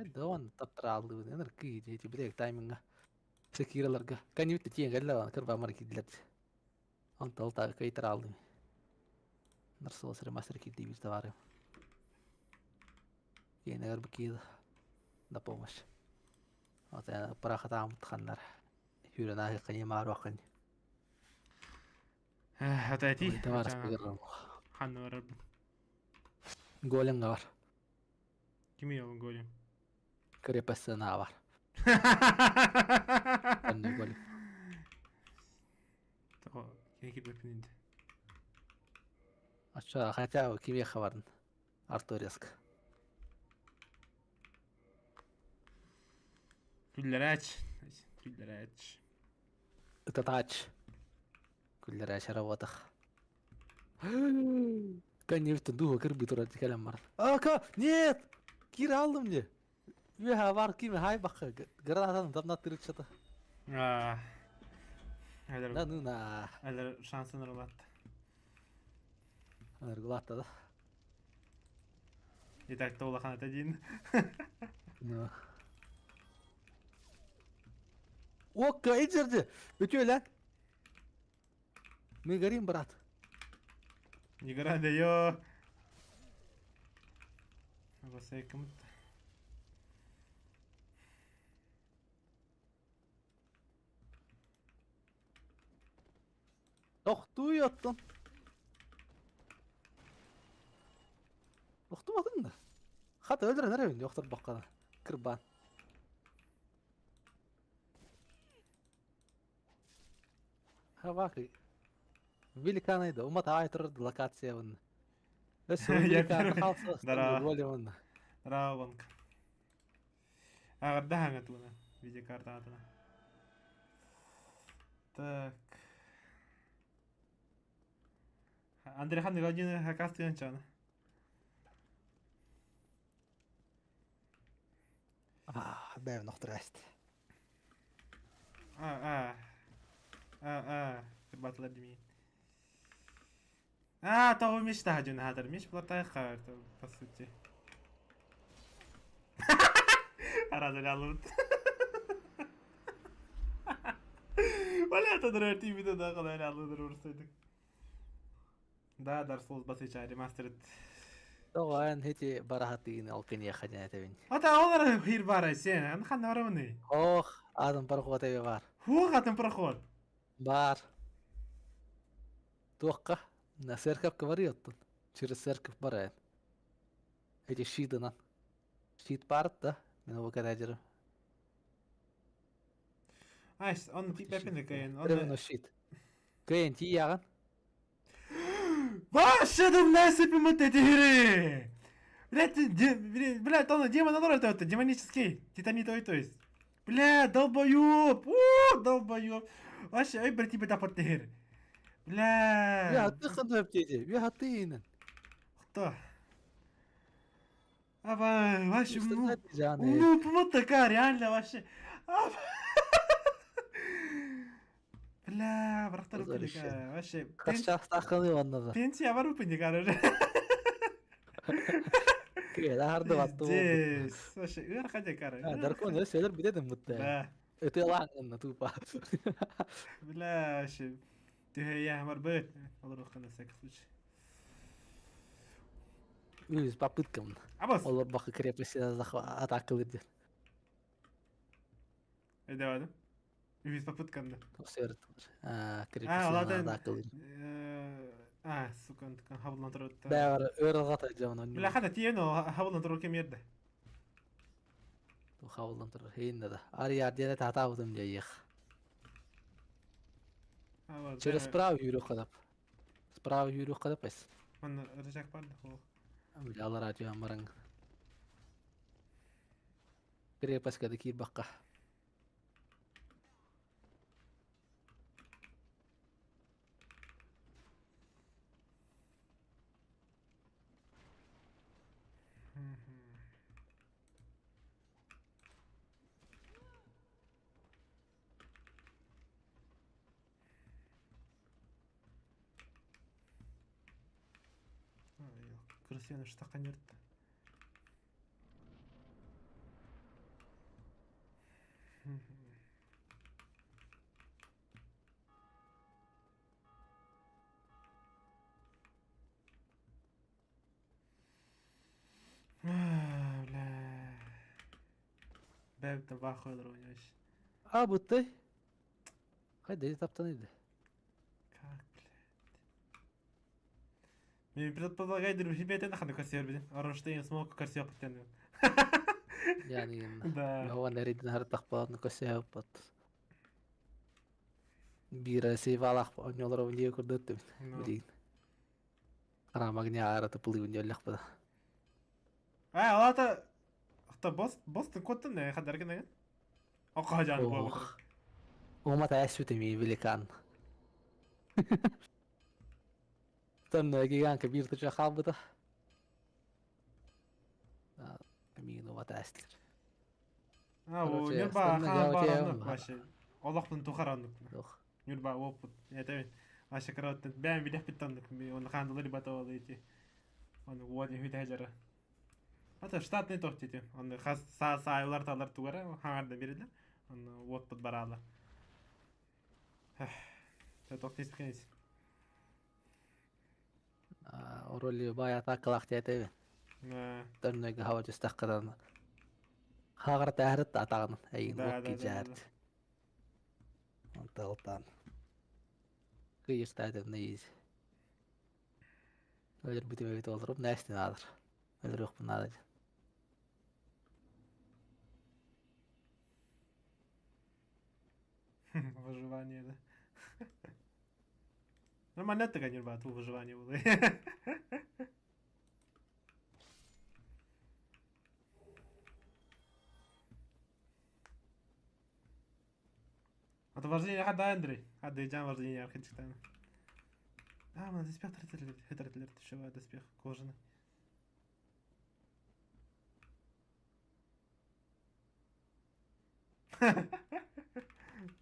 Да он таптырааллыбын ыныр кыы диэти билек тайминга Секираларга канибит тиэн кэллэ кырбамар киирдилэр. Онтол та кыйтарааллым. Нарсуос ремастер киирдиибит товары. Киэнэгэр бу киил да помощь. Вот парахатаамыт ханнар. Хүрэн ааһыаххын мааруаххын. Хата эти. Товарыс быгыррам. Ханна барарбын? Големга бар. Кими ол голем? Крепость бар. Онно голем. Того кини кирбэппин инде. Ача хотя кимиэхэ барын? Артореск. Күллэрээч. Күллэрээч. Ытатаач. Күллэрээч работах. Коневтен духа кырбы турар кэлэн баран. Ака, нет! Кир алдым мне. Үөһэ бар кими хай бакка гранатаны тамнаттырыччата. Аа. Әлер Да ну на. Әлер шансын ырылатты. Ыргылатты да. И так-то улахан это один. Ну. Окка, иджерди. Өтө Мы горим, брат. Не гора да ё. Басайкым. Тохтуу оттон. Тохтубатын да. Хата өлдөрөн эрэ охтор баккана. Кырбан. Хавакы. Великанайды умат аай турар локациябын. Өссө Я великан первый. халса Здорово. ролевын. Здорово, Вонг. Аҕарда хаҥатыына видеокартаатына. Так. Андрей Николаевич хакастыган чана. Аа, бэйм нохтураст. А, а. А, а. Батлар дими. А, того мечта один хатар. Меч платай харта, по сути. Аразалялут. Валя, это тимиде да калай алыдыр урсайдык. Да, Dark Souls басыча ремастерд. Тоҕо хити барахатыын алкыния хадьанатабин. Ата олар хир бара сен, ан хан барамны. Ох, адам пароход эбе бар. Хух атын проход. Бар. Туохка? На церковь барыаттын. Через церковь барайын. Эти щитынан. Щит барыт да. Мен ол кадажырым. Айс, он типа кайын. Он щит. Кайын ти яган. Вообще насыпем эти игры! Блядь, блядь, он демон это демонический, титанитовый, то есть. Бля, долбоёб! У, долбоёб! Вообще, ой, брати, бета портер. Бля. Я ты ханып деди. Я ты инен. Кто? Аба, вообще, ну, ну, вот такая, реально, вообще. Бля, браттар вообще. Кашчахтаханы оннада. Пенсия бар упынник уже. Кыра харды батты. Здесь. Вообще, ыр хотя кары. Даркон өсөлөр билет мытты. Да. Ытылаң тупа. Бля, вообще. Түһэйэ бар быт. Олар на всякий случай. Үз попыткам. Абас. Олар бакы крепости атакалыр дер. Эдебадым. Үз попыткам да. Сөрт. А, крепости атакалыр. А, сука, хабылдан турат. Бәр өргата жаман. Бля, хата тиен о хабылдан турар кем ерде. Хабылдан турар. Хейинде да. Ар ярдеде татабытым жайых. Через справа yürü кадап. Справа yürü кадап эс. Манна рычаг бар да. Бля, алар ачы амараң. Крепостька да кир бакка. Крысеныш стакан ертті. Бля. Бэб табахы вообще. А, бытты. Хайда таптан иди. Как, блядь. Мен предполагаю, ребята, ханы кассир, блин. Оронштейн смог кассир подтянул. Yani Да. هو نريد نهار تخبط نكسي بط. Биир сейвалах онньолоро дии курдук Ну. билигин. Харамагня аара тыпылыыбын диэллэхпин. А, алата Хта босс босс коттun не хадаргын деген. Окажан бу. Ох. Ума таясүт эми великан. Тонна гиганка биир тыча хаалбыта. Миин ума таястыр. А, о, Короче, нюрба стэнна хаан жаба бар тиэм. вообще. Олохпун тухараннык. Ох. Нюрба опыт. Это вообще короче, бәм билеп биттаннык. Он хаандылар бата ол эти. Он вот не хүтэ жара. Ата штатный тох дети. Он хас са сайлар талар тугара хаарда берилер. Он вот под барала. Тох тиспкенис. Ороли бай атакалах тиэтэбин. Тонна хаба түстахкадан. Хаагар таарыт атагын эйин Да, окки да, да, да, жаарт. Онталтан. Кыйыстаатым нейиз. Өлөр бүтүмөбүт олоруп нэстин аадыр. Өлөр надо. Выживание, да. Нормально это нюрба, ту выживание было. А то вождение хада Андрей. Хада идем вождение архитектона. А, мы доспех тратили, еще доспех кожаный.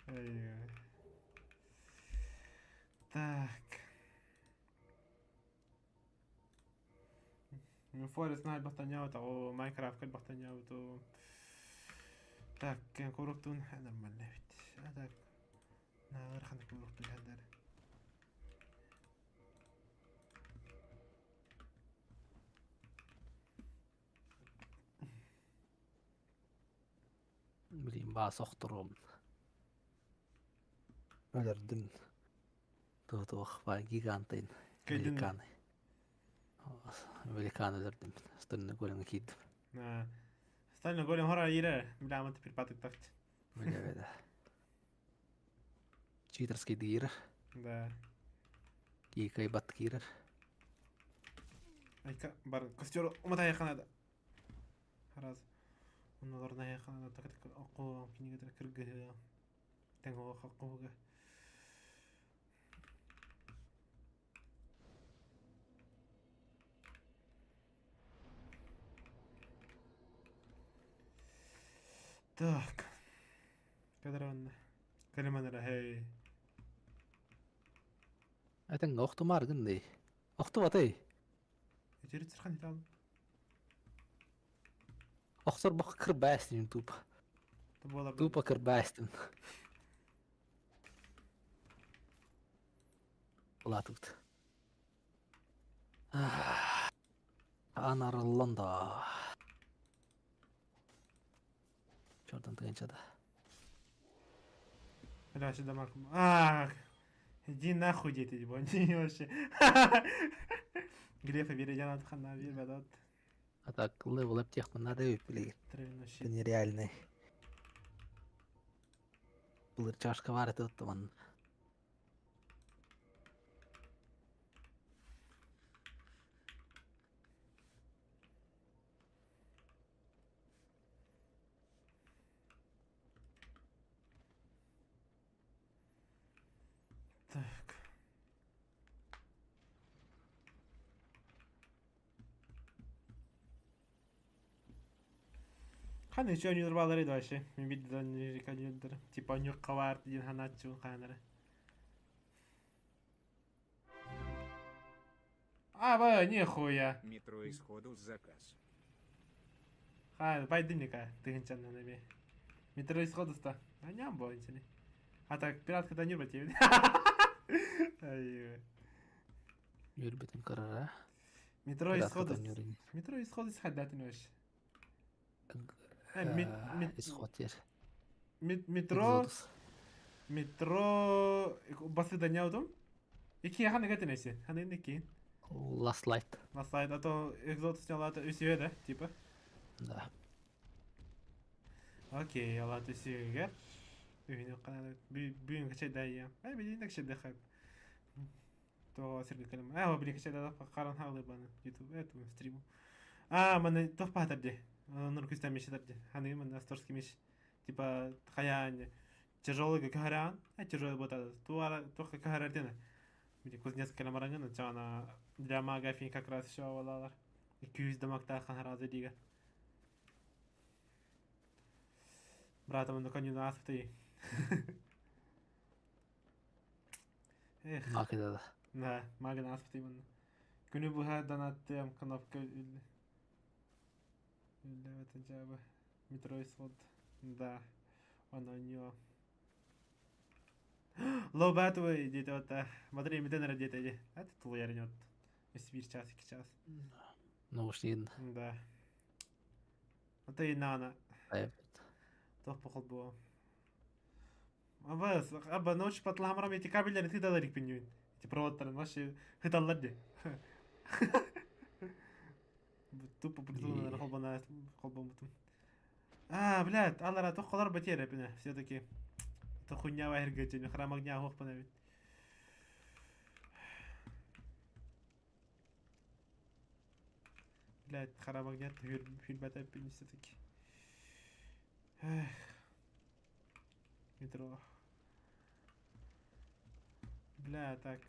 Ай-яй. Так. من Forest Night بختنياوت أو Minecraft كل بختنياوت و Так, كان كوركتون نورمال نبت هذاك نغير خلينا كوركتون هذا. Билин баа сохторум. Өлөрдүм. Туох баа гигантын. Кайдын. Великаны. Великан өлөрдүм. Стольный голем киирдим. Стальной голем хора ире, бля, мы теперь патык тахт. Бля, Читерский дир. Да. Кийкай бат киирер. Айка, бар, костер уматай ханада. Раз. Оннолорна ханада так так акку кинигетер кыргы. Тенго хаккуга. Так. Кадранна. Калиманара, хей. Этен охтумар гынды. Охтубатай. Этерит сырхан итал. Охтор бах кырбастым тупо. Буолар. Тупо кырбастым. Улаатыбыт. Анарылланда. Чордан тыгынчада. Бля, сюда Марк. Ах! Иди нахуй, дети, ебани вообще. Глефа Веридиан хана вирбадат. А так level up тех надо билигин. Травяной Это щит. нереальный. Былыр чашка бар этэ оттоман. Так. Хан еще нюрбалары да вообще. Мен видел нюрбалары. Типа нюркавар деген ханачу ханары. А, ба, нихуя. Метро исходу заказ. Хан, байдынника, тыгынчан нами. Метро исходуста. Аням бо инчини. А так, пиратка да нюрба тебе. Үөрбүтүн көрөрө. Метро исходус. Метро исходус хаддатын өш. Исход ер. Метро Метро басы да няудум. Ики ханы гатин эси. Ханы ники. Last Light. Last Light, а то Exodus сняла это үсүө да, типа. Да. Окей, алат үсүөгөр. Үһүнү канада бүгүн качайда Ай, билин качайда хап. То сирге кэлем. Аа, били качайда каран халы баны YouTube эту стриму. А, маны тох патар де. Нур күстән мешетер де. Ханы маны асторский меш. Типа хаян тяжелый кахаран, а тяжелый ботада. Туара тох кахарар дена. Били кузнец каламаранган чана для мага фин как раз все валалар. 200 дамакта харазы дига. Братом, ну коню нас ты. Эх. Македада. Да, мага нас именно. Күнү быһа донаттыам кнопка үллэбэтин дьаабы. Метро исход. Да. Оно у Low battery диэтэ вот Смотри, миден эрэ диэтэ дии. Это тулуйар вот. Үс биир час, икки час. Наушнигин. Да. Ата инана. Туох холбуо. Аба, аба ночь патламарам эти кабельдерин хыталар икпин Эти проводтарын вообще хыталлар ди. Тупо придуманнар холбана холбомутум. А, блядь, алара тохколор батера пине все-таки. Это хуйня вайргатин, храм огня хохпана ведь. Блядь, храм огня фильм пини все-таки. Эх. Метро. Бля, так.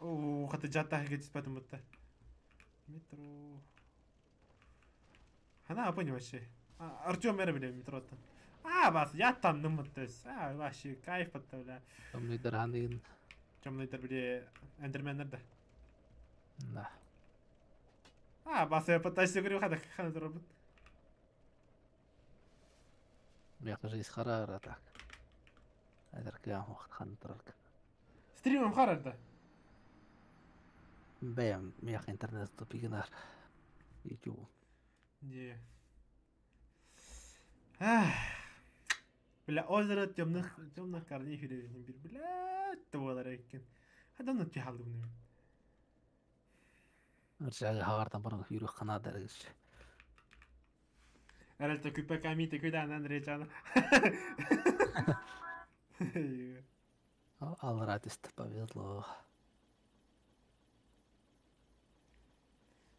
Оо, хата жаттах кетиспатым бутта. Метро. Она понял вообще. Артем эрэ билэ метроттан. А, бас, я там то есть. А, вообще, кайф потта, бля. Темныйдар ханыгын. Темныйдар биле эндерменнер да. Да. А, бас, я пытаюсь говорю, хада хана робот. Мияка жизнь харара так. Эдер кыям вакыт хан турарк. Стримом харарда. Бэм мияка интернет тупигинар. YouTube. Не. Ах. Бля, озеро темных корней бир. Бля, туолар эккен. Хада ну тихалдым. Ржага хагартан баран хүрү ханада дергиш. Эрэлте күппэ камите күдән Андрей чана. Алратист повезло.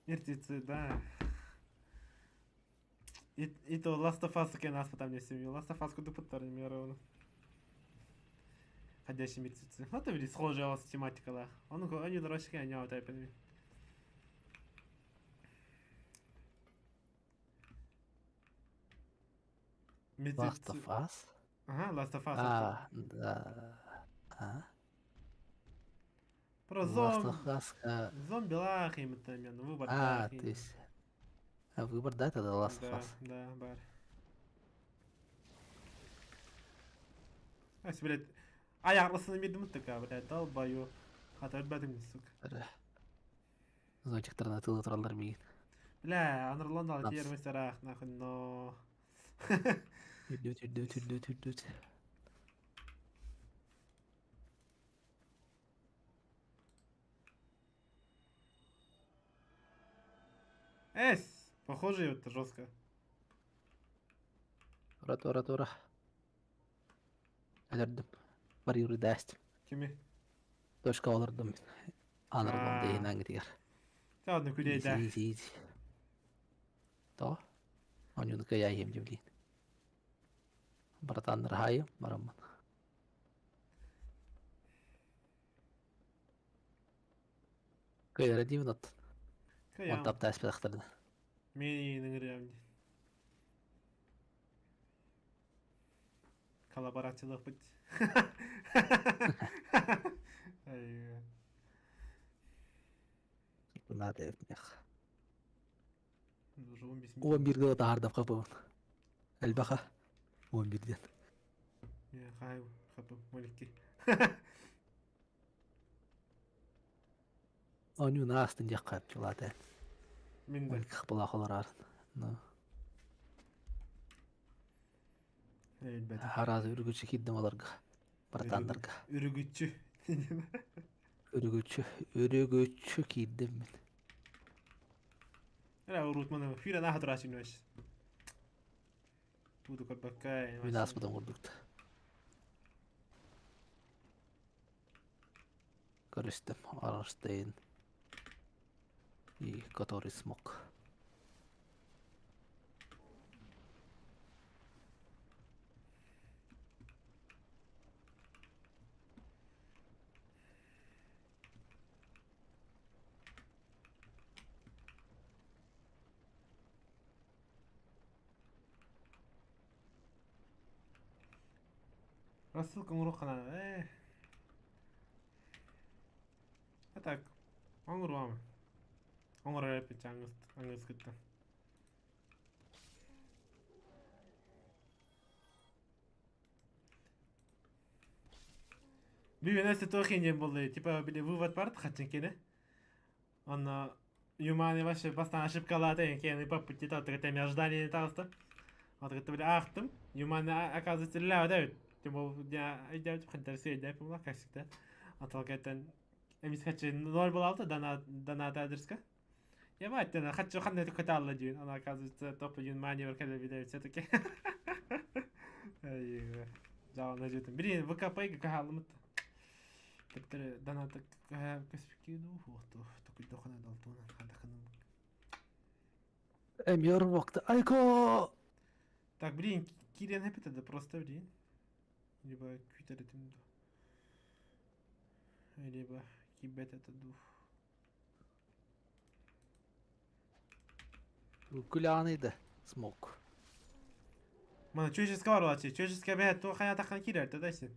Мертвецы, да. И то Last of Us кен аспатам не семью. Last of Us куду подтарни мировно. Ходячие мертвецы. Вот это схожая у вас тематика, да. Он они дорожки, они вот опять. Last of Us? Ага, Last of Us. А, да. А? Про Last зом... of Us. зомби лах им это мен, выбор А, то есть... А, выбор, да, это Last of Да, Us? да, бар. Ась, блядь. Аяqlısını bildim такая, блядь, долбоёб. Хата өлбәдем, сука. Зонтиктарына тылы тураллар миин. Бля, Андерланд Напс. тиер мастерах, нахуй, но... Үрдүт, үрдүт, үрдүт, үрдүт. Эс, похоже, это жестко. Тура, тура, тура. Өлөрдүм. Бар юры даст. Кими? Точка олордум. Андерланд А. дейин аңгытыгар. Ладно, күлей да. Easy, easy. То. Онюну кыяйым дебилин. Братаннар хайым, бараммын. Кыйра деймин от. Кыям. Онтап таспедахтарды. Мени ныңырям. Коллаборациялық бит. Ай, Надо мех. Уже 15 11 таһаардам хапыбын. Элбэха. 11 диэн. Хай, хапы, 12. Оонньуу наастын диэххэ чулаата. Мин да. 12 хапылаах олораар. Ну. Билбэтим. Араас үргүчү киирдим олорго. Братаннарга. Үрүгүччү. Үрүгүччү, үрүгүччү киирдим мин. Эрэ урут маны фира наха турасин үөс. Туду көрбөккө. Мин ааспытым курдукта. Көрүстүм. Арштейн. И который смог. Рассылка оҥоруохха э. А так, оҥоруом. Оҥорор эппит аңыскыттан. Бүгүн өссө туох диэн буолла типа били вывод барт хаччын Онно Юмани вообще бастаан ошибкалаата киэни по пути тата ожидание таҕыста. Отгытты били аахтым. Юмани оказывается үлэлээбэт эбит. Тем более өйдөөбүт хандарсы өйдөөп буолла как всегда. Аталгаттан эмискаччы ноль буолалта доната адреска. Я мать хочу ханна кытаалла диэн. Она оказывается топ Юмани кэлэбит все-таки. Жаана жөтүм. Блин, ВКП каһаалымыт. Төптөрү доната көспүккүү хуохту токуйдохуна далтуунан хадахыным. Эмиэр вакта айко! Так, блин, киирэн хэппит да просто блин. Либо күүтэр этим ду. Либо киирбэт это ду. Күлээҕиний да смог. Мана человеческая бар буолааччы. Человеческая бэйэ туох хайаатаххына киирэр да син.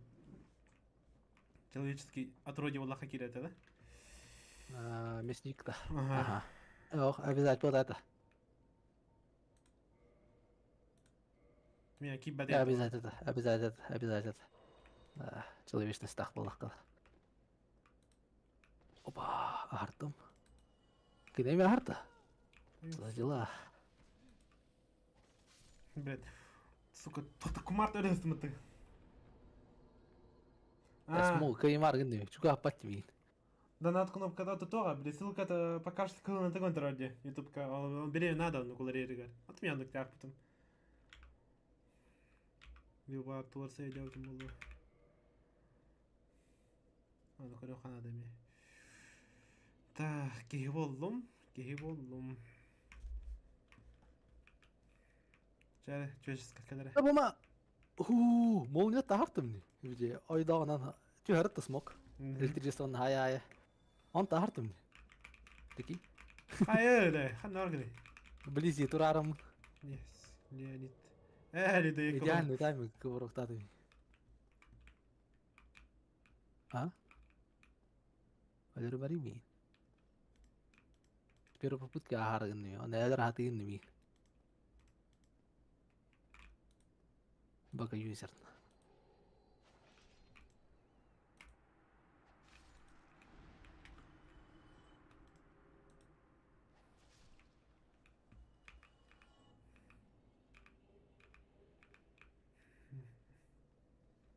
Человеческий отродье буоллахха киирэр да? Мясник да. Ага. Ох, обязательно вот это. Меня киирбэт Обязательно, обязательно, обязательно. Да, человечность так буоллахха. Опа, Артем. Кини Арта. За дела. Блядь. Сука, туох кумарт өрөстүмүт. Смог, каймар гынны. Чуга аппат миин. Донат кнопкада тутуға, били ссылка пока что кылына тыгын турар ютубка. Ол бире надо, ну кулареригер. От меня оннук потом. Билбаар туарса өйдөөбүтүм буолуо. Аны көрүөххэ наада эмиэ. Так, киһи буоллум, киһи буоллум. Чэ, чүөчэскэ кэлэрэ. Бума Хуу, молния таһартым ни. Ойдоҕунан түһэрит да смог. Электричествоны хая-хая. Он таһартым ни. Таки. Хайа эле, ханна баргыный? Вблизи турарым. Yes, Леонид. Э, Идеальный тайминг кыбырыктады. А? Өлөрү барыймы? Первой попытка аһарыгын Оны хатыгын ми. Бага юзер.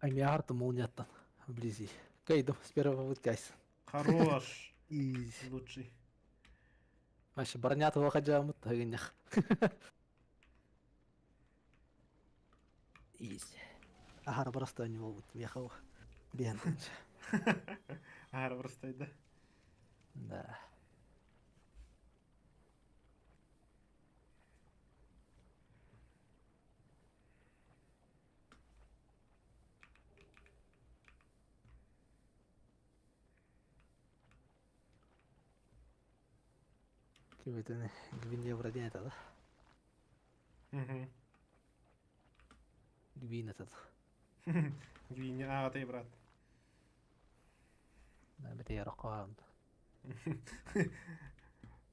Ами арты молнияттан вблизи. Кайдым с первой попытки айсын. Хорош. Изи. Лучший. Вообще бронятого хаджамыт тагынях. Изи. Ахара просто не могут мехал. Бен. Ахара просто да. Да. Кибетini Гвиневра диэн этэ да? Угу. Гвин этот. Гвиня, а, ты брат. Бэтэ яракаан.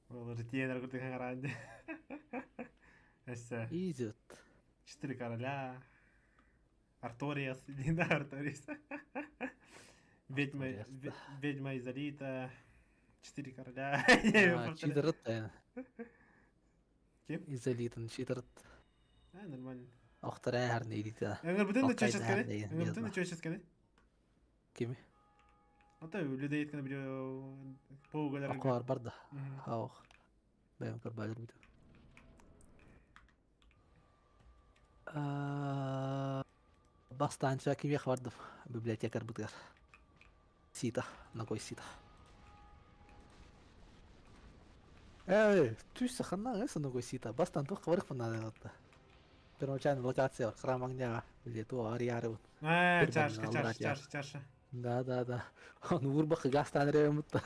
Олору тиэнэр курдук хараан дии. Өссө Идет. Четыре короля. Арториас, да, Арториас. Ведьма, ведьма Изолита. Четыре короля. Чидерт. Ким? Изолитын чидерт. А, нормально. Охтара харнейдита. Эңэрбитин да чөческени. Эңэрбитин да чөческени. Кими? Ата людоедканы биле паугалар. Акар барда. Хаух. Бэйэм көрбөтөр бүтү. Бастаанча кимиэх бардым библиотекарбытыгар. Сита, ногой сита. Эй, түс саханна эс ногой сита. Бастан туох хабарых наада Первоначальная локация храм огня или то ариары. Э, чашка, чаша, чаша, чаша. Да, да, да. Он урбах гастан ремутта.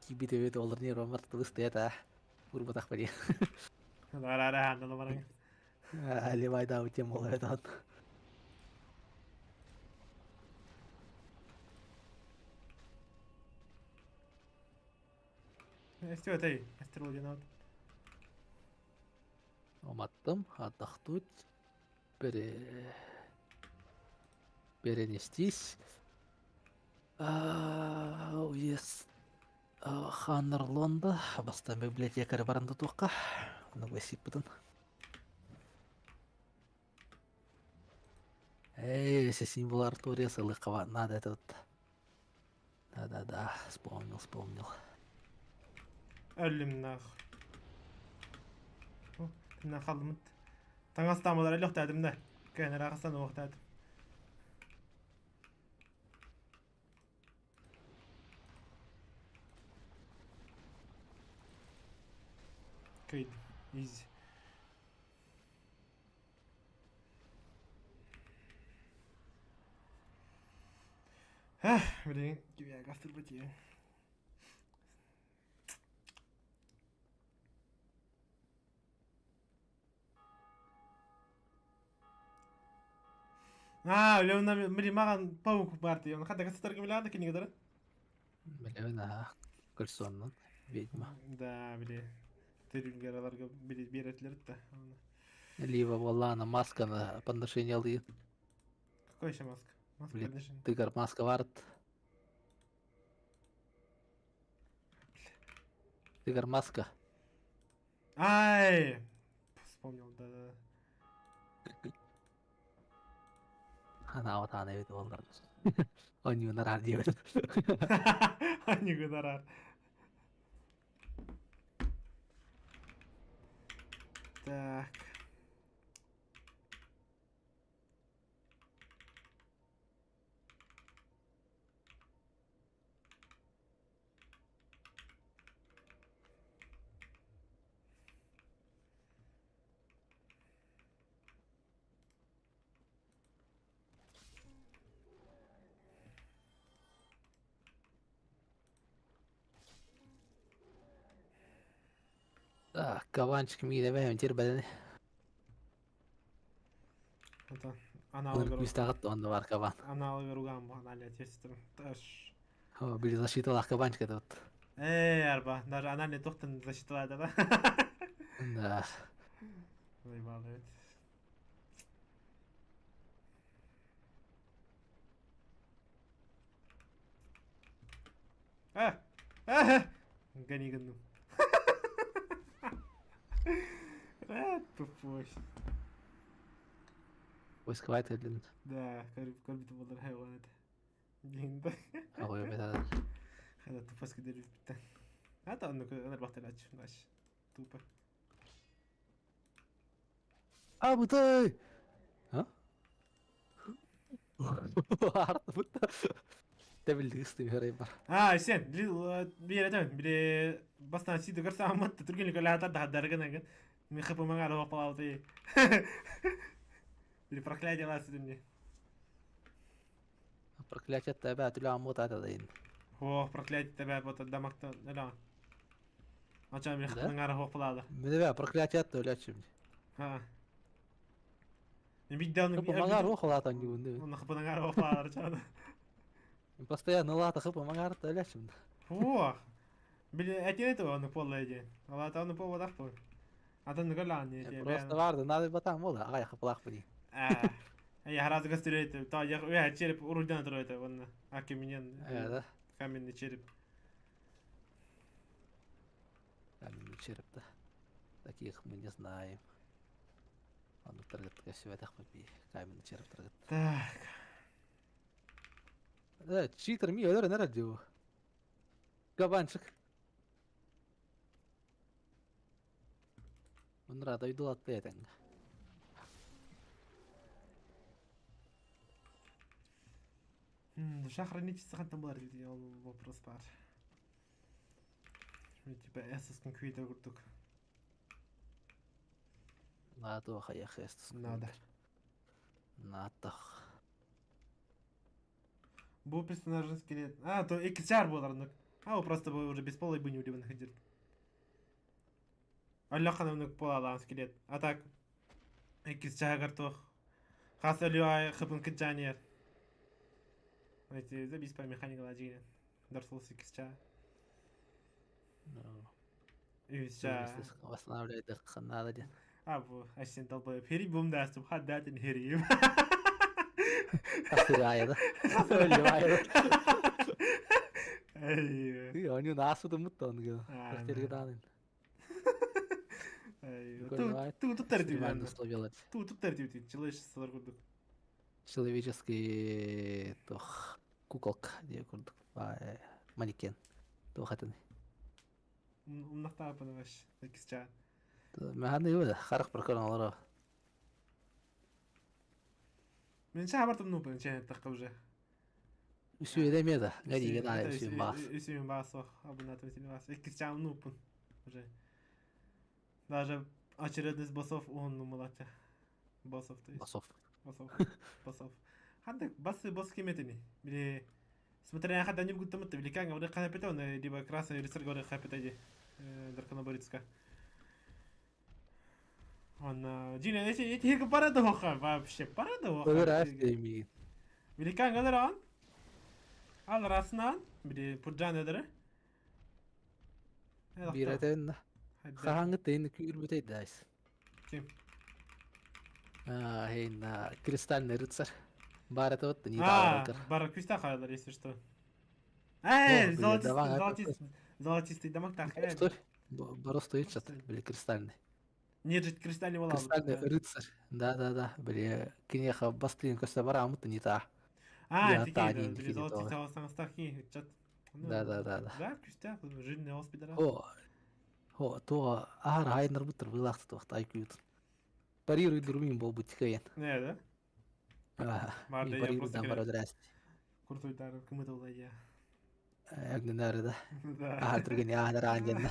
Кибит эбит олор не ромар тылысты это. Урбатах бали. Ара ара баран. Левайда у тему это. Эстиотай, астероидинат. Уматтым, отдохнуть, пере... перенестись. Уезд Ханнерлонда, бастан библиотекарь баран тутуққа, оны сиппытын. Эй, если символ Артурия Лыкова, надо этот... Да-да-да, вспомнил, вспомнил. Өллүм нах. Тына халымыт. Таҥастаамалар элөхтаатым да. Кэнэр ағастан уохтаатым. Кыйдым. Изи. Эх, блин, я гастарбайтер. Аа, Леона мри маған паук бар дии. Оны хата кастарга билаада кинигедара? Билэбин аха, көрсүөннун ведьма. Да, били терүлгераларга били биэрэтилер да. Либо буоллаана масканы подношение алыы. Какой еще маска? Маска Блин, подношение. Тыгар маска барыт. Тыгар маска. Ай! Вспомнил, да-да. Анаабат аана эбит буоллар. Онньуунар диэбит. Аньыгынарар. Так. Так, кабанчик миинэ бэйэм тирбэдэн. Это аналогы Күүстээҕит онно бар кабан. аналогы ругам аналия тестим. Таш. О, били защиталаах кабанчик это вот. Эй, арба, даже анальный тохтан защиталаа да? Да. Заебало ведь. А! А! Гони гну. А, тупой. Войсковай блин. Да, корбит болар хайван это. Блин, да. Ой, это. هذا тупой скидер битте. هذا انه انا ربحت الاتش ماشي тупо. А, бутай! А? Артыбыт. Тэбилдик истим бар. А, сен, биир этем, били бастан сиди көрсө аммат түргенлик эле да дарган Мен хп маңар оқпалауды. Били проклятие ласы мне. Проклятие тебя түлә амут атадайын. О, проклятие тебя вот дамакта, да. Ача мен хп Да? маңар оқпалады. Мене проклятие төләчим. Ха. Мен биддан Хп маңар охлатан юнды. Оны хп маңар оқпалады чаны. Постоянно лата хп маңар төләчим. О. Били этиэн этэ ону буолла диэн. Ол аата ону буолбатах буол. Атынныгы лаан диэ Просто баар да надо батаан буола аҕай хапылаахпын. Аа. Я разы көстүрөйт. Та я я череп уруйдан туройт уонна акименен каменный череп. Каменный череп да. Таких мы не знаем. Оннуктаргыт көстүбэтэх би каменный череп таргыт. Так. Да, читер ми өлөр нэр дүү. Кабанчик. Мындыра дойдулатты этэҥҥэ. Душа хранительство хантан булар диye ол вопрос бар. Типа эсэскин күйде курдук. Надо хайах эстус. Надо. Натах. Бу персонажын скелет. А, то XR буолар А, просто бы уже бесполый бы не находил. Аллахан оннук буолаалаан скелет. А так иккис чаһыгар туох хас өлүү аайы хыпын кыдьаан Эти забись по механикала дьиҥинэн. Dark Souls иккис чаа. Үһүс чаа. Восстанавливать надо диэн. А бу ассистент долбоеб. Хери бум даастым хаддаатын хериим. Хасыраайа да. Өлү Эй. Они наасытыммыт да ону. Квартирга даанын. Ту туттар диибит. Ту туттар диибит. Человечестволар курдук. Человеческий туох куколка диэ курдук манекен туох этин. Умнахтааппын вообще. Иккис чаан. Мэханы юда харах прокурор олоро. Мен чаабартым нупын чээн уже. Үсүөдэ эмиэ да. Гарига наада үсүөн баас. Үсүөн баас ох, абынатым үсүөн баас. Иккис чаам нупун уже. Даже очередность боссов уһуннумулача. Боссов то есть. Боссов. Боссов. Боссов. Ханнык басы босс ким этини? Били смотря хада не будто мы били кanga вроде хапета он либо красный рыцарь говорит хапета ди драконоборецка. Он Дина эти эти пара доха вообще пара доха. Өлөр Великан галеран. Ал расынан били пурджан эдere. Биир этэн хаһааҥҥы тыын күүрбүтэй дайс. Ким? А, хейна кристальный рыцарь. Бар это вот не А, бар кристалл хайалар, если что. Эй, золотистый, золотистый, золотистый дамаг так. Стой, Баро стоит что-то, били кристальный. Нет же, кристальный была. Кристальный рыцарь. Да-да-да, били кинеха бастыын көстө барамыт не та. А, такие, били золотистый алсаңыз чат. Да-да-да. Да, кристалл, жирный оспидара. О, о, то аар хайнар буттар былаахты туохта айкүйут. Парируй дурмин болбут тикэйен. Не, да? Ага. Парируйдан бар өлөрөөст. Куртуйдар кымыт олайя. Эгненары да. Да. Ахар түрген яхнар аанжанна.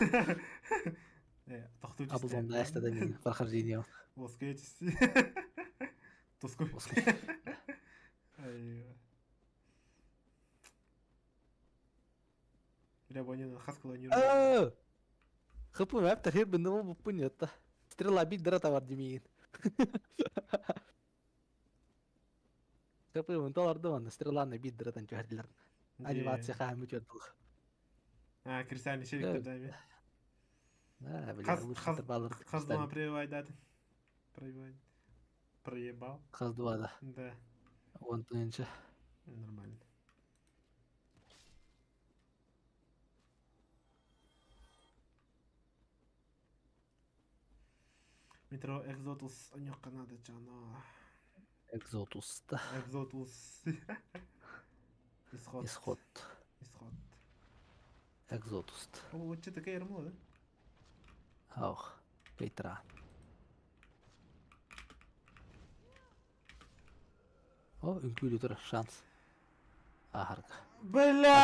Э, тохтуу Абузон да да мин прохождение. Лоскаетесь. Тоску. Бля, бонина хас клонирую. Хыпы мәп тахир бындымы буппун ятта. Стрела бит дыра табар демейін. Хыпы мынталарды ванна стреланы бит дыратан чөһәрдилер. Анимация хаамы чөддул. А, кристальный шерик дами. Да, бля, лучше баллар. Хас два проебай даты. Проебай. Проебал. Хас два, да. Да. Вон тынча. Нормально. Метро Экзотус аньяққа надо жана. Экзотус, да. Экзотус. Исход. Исход. Исход. Экзотус. О, вот что такая ермола, да? Ох, Петра. О, үҥкүүлүү шанс. Ахарга. Бля,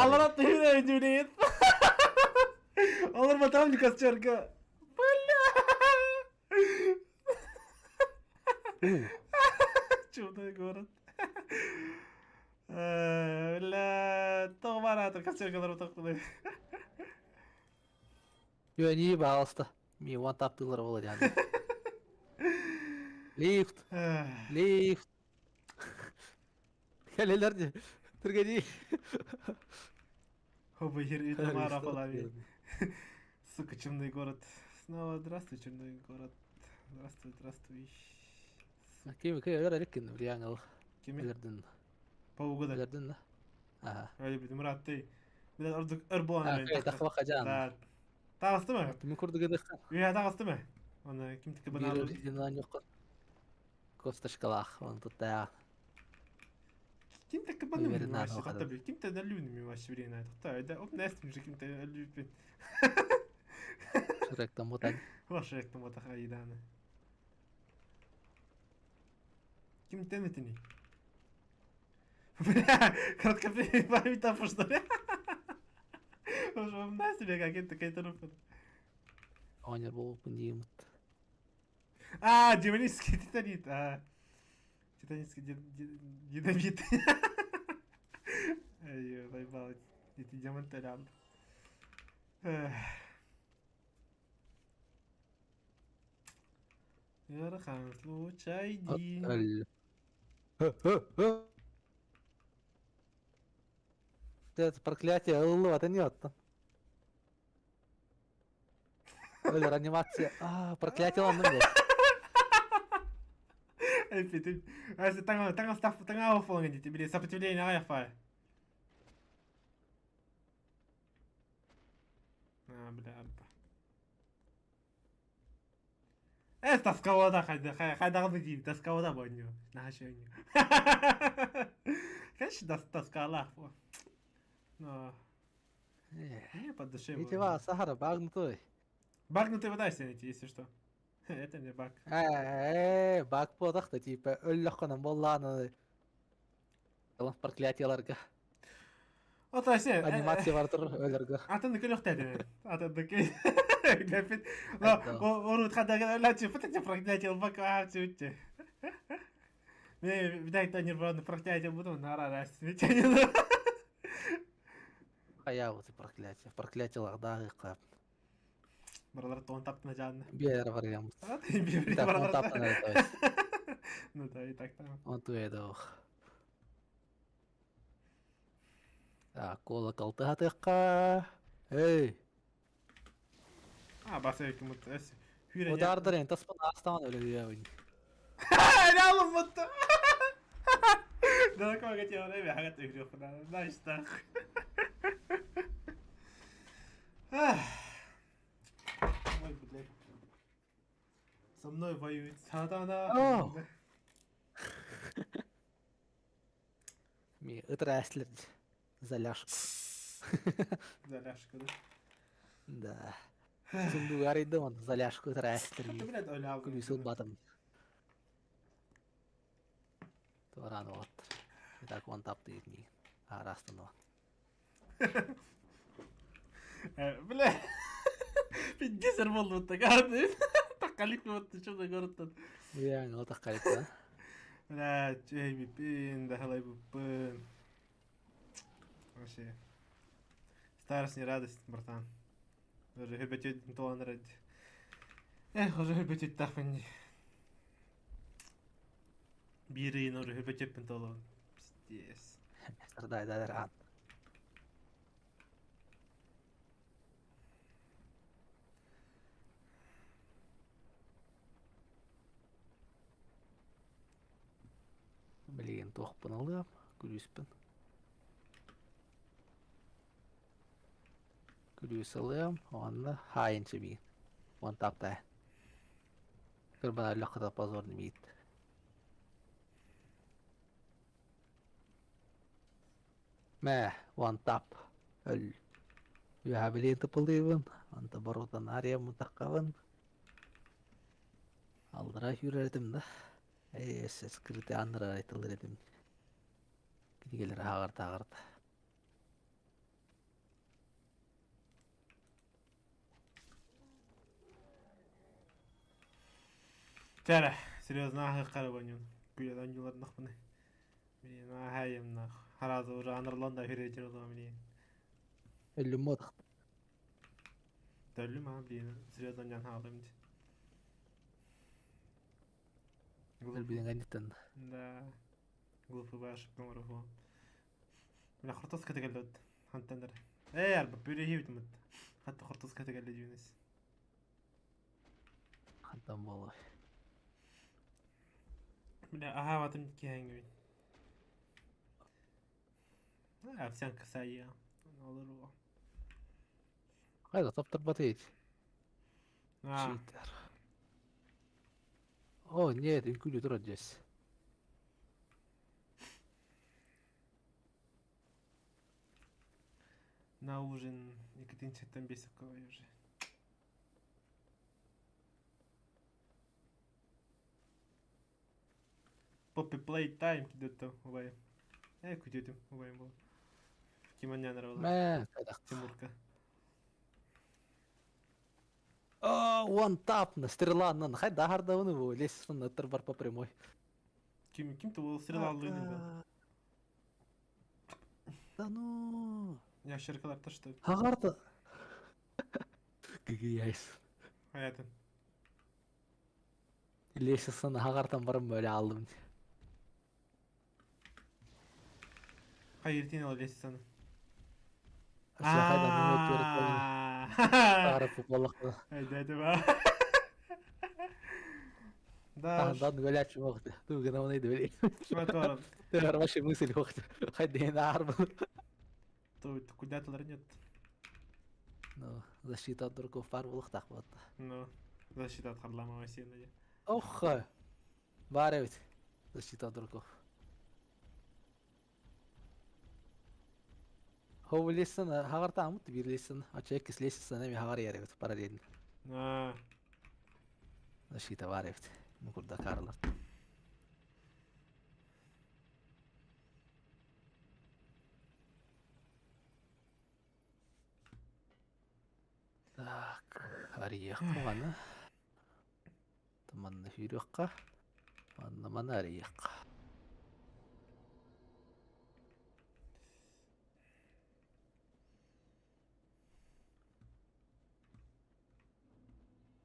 алар тыына өйдүүнет. Алар батам костерка. Бля. Чудной город. Бля, тоҕо бараатыр костеркалар утақпыны. Юани баалыста. Ми one tap тылар болар яны. Лифт, лифт. Хәлеләр ди. Түргәни. Оба Тамара Палави. Сука, чумный город. Снова здравствуй, чумной город. Здравствуй, здравствуй. Ким ким өлөр эликкин Бриангл. Кими? Өлөрдүн. Паугада. Өлөрдүн да. Ага. Ой, бит Мурат, ты. Билет ордук өр буолан Тахва жан. Да. Таҕысты ма? Мин курдук гыныхха. Үйэ таҕысты ма? Оны ким тикти Биир бына оригинал yok. Косточкалаах, он тут. Ким тикти бана Уверен, вообще надо. хатта бил. Ким те лүн ми вообще время. Тохта, да, оп нэст ми ким те лүн. Шрек там вот так. Вообще як там отаха идана. Ким те не? Бля, кратко память что ли? Уже на себе какие-то какие-то Онер болуппун диимут. А, демонический титанит. А, титанический динамит. Ай, заебал. Эти диаманты рядом. Ыарахан случай. Это проклятие, ыллы, это не оттан. Өлөр анимация. А, проклятие оннун бе. Эпи, таҥа таҥа став таҥа офолоҥ дии били сопротивление аҕай. А, бля, Э, тоскалада хайда хайдагы дии, тоскалада бойню. Наша ойню. Конечно, тоскала. Но мне по душе. Ити сахара багнутой. Багнутый вода эти, если что. Это не баг. Э, баг буолахта типа өллөххөнөн боллааны. Проклятияларга. Ото сен. Анимация бар тур өлөргө. Атын көлөхтәде. Атын көл. Но урут хадага лачи фатати проклятие баг а чүтче. Мне видать то нервно проклятие буду на раз. Хая вот проклятие. Проклятияларда кап. Баралар тон таптына жанны. Биэр вариант. А ты биэр Так, он баралар. таптына то есть. Ну да, и так там. Он туэдох. Так, колокол тахатыкка. Эй, А, баса ким эс. Хүрэ. Удардар эн таспан астан өлө диэбин. Реально вот. Да, как я тебе хагат игрю, знаешь так. Ой, блядь. Со мной воюет сатана. О! Ми ытраслер заляшку. Заляшка, да? Да. Сундугар он заляшку ытраслер. Ты, блядь, оля. Күлүсүл батым. Туаран вот. Так он тапты ни. А растан Бля. Пиздец был вот так. Так вот ты что за город тут? Я не так калипта. Бля, чей пин, да халай бупын. Вообще. Старость не радость, братан. Уже хебетет толан ради. Эх, уже хебетет тахмани. Бирин уже хебетет толан. Пиздец. Сардай да ран. Блин, туохпун алыам, күлүүспүн. Күлүүс алыам, онна хайынчы биин. Он тапта. Кырбана лөкката позорный миит. Мэ, one tap. Өл. Үһә билин тыпылдыйбын. Анта барутан ария мутаккабын. Алдыра хүрэрдим да. Эй, скрыты андыра айтылыр эдим. Кинигелер хагарта хагарта. Чара, серьезно, ахы карабанюн. Күләдән юлар нахманы. Блин, ахайым нах. Харазы уже анырлан да хүречер олам, блин. Өлүм мод. Дөлүм а, блин, серьезно жан хаалым. Өлбүден ганитен. Да. Глупый ошибка морфо. Бля, хортос категелдот. Хантандар. Ээ, арба пүрүһүбүт Хатта хортуска кэллэ дьүүнэс. Хантан буолуой? Бля, аһаабатым киһэҥҥибин. Овсянка сайыа. Олоруо. Хайда таптарбатый? Читер. О, нет, үҥкүүлүү турар дьэс. На ужин Екатеринчиктан бесикковой уже. Poppy Playtime кидетто убайым. Э, күтүөтүм убайым буолар. Киманнянара буолар. Мэ, хайдах. Тимурка. О, one tap на стрела на хайда хардабыны бу лестницаны ыттар бар по прямой. Ким ким то был стрела аллыын да. Да ну. Ящеркалар что? Хагарта. Гыгыяйс. Hayatım. Лестницаны хагартан барым böyle алдым. Hayır ол лестницаны. Хайда Айда Да. Да, гулять могут. Туга на он Ты ваши мысли могут. Хайда на арбу. То куда-то нет. Ну, защита от дураков пар булуктах вот. Ну, защита от Харламова сильно. Ох, бар эбит. Защита от дураков. Хо лесен хагарта амут бир лесен, а человек с лестницы нами хагар яребит параллельно. А. Защита бар эбит. Мукурда карлар. Так, арыйыахха маны. Манна сүүрүөххэ. Манна маны арыйыахха.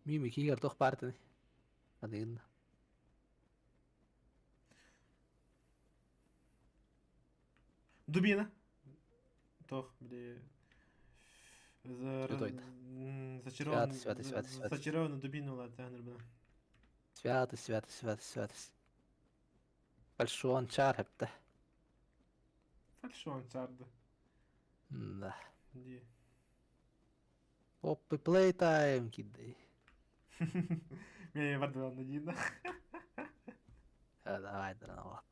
Мими киигэр туох баар этиний? Аныгын. Дубина. Тох, бли. Святой. Зачарован. Святость, святость, святость, святость. Зачарованную дубину ладно, бына. Святость, святость, святость, святость. Большой чар хэпте. Фальшон чарды. Да. Ди. Poppy Playtime кидей. Мен барды онно диин. Давай, да,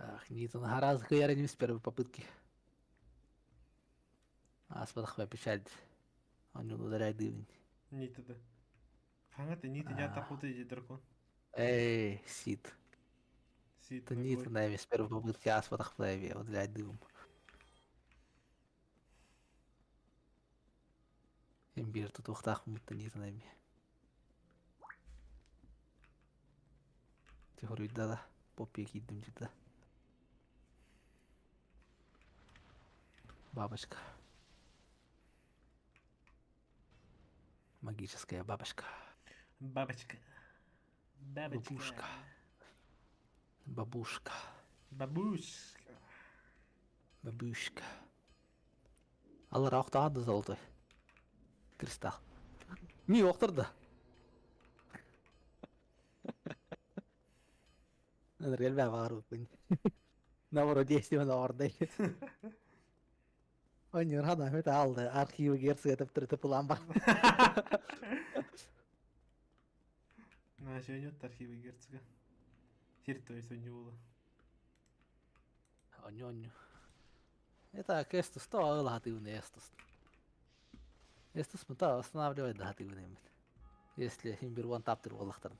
Ах, Нитон гораздо кыярын с первой попытки. А, спадахва печаль. Он ударяет дывень. Ниты да. Хаңа ты ниты я тахуты иди дракон. Эй, Сид. Сид. Это Нитон, наверное, с первой попытки аспадахва ударяет дывом. Имбир тут ухтах мутта Нитон эми. Ты да, поппи кидым да. Бабочка. Магическая бабочка. Бабочка. Бабочка. Бабушка. Бабушка. Бабушка. Бабушка. Алар охтаады золотой. Кристалл. Не охтырды. Ныргелбә барып. Наоборот, действие на ордай. Ойнер хана өтө алды. Архивы герцог этеп түртө план бар. На, нет архивы герцога. Сир, то есть он было. Оню, оню. Это кестус, то ылатывный эстус. Эстус мыта останавливает датывный. Если имбир ван таптыр боллахтарын.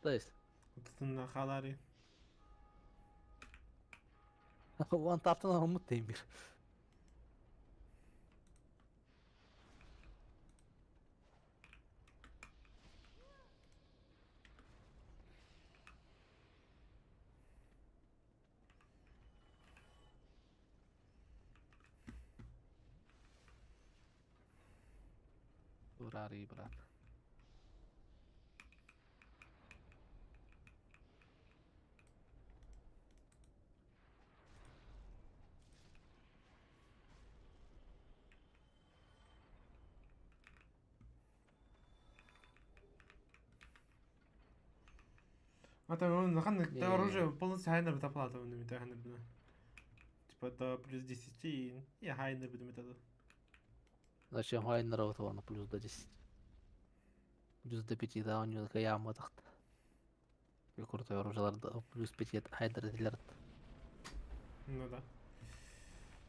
То есть. Тутунна халари. Ван таптан амут имбир. Урари, брат. А там он оружие полностью хайнер бит оплата он мит хайнер бина. Типа до плюс 10 и хайнер бит методу. Зачем хайнер вот он плюс до 10? Плюс до 5 да у него такая яма тахт. Крутой оружие плюс 5 хайнер дилер. Ну да.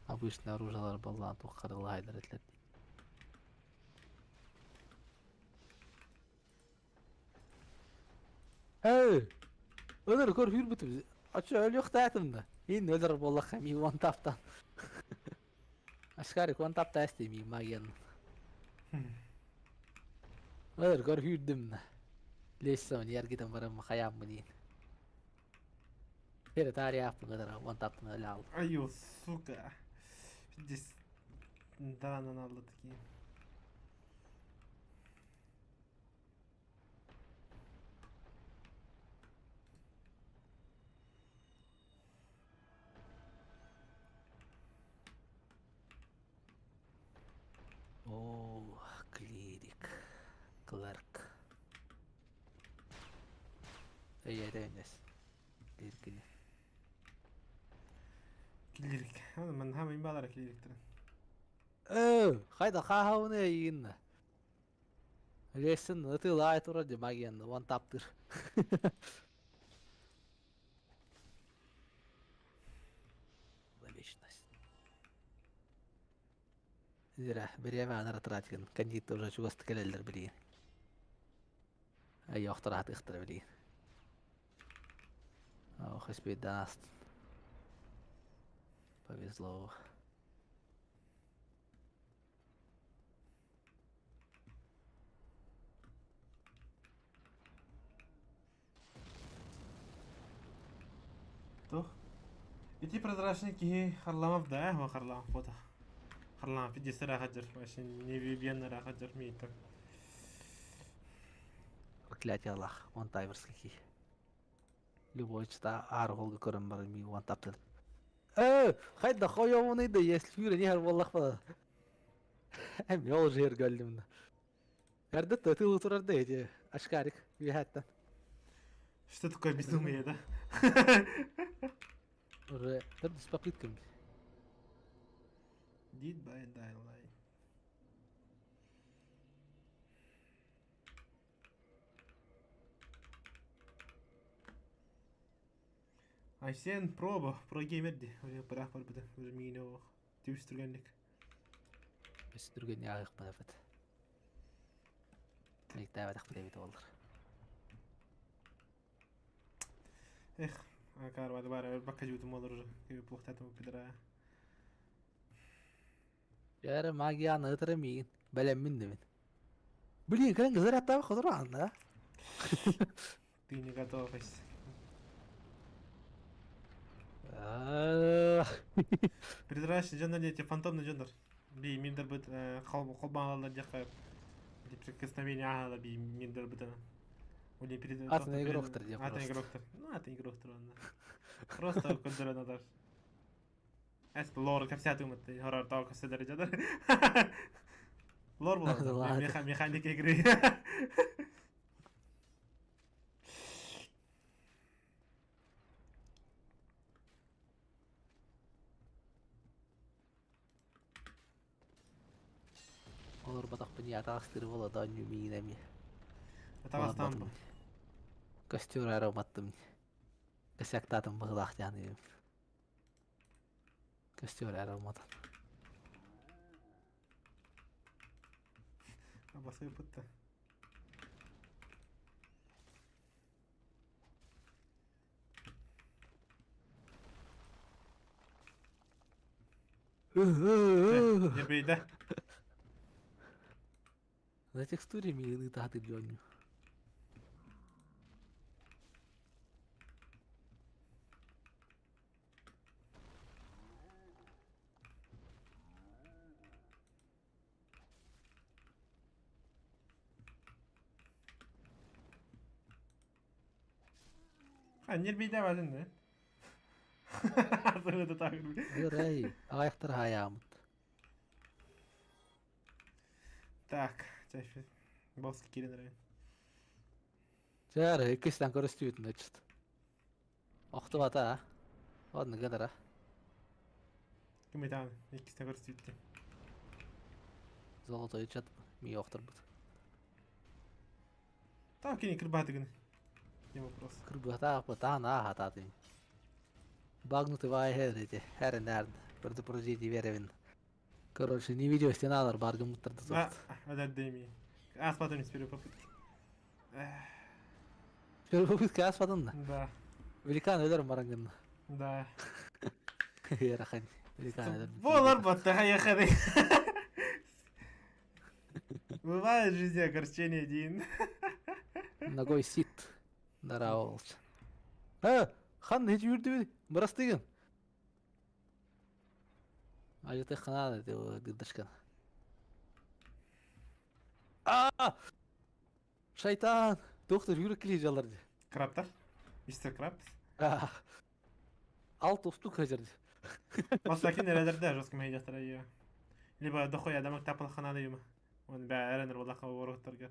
Обычное оружие была туххарыла хайнер дилер. Эй! Өлөр көр хүрбүтүм. Ача өлүөхтээтим да. Ин өлөр буоллахха ми one таптан. Ашкарик one тапта эсти ми магиян. Өлөр көр хүрдүм да. Лессам яргитен барам хаям диин. Пере тария аппын one таптан өлө алды. Аю, сука. Здесь да, надо такие. О, клирик. Клерк. Эй, это Клирик. Клирик. Мен хамын балара клириктер. Э, хайда хахауны иин. Лесин ытылай тура магиян вон таптыр. Вечность. Зира, береме анара тратин. Кандид уже чугаст келелер билин. Ай, охтар ихтер билин. Ох, даст. Повезло. Тух. Ити прозрачный киһи Харламов да, он Харламов фото. Харламов 50 рахаджар, вообще не вибьен рахаджар мейта. Проклятие Аллах, он тайверский. Любой чта арголга көрөн бар ми ван таптыр. Э, хайда хойовуны да если юре не боллах ба. Эм yol жер гөлдүм. Эрде тыл турар да эти ашкарик вихаттан. Что такое безумие, да? Уже с попытками. Dead by Daylight. Айсен проба, про геймер ди. Уже пора бар бит. Уже мине ох. Түстүргәнлек. Өстүргән ягык бит. Мектәбә тахпы бит олар. Эх, акар бар бар бакка жутум олар уже. Кеби плохтатым пидра. Яра магияны ытыры мин. Бәлем мин дебин. Блин, кән зарядта хозран, да? Ты не готов. Призрачный жондар дети, фантомный жондар. Би миндер бит колбаналар жакка прикосновение ага би миндер бит. Ули перед Атын игроктор деп Атын игроктор. Ну, атын игроктор онда. Просто көндөрө надар. Эс лор капсятым хоррор тау капсядыр жадар. Лор болады. Механика игры. Олар батақ бini атағыстыры болады, аню миинеми. Атағастан ба. Костер ароматтым. Косяктатым бұғылақ жаны. Костер аромат. Басып бітті. Не бейді. На текстуре миины таты дёню. Ha, не бейді бадын да. Сырыды так. Эй, аяқтар хаямыт. Так, чаще. Босс кирин район. Жар, иккистен көрөстүбүт значит. Охтубата а. Оннук гынара. Ким этаан иккисте көрсүүттэ. Золотой чат мии охторбут. Там кини кырбаатыгын. Не вопрос. Кырбатаах бытаан аахатаатын. Багнутый вай эти хэрен предупредить веревин. Короче, не видео стеналар баргын муттарды А, öderdeyim. Аспатым с первой попытки. Первая попытка аспатын да. Да. Великан өлөр барангын. Да. Ярахан. Великан өлөр. Болар баттаха яхады. Бывает в жизни огорчение один. Ногой сит. Дараолч. А, хан hiç yürüdü. Бырастыгын. Ажыты ханады дырдышкан. А! Шайтан! Доктор yürü жалар. Крабтар? Мистер Крабс? Алт устук хажарды. Бастакин эрелерде жестко мейдяхтара ее. Либо дохуя дамак тапал ханады юма. Он бә эренер булака воротторга.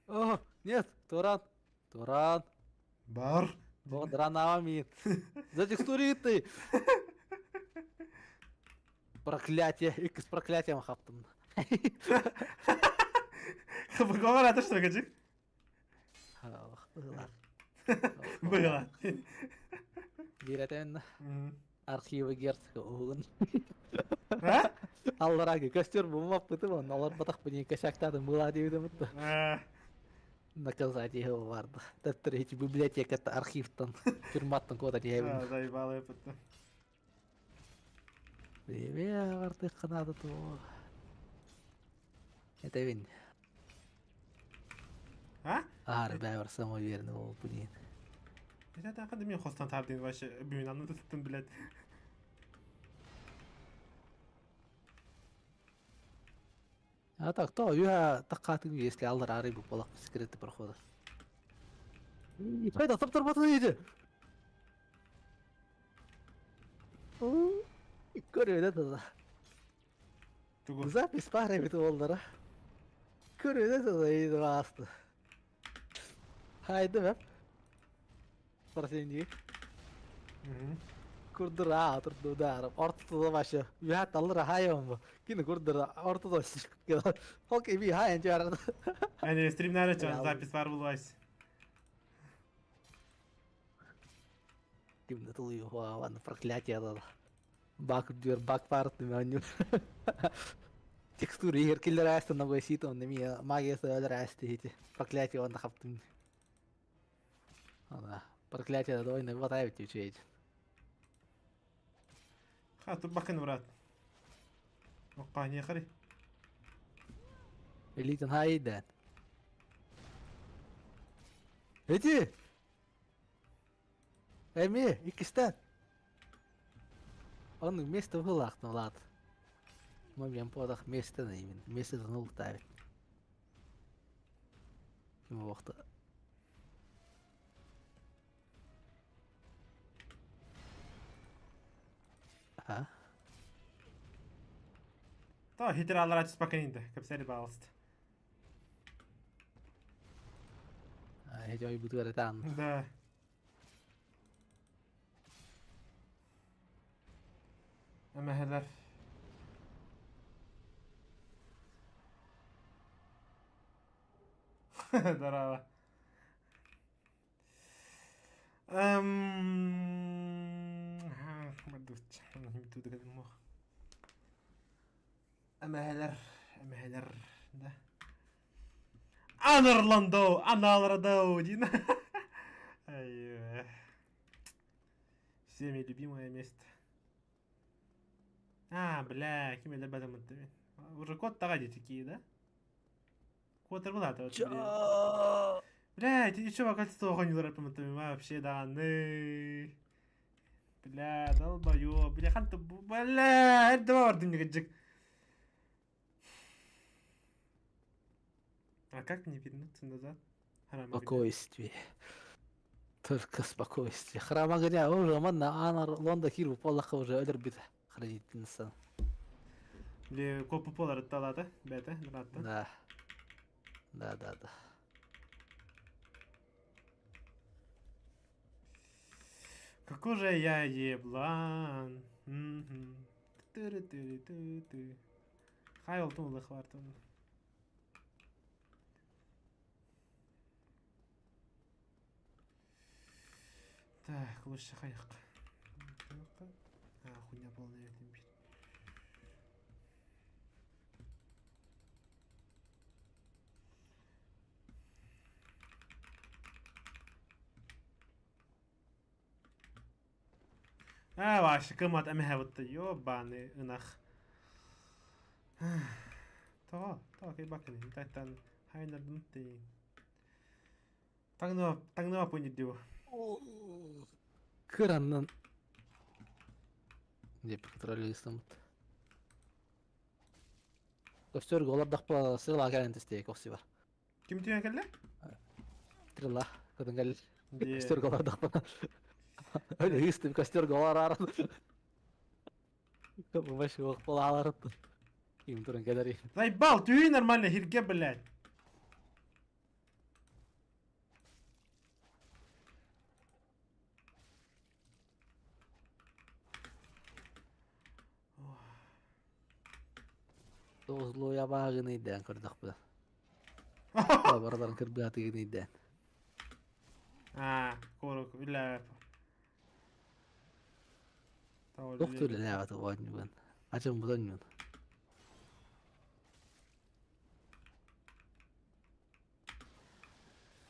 О, нет, Туран. Туран. Бар. Вот ранами. За текстуры ты. Проклятие. Икс проклятием хаптым. Говорят, это что, гаджик? Было. Было. Биретен архивы герцога угун. А? Аллараги костер бумап бытып, он алар батак бuni косяктадым была дейдим. Наказать его барды. Тәптір эти библиотека архивтан, тюрьматтан кода дейбин. Заебало я Бебе артык канады то. Это вин. А? Ар бәбір самоуверенный бол блин. Это так мен хостан тардын вообще бүйін туттум, блядь. А так то юха таккатын если алар ары бу болак секреты прохода. Хайда таптар батын еді. Көрөдө да. Тугу. Запись пара бит олдара. Көрөдө да еді басты. Haydi be. Парсенди. Курдура турду ортода башы. Юха аллара хайым. Кини курдура ортода шикке. Окей би хайын жар. Әне стримнары чан запись бар булайс. Кимде тулую ладно проклятие да. Бак дюр бак парт меню. Текстуры еркелер асты ногой сит он неме магия сөлөр асты эти проклятие он хаптым. Ана проклятие да ойны вот айбит үчейт. Ха, тут бакын брат. Оққа не қари. Элитен хайдан. Эти! Эми, иккистен. Onun место было лад. Момент подах место на именно. Место нул ставит. Ким вақта. А? Та хитер алар ачыс бакын инде. Кепсери бағылысты. Эти ой буду там. Да. Әмәһәләр. Здорово. Әмәһәләр, әмәһәләр, да. Анырландау, аналрадау, дин. Ай, Всеми любимое место. А, бля, ким эле бадам Уже код тага такие, да? Код была то. Бля, ты еще кольцо не вообще да, ны. Бля, долбоёб, бля, ханта, бля, это бардым не А как мне вернуться назад? Спокойствие. Только спокойствие. Храм огня уже манна анар лонда кирбу поллаха уже өлөр бит хранительница. Или копу полар талата, бета, братта. Да. Да, да, да. Какой же я еблан. Мгм. Тыры-тыры-ты-ты. Хай олтун улых бартын. Так, лучше хайық. А, хуйня полная этим бит. Аа, вообще кымат эмэһэ ёбаный ынах. Тоҕо? Тоҕо кыйбаккын? Таттан хайнардым тиин. Таҥныма таҥныма пуньдиу. Кыраннан деп контролируйсаммыт. Көстөргө олордохпо сыла кэлэн түстэ кокси бар. Ким түһэн кэллэ? Трила кытын кэл. Көстөргө олордохпо. Өлө ыыстым көстөргө олорар. Баш болалар. Ким туран кэлэр. Заебал, тюи нормально, хирге, блядь. Тоҕус бааҕын ыйдаан көрдөхпүнэ. Барыларын кырбаатыгын ыйдаан. Аа, куорук, үлэ. Туох үлэлээбэт оонньугун. Ачым бутонньун.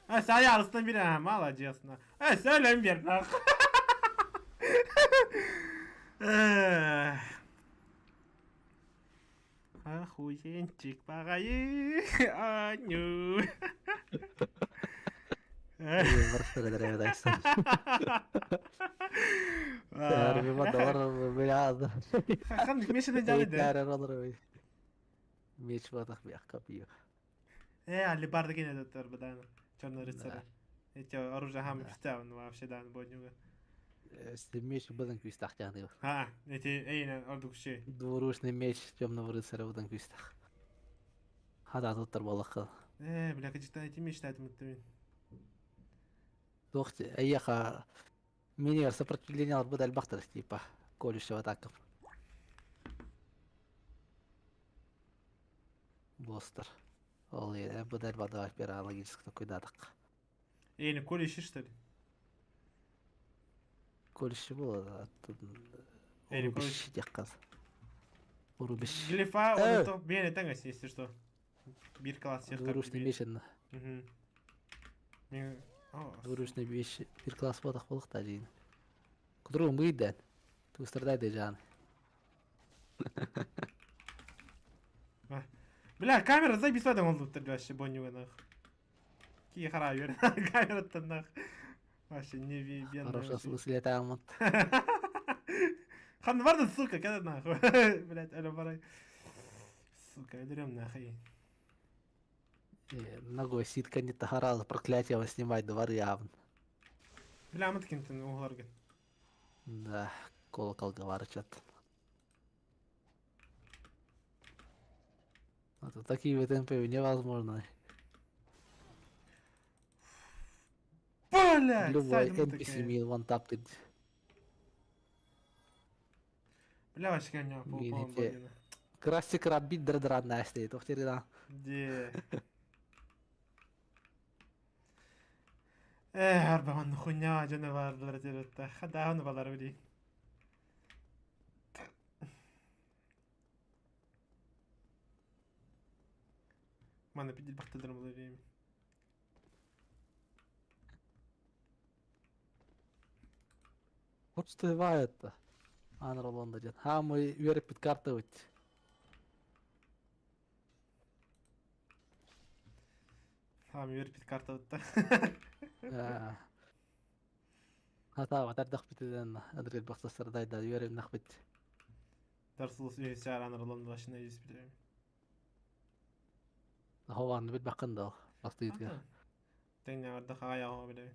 А, сая арыстан бир, а, молодец. А, сөлөм бер, нах. Охуенчик баҕайы, аню. Меч батах бияққа пиво. Э, алебарда кене доттор бадан. Черный рыцарь. Эти оружие хам пистав, вообще дан боднюга. Меч бадан күстах жаны. А, эти эйна ордук ши. Двуручный меч темного рыцаря бадан күстах. Хада тоттор балыққа. Э, бля, качта эти меч тайтым мин. Тохти, эйяха минер сопротивление албыт әлбақтыр, типа, колющего атака. Бостер. Ол бу дальба бера логически такой даток. Эйна колющий, что ли? Колющий было. Эйна колющий. Декказ. Урубиш. Глифа, он то бене тангас, если что. Бир класс Двуручный меч. Двуручный меч бир класс бодах болук та жейин. Кудругун быйдан. Тустардай жаны. Бля, камера заебись в он тут вообще бонюга нах. Ки харабер. Камера там нах. Вообще не вибен. Хорошо смысле там. Хан варда, сука, когда нахуй. Блять, алло, барай. Сука, дрем нахуй. Ногой ситка не тахарала, проклятие вас снимать двор явно. Бля, мы таким ты угларгын. Да, колокол говорит. Вот такие темпы невозможно. Блять! Любой NPC мил ван таптит. Бля, вообще не по Красик рабит драдрад настей, тохтерина. Де. Э, арба ман хуйня жана барлар жеретта. Хадагын балар били. Мана пидел бахтадыр булар эми. Вот что бывает-то. Ана Роланда дед. А мы верит карта ведь. А, мы верит карта вот. Хата ватар битеден адрел бахтасырдай да верим нахбит. Дарсылыс үйсәр ана Роланда башына юз билем. Хован бит бакында бастыйдга. Теңне барда хая хо билем.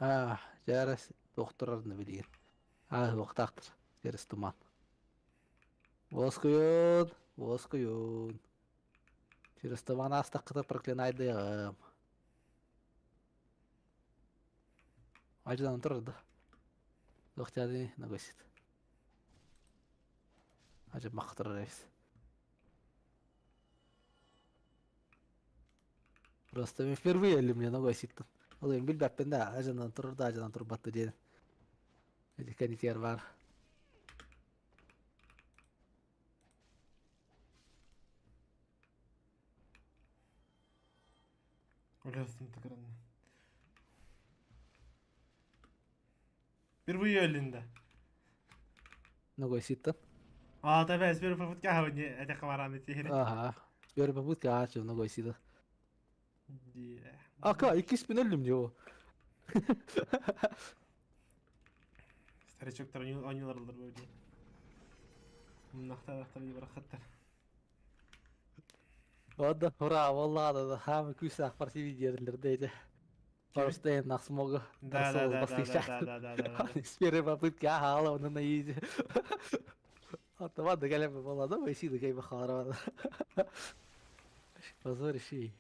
А, жарас докторны билген. А, вақтақтыр. Терес туман. Воскуюн, воскуюн. Через туман астаққыта проклинайдыгым. Аждан турар да. Лохтяды нагосит. Ажа мактырар эбит. Просто мен впервые өллүм мне ногой ситтин. Ол эми билбэппин да, ажанан турар да, ажанан турбатты диэн. Эти канитер бар. Өлөсүн тыкырынна. Впервые өлүн да. Ногой ситтин. А, та с первой попытки не это хавараны тиһири. Ага. С первой попытки ачым ногой сиды. Ака, иккиспин өллүм его. Старичоктар оонньуулар бу дии. Муннахтар барахаттар. Ладно, ура, валлада, хаамы күүстээх спортивный диэрлэр дейdi. Постоянно смогу. Да, да, да, да, да, да, да, да, да. С первой попытки, ага, ала, на изи. Ата кэлэн буолла да, сиды кэй бахара. Позорище.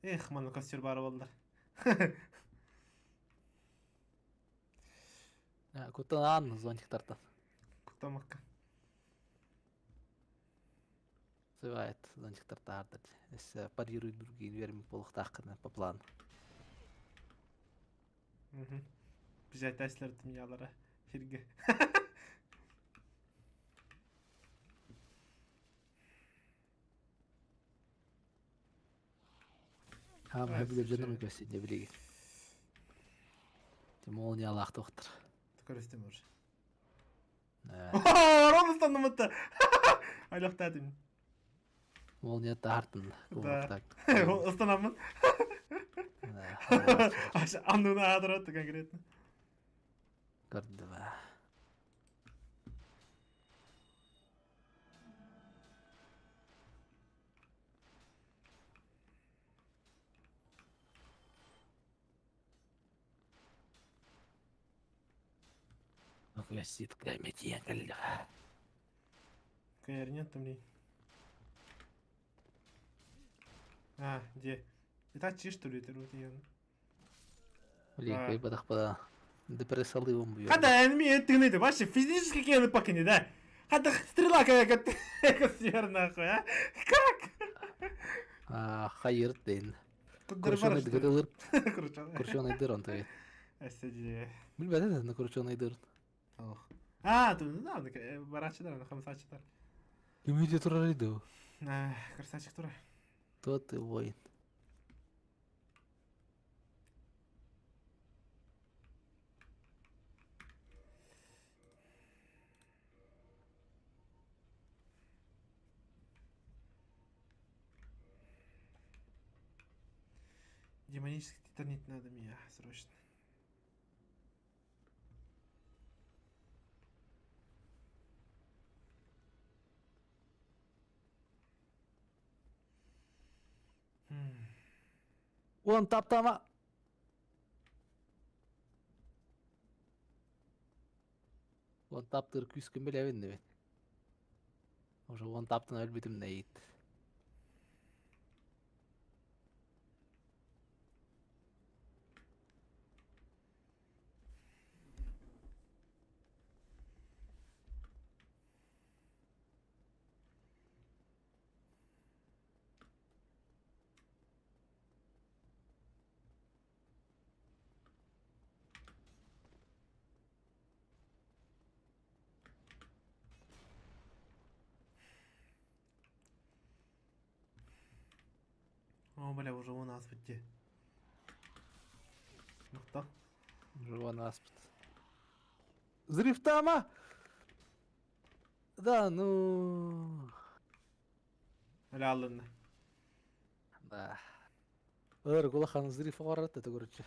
Эх, манна костер баар буоллар. Куттан зонтиктартан. Куттамакка. Сывает зонтиктартар. С парируют другие верми полухтахкана по плану. Бизәтәсләр дөньялары. Хирге. Хаам хөбүлөр дьонум көссүнне билигин. Молниялаах доктор. Көрүстүм уже. Рон ыстаннымытты. Айлактадым. Молния тартын. Да. Ыстанамын. Аннуна адыраты конкретно. Көрдүм. Ситка метьен кэллэ. Кайр нет там ли? А, где? Это чи что ли это вот я? Блин, кайбадах па. Депрессалывым буё. Хата энми это вообще физически какие пока да? Хата стрела как как нахуй, а? Как? А, хайыр ден. Крученый дыр. Крученый дыр он твой. Эсэди. Билбэт на крученый дыр. А, тут да, барачыдар, хамсачыдар. Кимите турар иду. Красавчик тура. Кто ты воин? Демонический титанит надо мне срочно. Уон таптама. Уон таптыр күүскүн билебин дебет. Уже уон таптан өлбүтүм нейт. О, бля, уже у нас где. Ну кто? Уже у нас. Взрыв тама! Да, ну... Бля, алынна. Да. Өр, кулахан взрыв оҕорот это короче.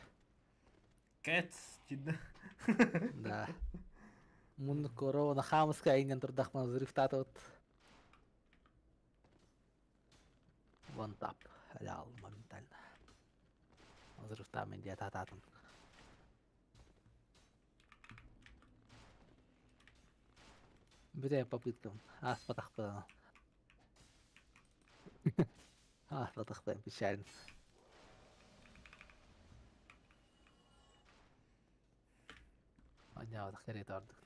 Кэт, дидна. Да. Муннук корона хамыска айнен турдахман взрыв татот. Вон тап. Алял моментально. Взрыв там иди тататын. Бүтэ попыткам. Ааспатахпын. Ааспатахпын печально. Анньаабатах кэриэтэ ордук.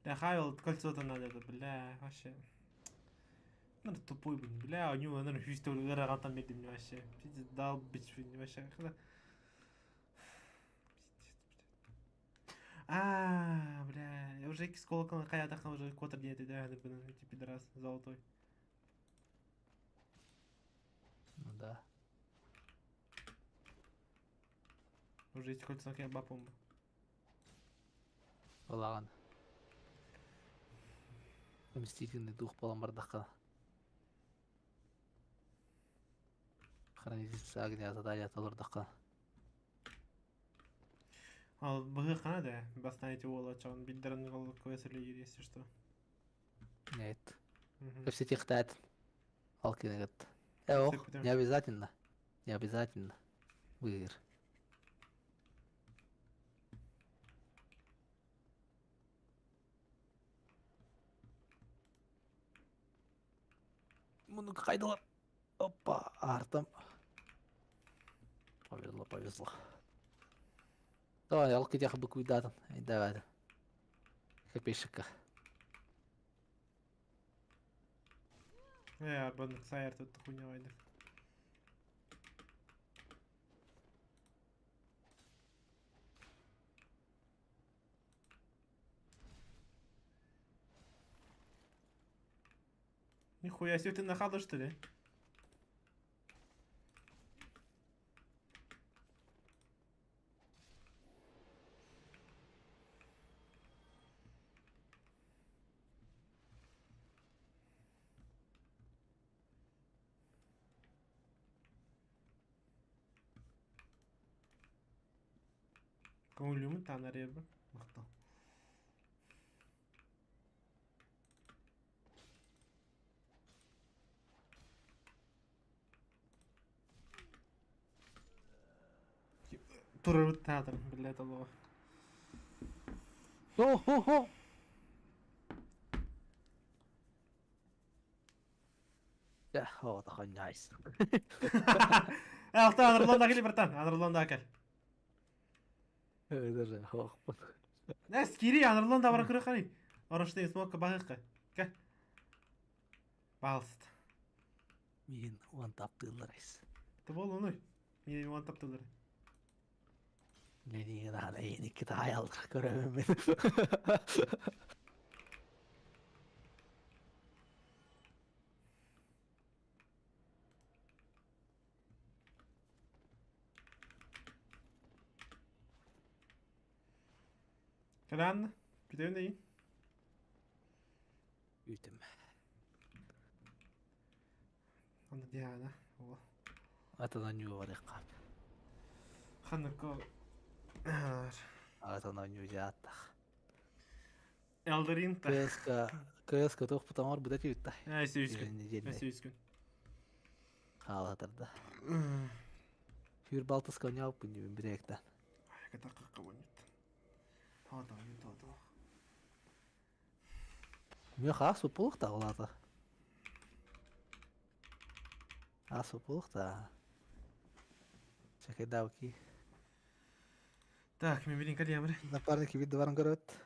Бля, Хавил кольцо-то надо, это, бля, вообще. Надо тупой, блин, бля, у него, наверное, хүйсті ыраҕантан бердим мне вообще. Пиздец, дал бич, блин, вообще. Когда... Пиздец, блядь. А, бля, я уже икс колокол хайатахна уже котр диэти да, блин, эти пидорас золотой. Ну да. Уже эти кольцо я бапом. Балаҕан. Мстительный дух буолан бардахха. Хранительница огня задание толордоххо. Ал быһыаххана да, бастаан эти уола чон билдерин квесили если что. Нет. Мгм. Кэпсэтиэхтээт. Ол кинигит. Э ох, Сөп не обязательно. Не обязательно. Быыр. Муну хайдалар. Опа, Артем. Повезло, повезло. Давай, алкидях быкуйдатан. Давай. Копейщика. Э, арбан сайар тут хуйня вайдах. Нихуя себе ты нахала, что ли? Көңүлүмүн таанар ербин. Мактал. Турабыт театр, блядь, алло. О-хо-хо! О, такой nice. Алта анырлан да кел, братан, анырлан да кел. Даже ох. Нәс, кири, анырлан да бар көрө қани. Орошты смокка бағыққа. Ке. Балст. Мин уан таптыылар айс. Ты бол ону. Мин уан таптылар. Ленин ана эйникки таайалдыр көрөмүн мен. Калан, күтөбүн дейин. Үтүм. Аны Диана. О. Атан нью барыкка. Ханыкко. Атан нью жааттах. Элдеринта. КСК КСК туох бутамар быда түйүтта. Әй, сүйүскүн. Әй, сүйүскүн. Хаалатарда. Хүр балтыска ойнаабыппын дибин бирэктен. Катакка вонит. Хата, юта, Мө хаас упулукта улата. Аас упулукта. Чекайдауки. Так, мен билин калиямыр. Напарники видно баран көрөт.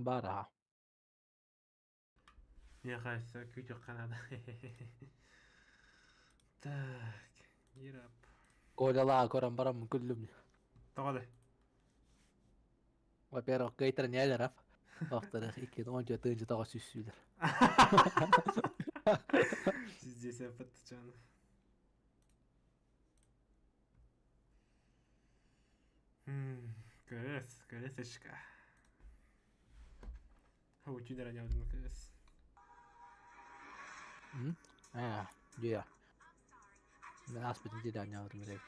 Баар аһа. Миэхэ өссө күүтүөххэ наада. Так, gear up. Колялаа көрөн бараммын күллүм. Тоҕо да? Во-первых, кыайтар нээлэрап. Во-вторых, 2014 тыһыынча сүүссүүлэр. Здесь подтачан. КС, КСочка. Учитель не КС. Аа, дьиэ. Мен ааспытын дьиэ оонньообутум эрэ.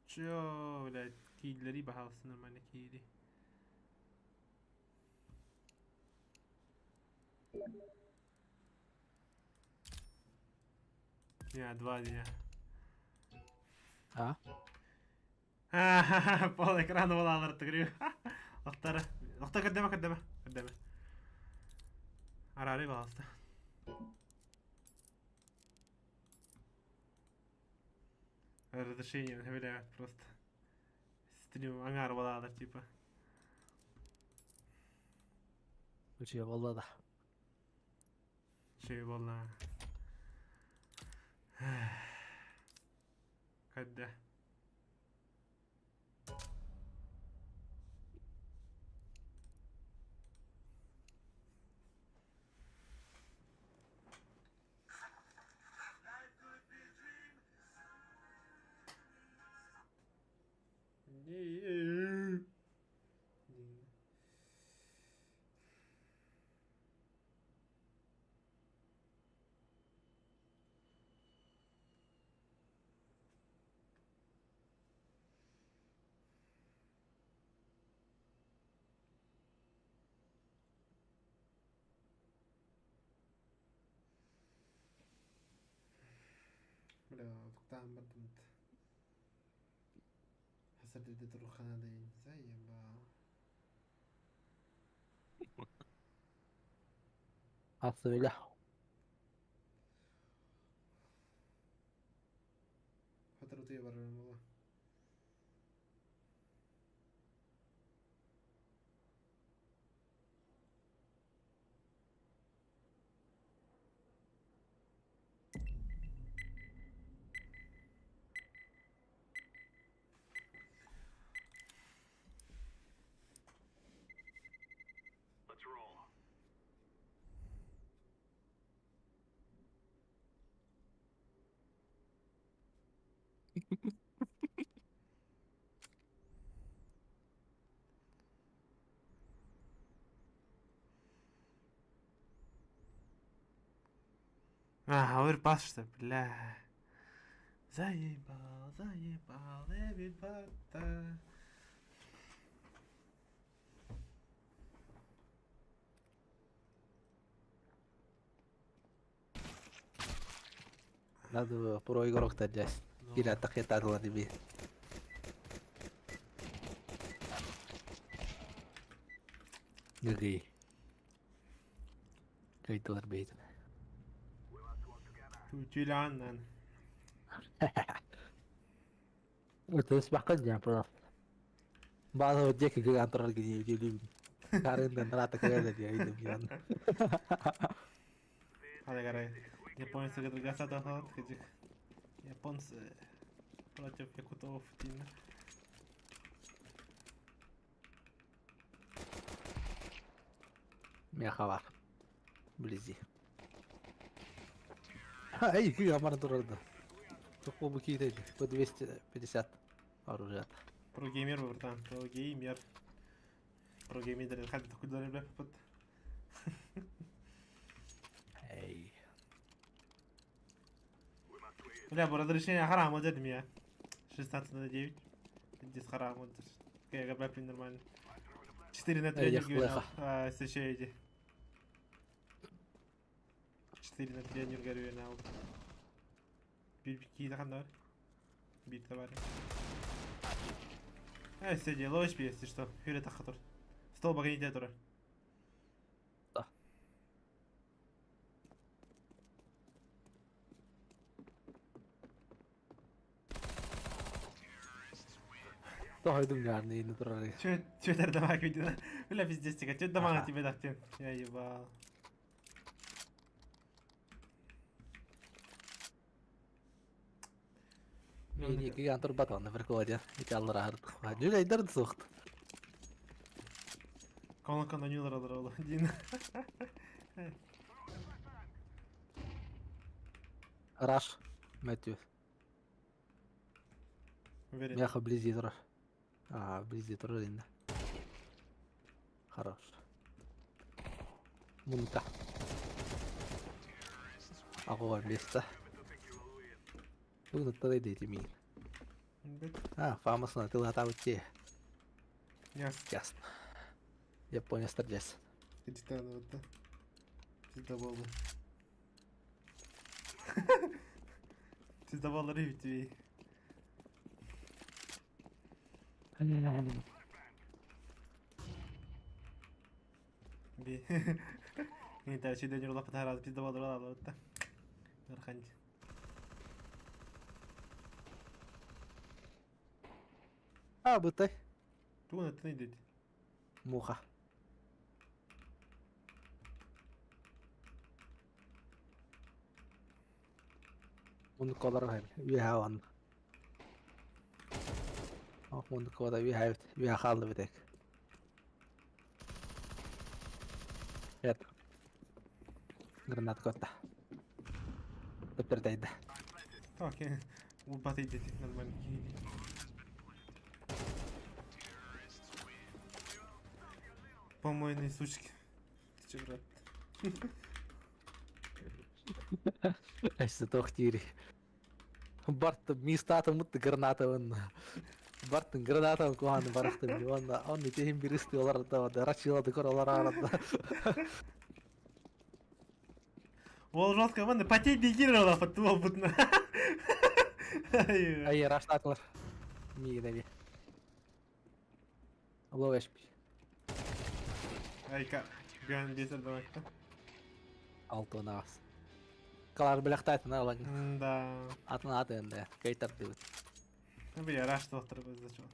Чё, блядь, кииллэри баһаалыста нормально киири. Не, 2 дня. А? Пол экрана буолаалар тыгырыы. Охтара. Охта көрдөмө көрдөмө. Көрдөмө. Арары пожалуйста. Разрешение, бля, просто. Стрим аңар буолаалар типа. Үчүгэй буолла да. Şey буолла. Кадда. Не. Бля, туктаан бардым. Хасар турухана заебал. Ас үлэ. Сотору барар буолла. А, оверпас что, бля. Заебал, заебал, ребята. Надо про игрок дядь. Или атакетарлар би. Гри. Кайтылар бейтин. Тюляннан. تسمع قد يعني برا بعضها وديك يقول عن طريق الجديد كارين نراتك هذا اللي يعيد هذا قرأ Японцы гасата хадик. Японцы против якутов Тина. Мехава. Вблизи. Эй, какие амар дурада. Такого какие-то по 250 оружия. Прогеймер, братан, прогеймер. Прогеймер, хад такой дали, бля, под. Эй. Бля, бу разрешение харам вот это меня. 16 на 9. Здесь харам вот. Я бля, нормально. 4 на 3 Эх, леха. А, эти. 4 на 3 нюргарю Bir iki daha var. Bir de var. Э, сиди, ловишь, если что. Хюре тахатур. Стол багани тура. Да. Тоһойдум ньаарны инни турары. Чөтер дамаг видно. Бля, пиздец, тика. Чөт дамага тебе дахтен. Я ебал. Мини киgan турбат онно прикладе. Ити аллара хардык. Жүлейдер суохт. Колокон анюлар алар Дин. Раш. Мэтью. Уверен. Меха вблизи турар. А, вблизи турар инде. Хорош. Мунта. Аҕуон биэстэ. Тугунаттан дети миин. А, фамасына тылатаабыт дии. Ясно. Ясно. Японецтар дьэс. Титановата. Пиздоболы. Пиздоболлары бүтүүй. Би. Не та чүйден юрлап таһараад пиздоболлары алабытта. Ырхан. А, бытай. Тугун аттан идет. Муха. Муннукка олорор үөһэ уонна. Ох, муннукка үөһэ үөһэ хааллыбыт эк. Эт. Гранат котта. Төптөртөйдө. Так, улбат идет нормально. Помойные сучки. Ты че, брат? Өссө туох диирий. Барт мистата мут граната уонна. Бартын граната куһааны барахтым уонна он итиһин биристи олар да рачила кор олар арада. Ол жестко, вон, потей бегировала, потом будто. Ай, раштатылар. Миигин эби. Лоу HP. Айка, ган бесер давай. Алтын аас. Калар билэхтаатын алаң. Да. Атын атын да. Кайтардыбыт. Ну, бля, раш доктор зачем?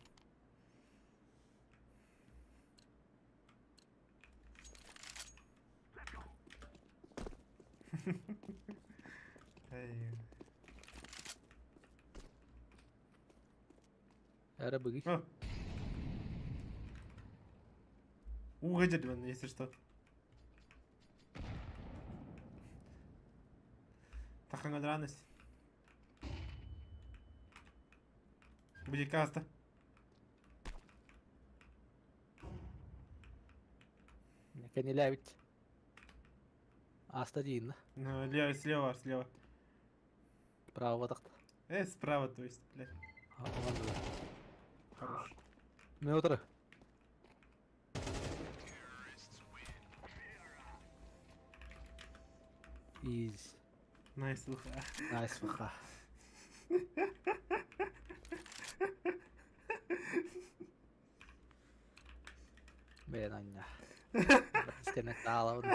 Эй. Эрэ быгый. О. Угодит он, если что. Таханgadранность. Будет каста. Кэнилээбит. Ааста диин. Ну, лево, слева, слева. Право тахта. Справа, то есть, блядь. Хорош. Мен отыры. Easy. Nice, уха. Nice выха. Бэйэн анньа. Стенек таалабын.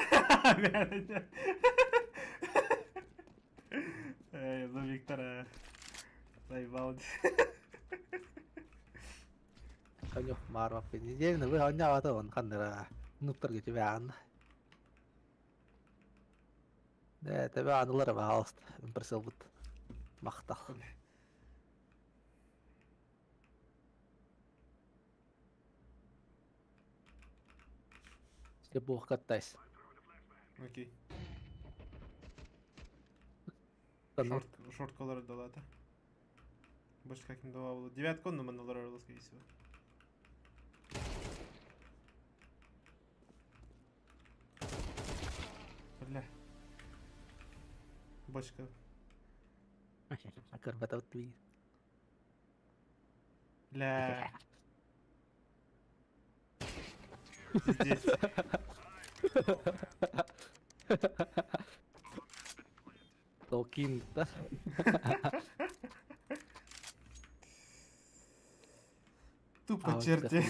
Эй, ну Виктора заебал. Конюх маарбаппын. Неделя вы анньаабата он ханныра. Нуктар кетибээн. Ээ, тэбэ аналара баалыст. Импресилбут. Махтал. Степух каттайс. Окей. Танур. Шорт, шорт колор дала-то. Больше как не давал. Девятку, но мы скорее всего. Бля. Бочка. Көрбөтөбүт биир. Бля. Пиздец. Толкин да. Тупо черти.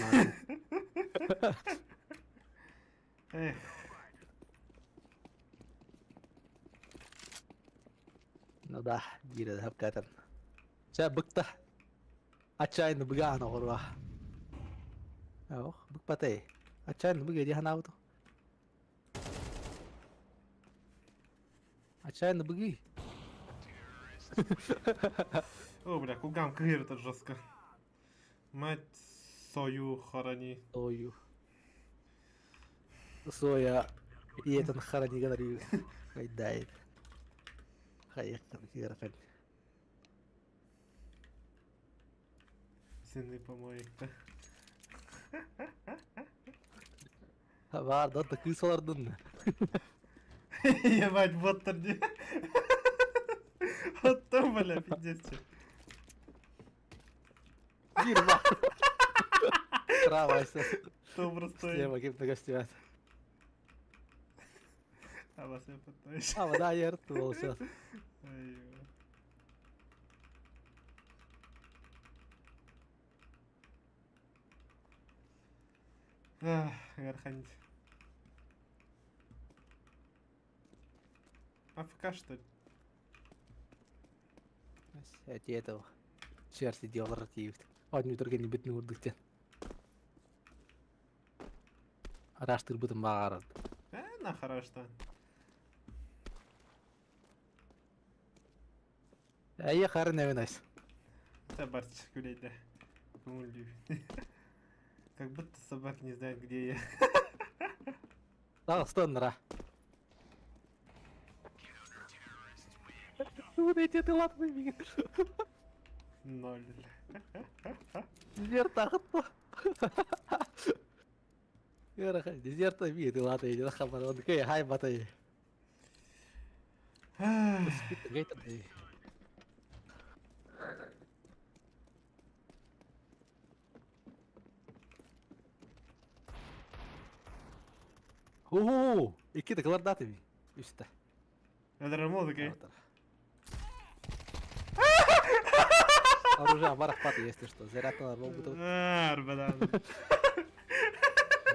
Эх. Ну да, биир хапкатан. Чэ быкта. Отчаянно быгаан оҕоруо. Ох, быкпатай. Ачаан быга дии санаабытым. Ачаан быгый. О, бля, кулгам кыырыта жестко. Мать сою хорони. Сою. Соя ийэтин хорони гынар Хайдайт. Хайыктан кыарахан. Сыны помоек-то. Баар да кыыс олордун. Ебать, боттар дии. Оттон, бля, пиздец. Биир баар. Травайся. То простой. Слева ким-то гостевать. А вас я потаешь. А, вода ерт был сейчас. Гарханить. АФК что ли? Эти этого. Черти делал тиевт. Одни другие битни урдыктен. Араштырбытым баарат. Э, нахара что? Эйе харын эвенес. Это барч гуляй, да. Как будто собака не знает, где я. Тагыстоннара. Вот эти ты латвы Ноль. Дезерт тахытта. Дезерт би ты латы иди хабар. Он кей хай батай. Оо, икки кылардаты би. Үстэ. Это музыка. Оружие барах если что. Заряд на могут. Арбадан.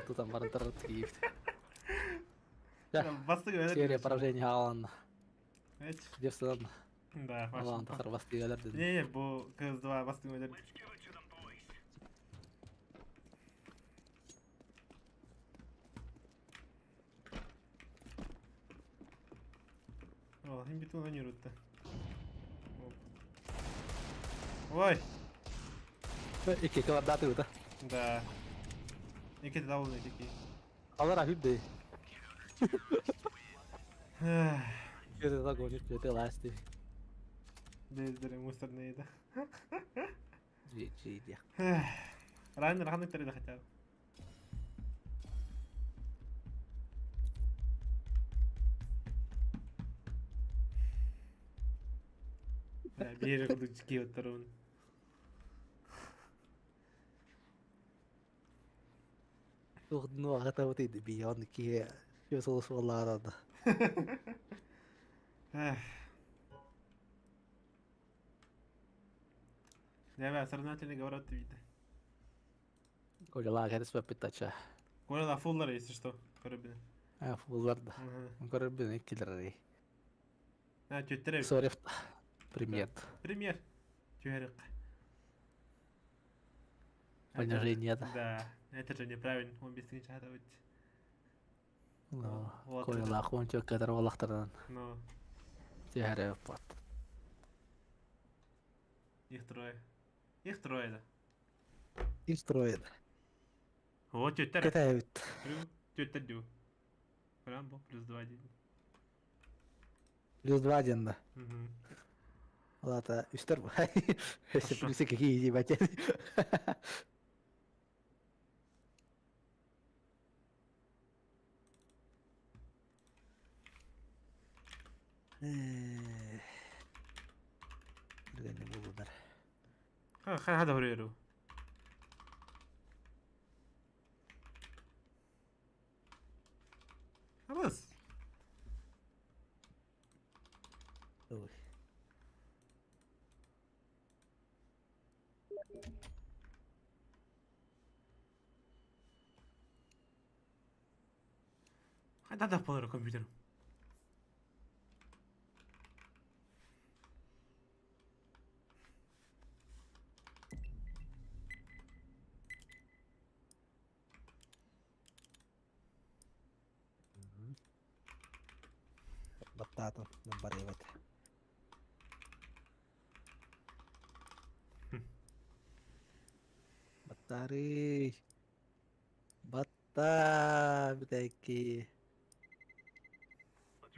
Тут там баран киевт. Серия поражений Алан. Девственно. Да, Алан тахар бастыгалар дедим. Не, не, бу КС2 бастыгалар. О, им битву планируют-то. Ой! Икки квадраты да? Да. Икки довольны такие. Алар ахип дей. Это загонит, это ласти. Бездери мусорные, да. GG, да. Рано, рано перед хотя бы. Биир курдук отторун. Тугдну агатабыт бийон ки сулус боллаарада. Давай, соревновательный говорят видно. Коля лагерь спапитача. Коля да фуллар, если что, көрөбүн. А фуллар да. Көрөбүн иккилер. А, теттере. Сорев. Пример. Пример. Түһәрик. Понижение, да. Да, это же неправильно. Он без чата быть. Ну, Коля лахон чок кадар валахтардан. Ну. Түһәрек бат. Их трое. Их трое, да. Их трое, да. Вот тетя. Какая Тетя Дю. Рамбо плюс 2-1. Плюс 2-1, да. Угу. Ладно, үстер Если плюсы какие ебать. هذا هو ريرو. خلاص. هذا هو الكمبيوتر. Саатын барыам этэ. Баттаарый. Баттаа бүтэкки.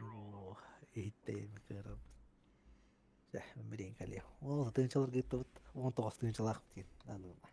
Оо, иһиттэйим кыарам. Чэ, билин кэлиэ. Ол тыынчаларга ыттыбыт. 19 тыынчалаах диэн. Аныма.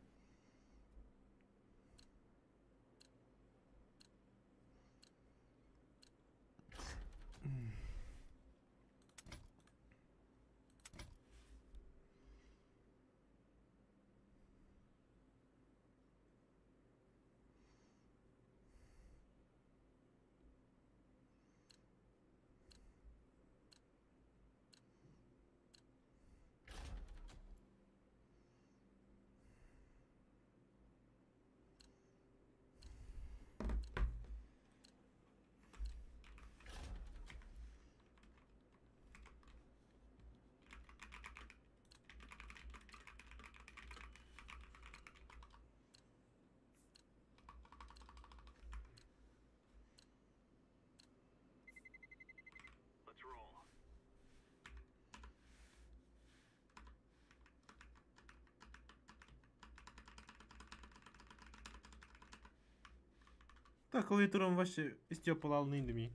Так, клавиатурам вообще истепалалны индеми.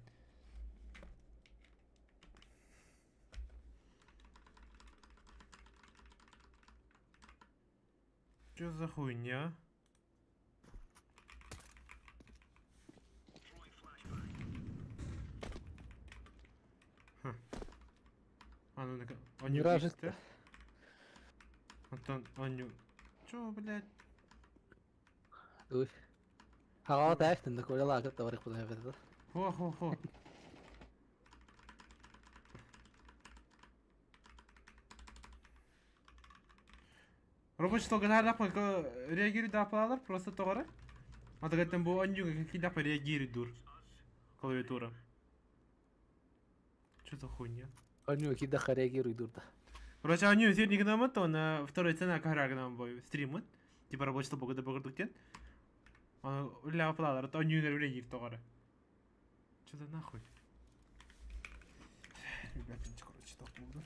Чё за хуйня? Ха. А, ну, они Миражик. Антон, Аню. Чё, блядь? Ой. Хаҕа таахтын да Коля кытта барык була. Хо-хо-хо. Рабочий стол генерал реагирует да просто тоҕо Атыгаттан бу онньуга кидапа реагирует дур. Клавиатура. Что за хуйня? Онньуга кидаха реагирует дур да. Короче, оннью сегодня гномы, то на второй цена кахара гном бой стримы. Типа рабочий стол богда богдуктен. Он ля плалар, то оннью реагирует тоҕо. Что за нахуй? Ребята, короче, так буду.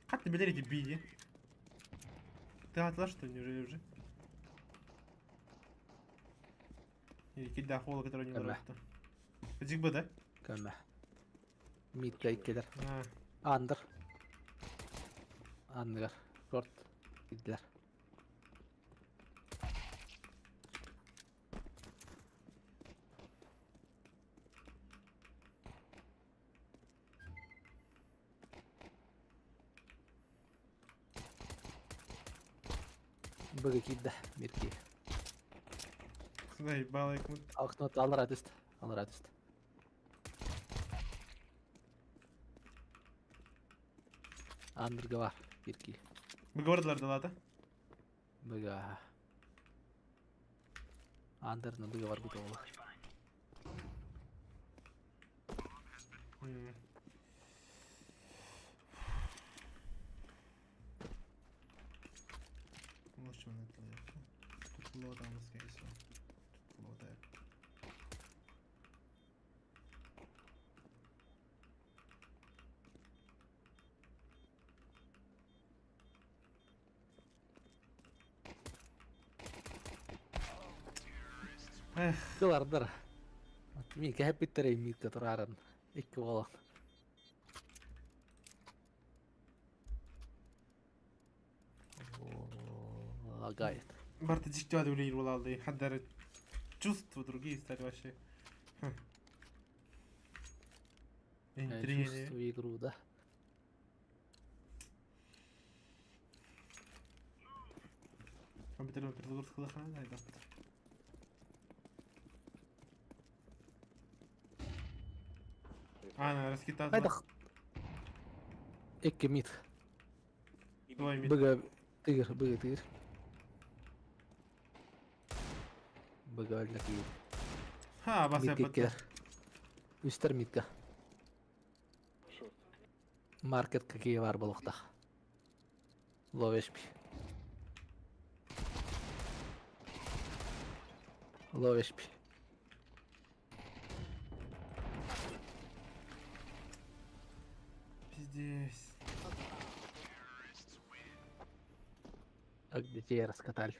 Как ты билери били? Ты отла что неужели уже? Или кида хола, который не нравится. Дик бы, да? Көмө. Мид келер. Андер. Андер. Шорт. Кидлер. Быга киирдэ, биир киһи. Заебало их. Окно аллара түстэ, аллара түстэ. Андырга бар, биир киһи. Быгабардылар да Быга. Андерны быга бар бит ола. Лучше он это Тут лода у нас, скорее всего. Тут лода. Эх. Кылардар. Мин кэһэппиттэрэй миитка турааран. Икки буолан. Лагает. Барта дьиктивады үлэлиир буолааллыы хардары чувства другие стали вообще. Интриги. Чувствую игру, да. Компьютерный перезагрузка да. А, раскитать. Хайдах Икки мид. Двое мид. Быга тыгыр, быга тыгыр. Быга өллө киир. Ха, бас Мидке иккилэр. Үстэр мидка. Маркет какие бар болуктах. Ловишь. Low HP. Пиздец. Как детей раскатали.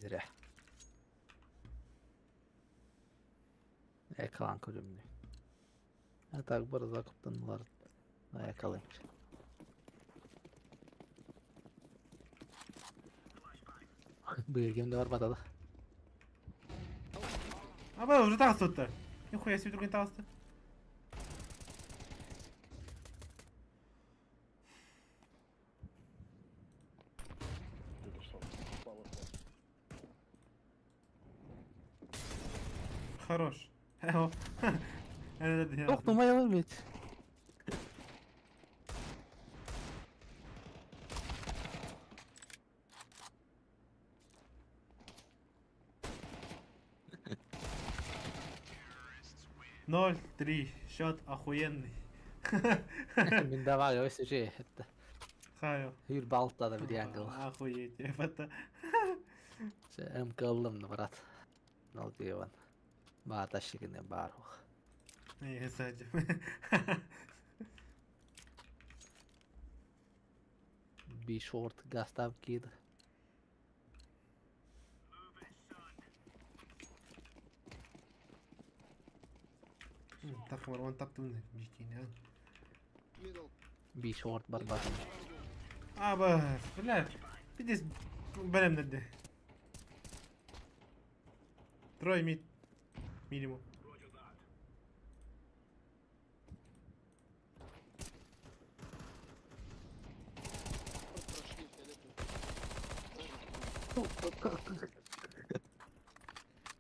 Зря. Ekran көрүмнүү. А так бар закуптанылар. Аякалайм. Быгем да барбата да. А уже таҕыста. Нихуя себе другой таҕыста. Хорош. Тохтумайалар ведь. 0-3. Счет охуенный. Мин давай өсөже это. Хайо. Hür balta da bir yangıl. Охуеть, это. МК ыллым, брат. Нал диван. Баата шигине бар. Не, сзади. Be short гастав кид. Так, Марван таптым бикини, а. Be short барбат. А, бас, бля, пиздец, бэлэм Трое мид. Минимум.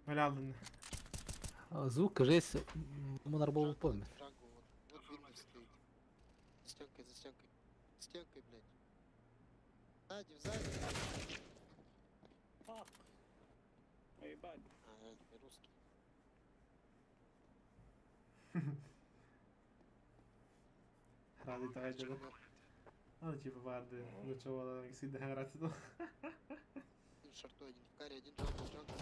Бля, ладно. Звук, кажется, мунар был помнит. Вот видно стоит. За стенкой, за стенкой. Стенкой, блядь. Сзади, сзади. Ебать. А, это русский. Рады tagay Ну, типа, барды. Ну, чего, всегда играть. Один шортой, один в каре, один jungle, jungle.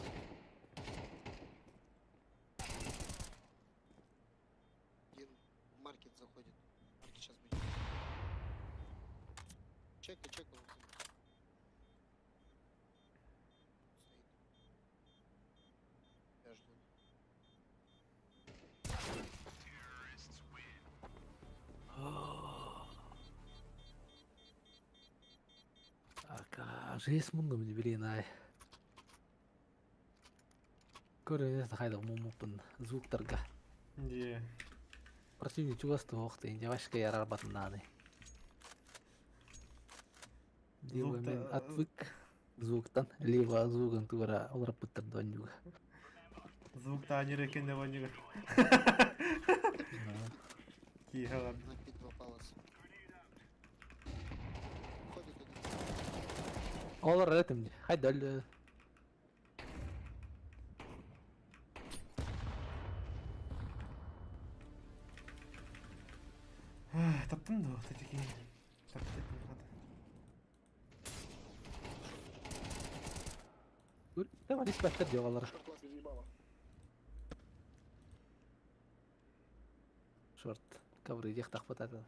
Один в маркет заходит. Маркет сейчас будет. Чекай, чекай. Вот он. Стоит. Я жду. Кажись, мундум блин, ай. Көрө хайда мумуппун звуктарга. Не. Противник чувствовал, охты, девашка ярар батынады. Либо мен отвык звуктан, либо звугын тура олар пыттыр донюга. Звук-то они рекен не Тихо, ладно. На пит попалась. Ходит один. Олар этим, хайда. Таптым да, таки. Таптым, Давай, диспетчер делалар. Шорт. Ковры дих так вот это.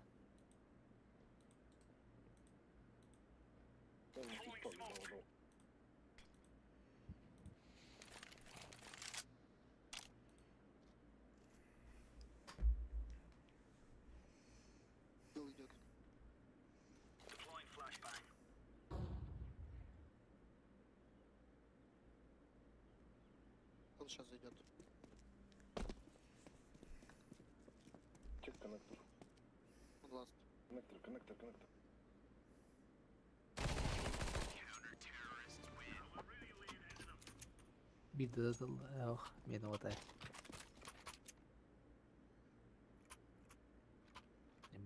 Идет. Он сейчас зайдет. Чек коннектор. Он last. Коннектор, коннектор, коннектор. Бид ох, мен вот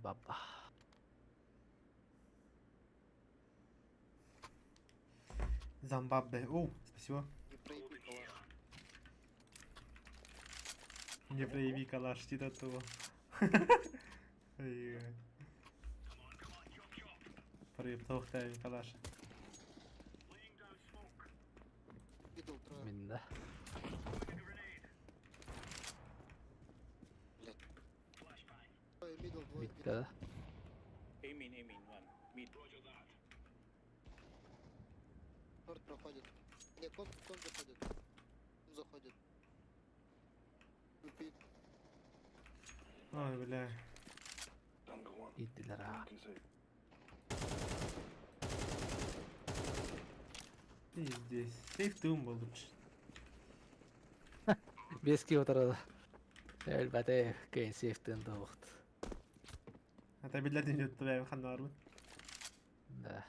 Баба. Замбабе. О, спасибо. Не проеби калаш. Не прояви калаш, ти того. Проептоохтай калаш. Мидл трое. Мин да. Блядь. Двое мидл, двое Bitti да. A main, one. Mid. Шорт проходит. Не, кон, кон заходит. Он заходит. Тупит. Ой, бля. Tango one. Иттилэр аа. Can say. Пиздец. Сейф тым был лучше. Бески отырады. Элбәте кейн сейфтен тоғыт. Ата биллердин өттү бэйм ханна барбын. Да.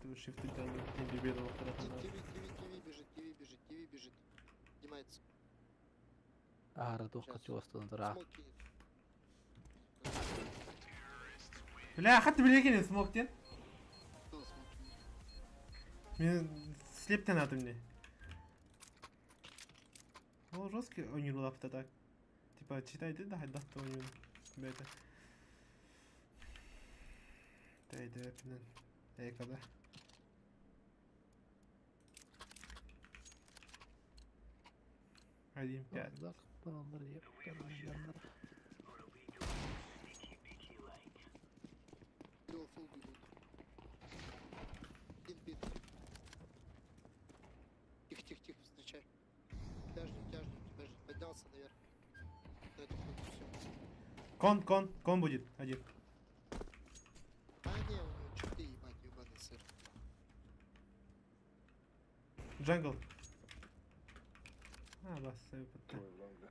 Ту шифты там не бебе Ти- ТВ, ТВ, ТВ бежит, ТВ бежит, ТВ бежит. Поднимается. Аара туохка чугастан тура. Смок кинет. Бля, хат билеген смоктен. Кто смок кинет? Мен слептен атым не. Ол жесткий ойныр лапта так. Типа читайте да хайдахты ойныр. Бета. Тейде пинен. Эйкада. Один пять. Мидл фул бегут. Один бит. Тихо, тихо, тихо, встречай. Тебя ждет, тебя ждет, тебя ждет. Поднялся наверх. На эту хуйню всё. Кон, кон, кон будет. Один. А не, у него читы, ебать, ебаный сыр. Джангл. А, бас, Двое в лонге.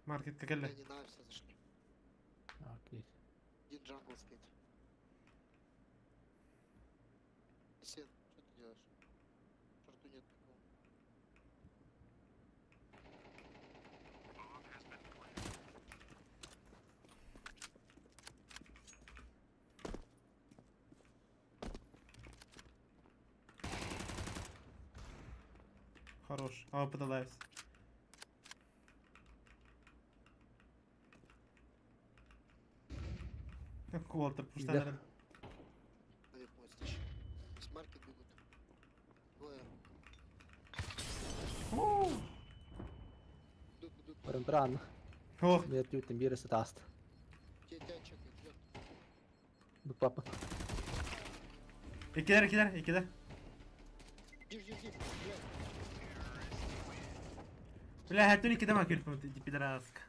Маркет какеле. Они на все зашли. Окей. Один джангл стоит. Сен, что ты делаешь? Шорту нет никого. Хорош. А, подалась. Квартер, пушта, Да. наверное. Наверх мост еще. С маркет бегут. Двое. Уу. Идут, идут. Баран туран. Ох, Мен түттен бирisi тааст. Тебя, тебя чекает, ждет. Дупапа. икилер, икилер, икилер. Жди, жди, жди. Блядь. Бля, хәттүн икки дама күлпүм, пидораска.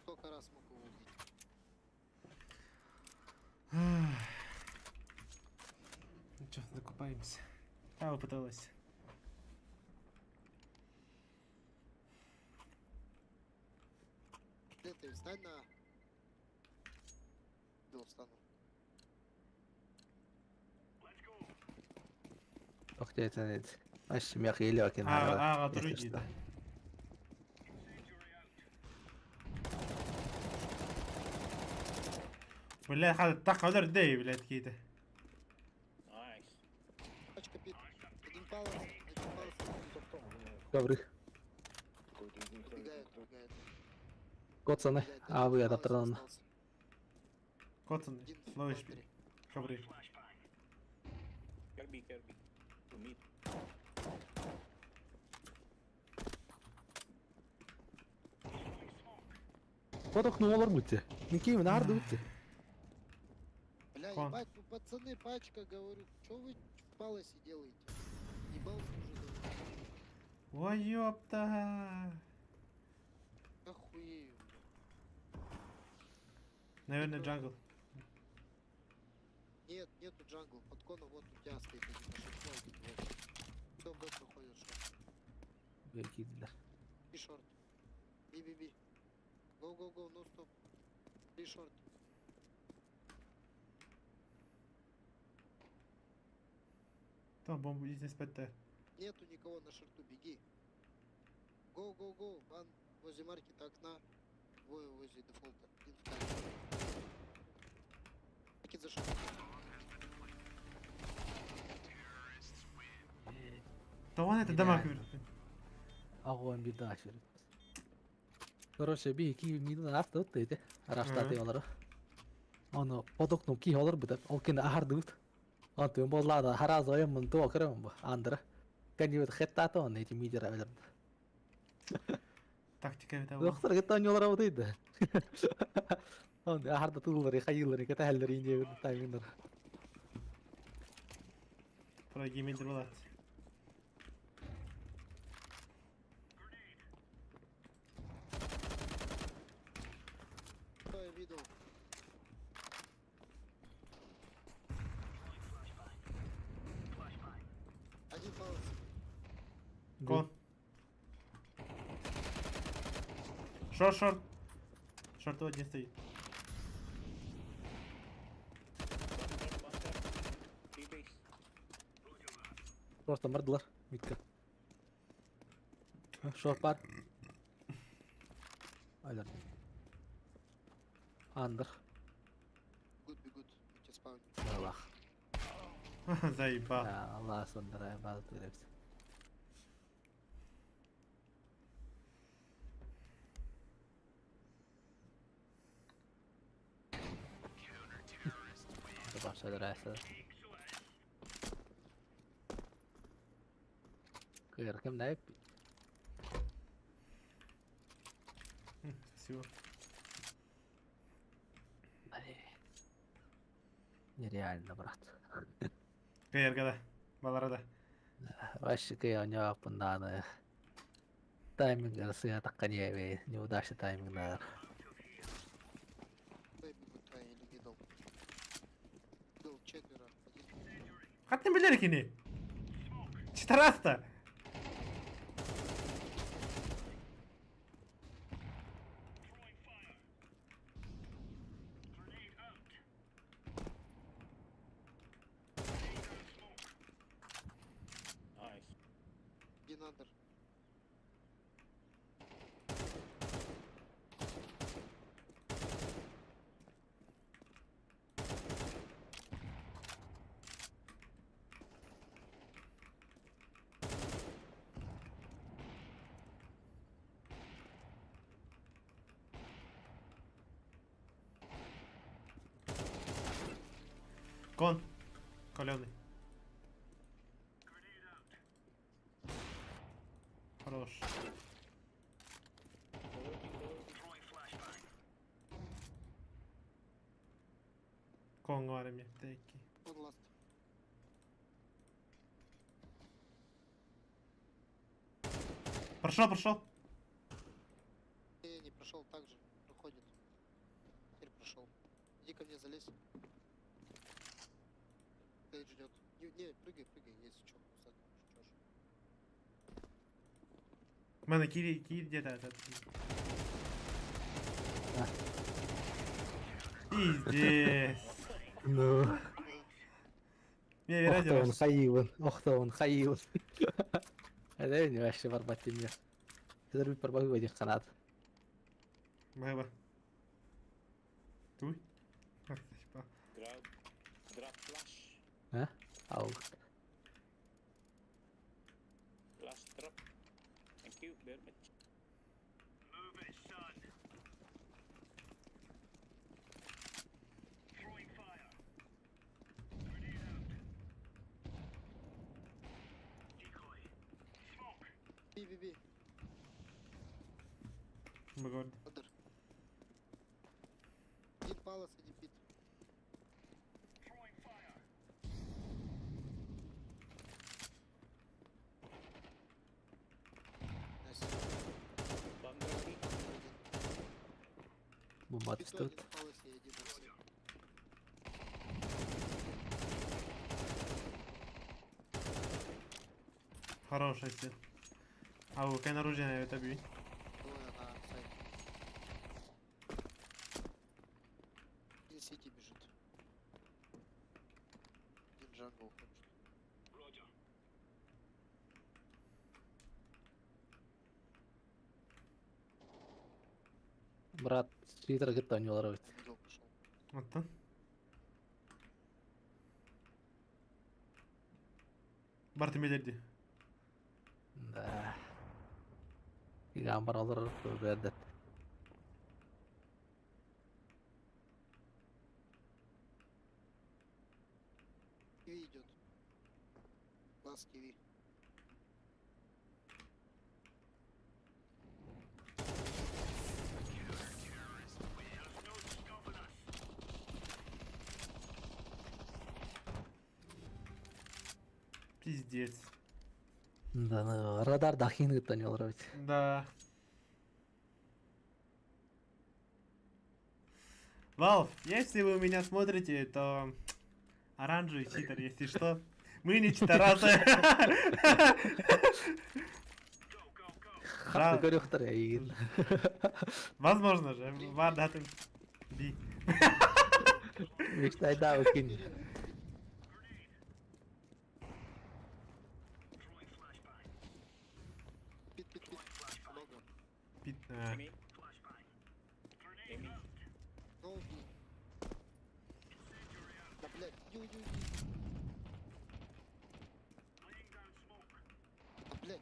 Сколько раз мог его убить? Ну чё, закупаемся. А, попыталась. Где ты? Встань на... Да, встану. Охтетен Аш мяхили окен. А, а, другие, да. Бля, хада так удар дей, блядь, какие-то. Nice. Пачка пит. Один палец, один палец. Софтом, думаю, Ковры. какой-то из них ставит Убегает, контроль. убегает. Коцаны. Блядь, А один вы палец адаптированы. остался. Коцаны. Один в Ловишь, контре. ковры. Kirby, Kirby. To mid. Потох ну олар бутте. Никей нарды бутте. Бля, Кон. ебать, ну пацаны, пачка, говорю, чё вы в паласе делаете? Ебался уже давно. Ой, ёпта. Охуею. Наверное, джангл. Нет, нету джангл. Под коном вот у тебя стоит один на шорту, один вот. Все, Б проходит шорт. Бекидилер. И шорт. Би, би, би. Гоу, гоу, гоу, ну стоп. Три шорт. Там бомбу здесь спать-то. Нету никого на шорту, беги. Гоу, гоу, гоу. Ван возле маркета окна. Двое возле дефолта. Один в камере. Маркет зашел. Да вон это дома Нереально. 81 даҕа Короче, би ки миден артыбыт ити. Араштааты олары. Оны подокнум ки олар бутап. Ол кene ахардыбыт. Антын боллада харазы ойоммун туо көрөмүн бу андыра. Кэннибит хеттааты оны ити мидера өлөрдө. Тактика бит абы. Доктор кытта онньолор абытыйды. Оны ахарда тыллары, хайыллары, кэтэһэллэри инде тайминнар. Прогеймер болат. Что я видел? Один палец. Кон. Шорт, шорт. Шорт один стоит. One drop, one drop. Three base. Просто мырдылар мидке. Шорт бар. Айлар. Андыр. Good, be good. У тебя спаун. Аллах. Заебал. Алла сындыра базы терепси. Кыр кем нәп? Спасибо. Нереально, брат. Каергада. Баларада. Вообще кый оñоаппын тайминг сыа такканьебе неудачный таймингнар. Дай be good try или middle. Middle четверо. Один. Хаттын билер кини. Четыраста. Nice. Один under. Кон. Каленый. Хорош. Кон говорим я. Теки. One last. Прошел, прошел. Не, не прошел так же. Проходит. Теперь прошел. Иди ко мне залезь. Стоит, ждет. Не, не, прыгай, прыгай, если что, кусать можешь, чё ж. Мана кири, кири где-то этот. Пиздец. Ну, Мне вероятно. охтон хайыбын, охтон хайыбын. Это не вообще барбат темне. Это бит барбагы один канат. Бэба. Туй. Ах, типа. Drop, drop flash. А? Ау. Last drop. Thank you very much. Би, би, би. Мы говорим. Under. Один palace, один pit. Nice. Bomb drop B. Один. Бомба Pit у, один түстүбүт. в palace и один на C. Хорошая сил. А у кай оружие на это би. Двое на site. Один сити бежит. Один jungle хочет. Брат, Твиттер кытта оñолор бит. Middle пошел. Вот там. Барты медерди. Да. Гамбар олорор бэрдет. Киви идет. Лас киви. Пиздец. Да, ну, радар дахин ыттан олорор. Да. Valve, если вы меня смотрите, то оранжевый читер, если что. Мы не читарасы. Хатты көрүөхтэр эйигин. Возможно же. Вардатын. Би. Мечтайда укин. Пит, пит, пит. Много. Пит. а. Amy. Amy. No, би. Да, блядь, иди, уйди, уйди. Да, блядь.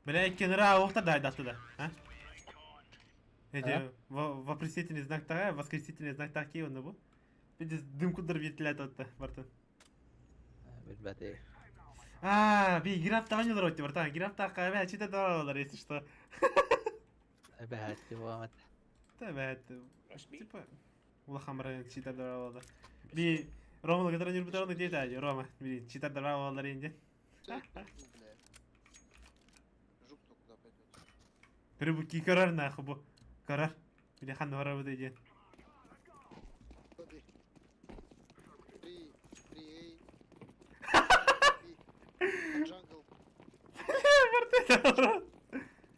Бля, кенра охта дай да туда. А? Эти А? вопросительный знак тага, восклицательный знак такие он бу. Видишь, дым кудыр ветлят отта, бартан. Билбэт. А, би граф тага не дроти, братан. Граф тага, бля, чита давал, если что. Эбэт, буамат. Да, бля, Rush B. типа улахан баран читер давал. Би Рома, который не бутарны где это, Рома, би читер давал инде. Всё, ну, бля. Жук-то куда пойдет. Рыбу кикарар нахуй бу. Карар. Или хан вара бу деден. Ходи. Три, три, эй. Би. Jungle.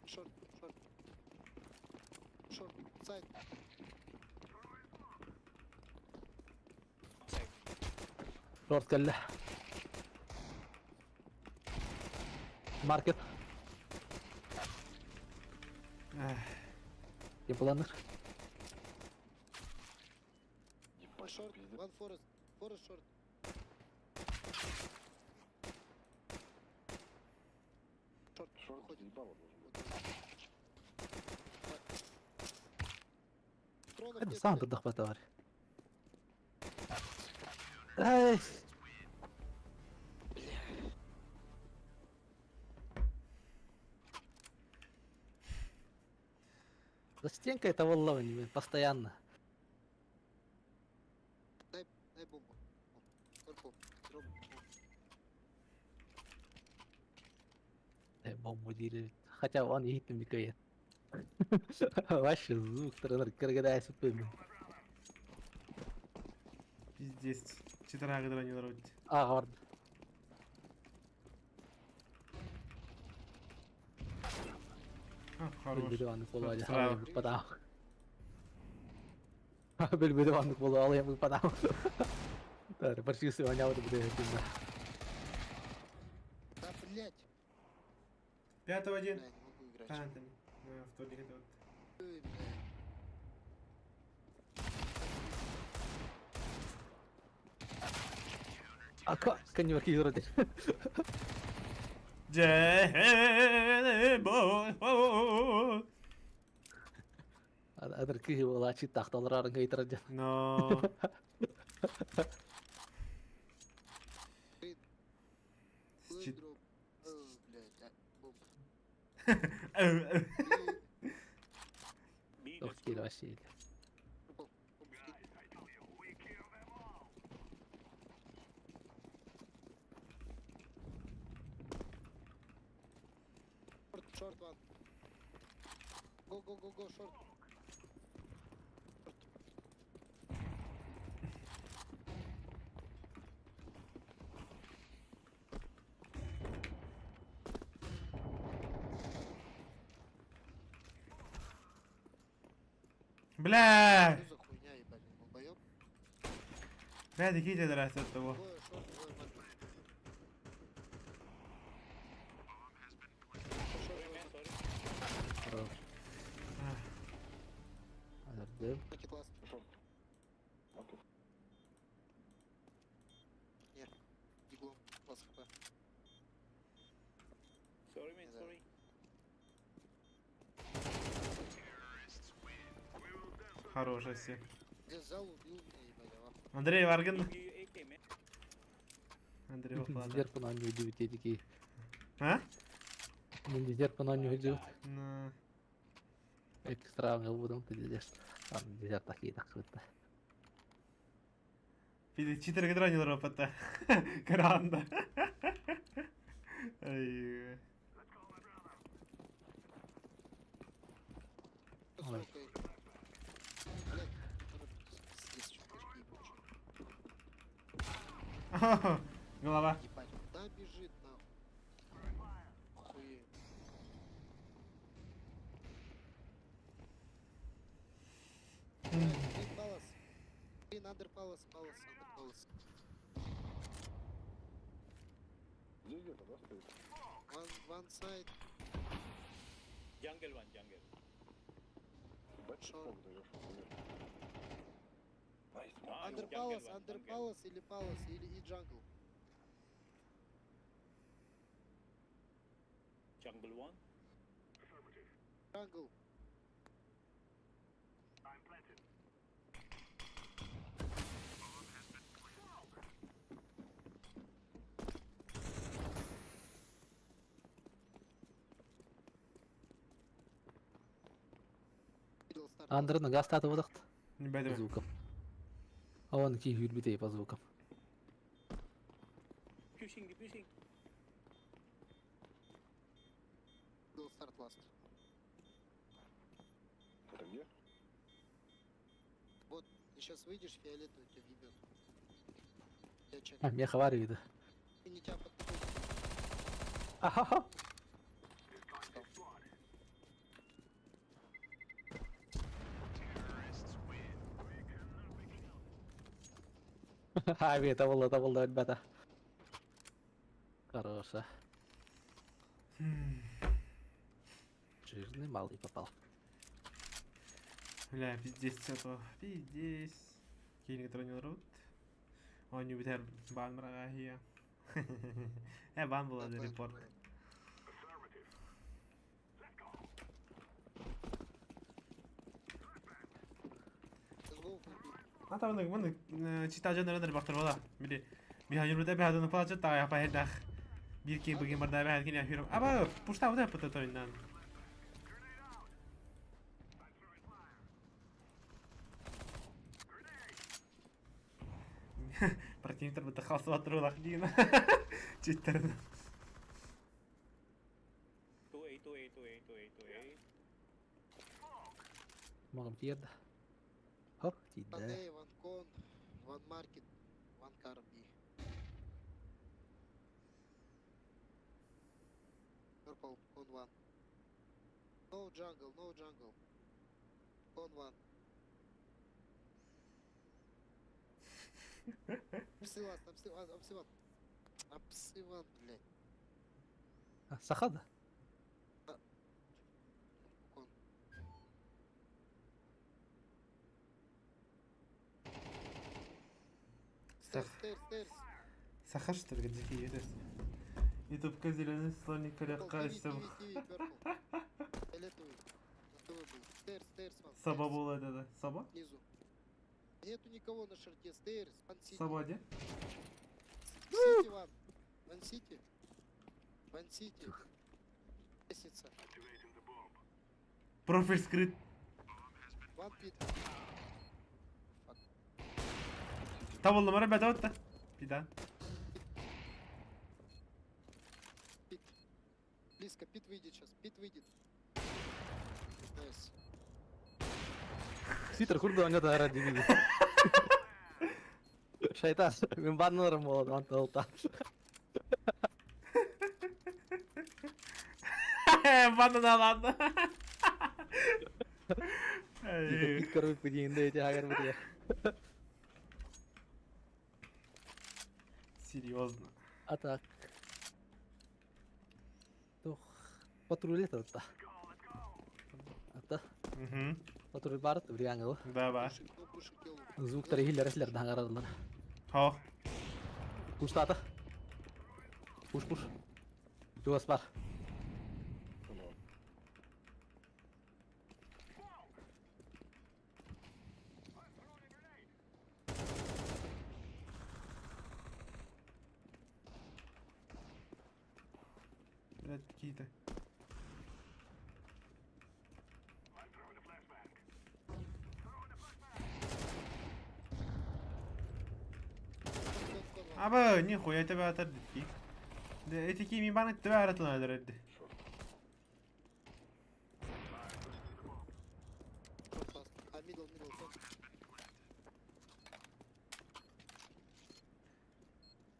Short, short. Short, side. Side. Short кэллэ. Market. Yapılanır. Ебать, Short, пиздец. one forest. Forest short. Short, Short выходит. заебало должен быть. Вот он. Патронов Hadi нет, сам блядь. турдах бар. Эй! За стенкой это волнование постоянно. Дай бомбу. Сверху. Дроп. Бомбу делили. Хотя он и не кает. Вообще звук тренер каргадая супым. Пиздец. Читера который не дроти. А, горд. А, хорош. Билбидуаннык буолуо Справа. выпадал. Билбидуаннык буолуо алыйа выпадал. Тары барчысы оняуды буде димна. Да, блядь. Пятого Бля, один. не могу играть. А, это не. А, вторник это вот. Ой, бля. Ака коньяк юрды. Джебо. Адыр киһи буолааччы тахталар гайтар дьэн. Но. Ой, Чит- дроп. Ой, блядь, а, бомба. B, Туох let's киирэ go. вообще. Бомбу скинь. Short, short one. Go, go, go, go, short. Short. Бля! Что за хуйня, ебать, он долбоёб? Бля, такие тебе от того. Двое short, двое market. Short, Sorry, двое man, sorry. Хорош. Адырдым. market last. Short. Окей. Диглом, last хп. Sorry, mate, Да. sorry. Хорошая все. Где зал убил меня, ебать, а вахуй. Андрей Варгин. Give you AK, man. Андрей Вахлада. Дезерт на нього дивить, я такий. А? Мен дезерт на нього дивить. На. Экстра буду ты дезерт. Там дезерт такие так вот. Пиди читер гидронил ропота. Кранда. Ай. Ой. Сука. Блядь, пиздец, чё, очки ебучие. Голова. Ебать, куда бежит, нахуй? Охуеть. Green Palace. Green under Palace, Palace, under Palace. Здесь где-то, да, стоит? One, one side, Jungle one, jungle. Ебать, ты Шо? смог даешь, охуеть. Nice, Nice, under jungle Palace, one, under jungle. Palace или Palace, или и jungle. Jungle one. Jungle. Middle start. Андерна газ таты выдохт. Не По беда. звукам. А он ки юрбитей по звукам. Pushing, pushing. Middle start last. Это где? Вот, ты сейчас выйдешь, фиолетовый тебя въебет. Я чек. А, меха вари вида. И не тебя подходит. Ахаха. Ха, табылды, табылды, ребята. Хороша. Жирный малый попал. Бля, пиздец этого. Пиздец. Кейн гидронил рот. Он не битер бан мрагахия. Э, бан был Да, репорт. Let's go, full B. А там маны чита жан рэр бактыр бола. Били биханюр да бихадын палачы та я пахедах. Бир ки бугин барда бихад кин яхюрм. Аба пушта уда пата тойнан. Противниктер бит халсы батыр улах дин. Читтер. 2A, 2A, 2A, 2A, 2A. Маған тиеді. Хоп, тиді. One A, one con, one market, one car B. Purple, con one. No jungle, no jungle. Con one. Псы вас, псы вас, псы ван. А псы ван, блядь. Сахада. Кон. Сах. Stairs, stairs, stairs. Саха что ли где есть? Ютубка зеленый слоник Purple, коряка TV, все. TV, TV, purple. Фиолетовый. На ТВ был. Stairs, stairs, one. Саба stairs. была это, Саба? Снизу. Нету никого на шарте. Stairs, One City. Саба где? Сити, Ван. Ван Сити. Ван Сити. Лестница. Профиль скрыт. Ван Пит. Фак. Табылдым ребята вот Пидан. Пит. Близко. Пит выйдет сейчас. Пит выйдет. Найс. Свитер курду оңда ара дебиги. Шайтан, мен баннерым болады, антылта. Банна да ладно. Эй. Пит көріп дейінде өте агар біте. Серьезно. А так. Тух. Патруль это та. Ата. Угу. Патруль бар, бриангл. Да, бар. Пушик, ну пушик делаю. Звуктар хиллер даңарадылар. Хо. Пуштата. Пуш, пуш. Туас бар. Блядь, какие-то. Аба, нихуя тебя отодки. Да эти кими баны тебя ратла Шорт. Short last. А, middle, middle, top.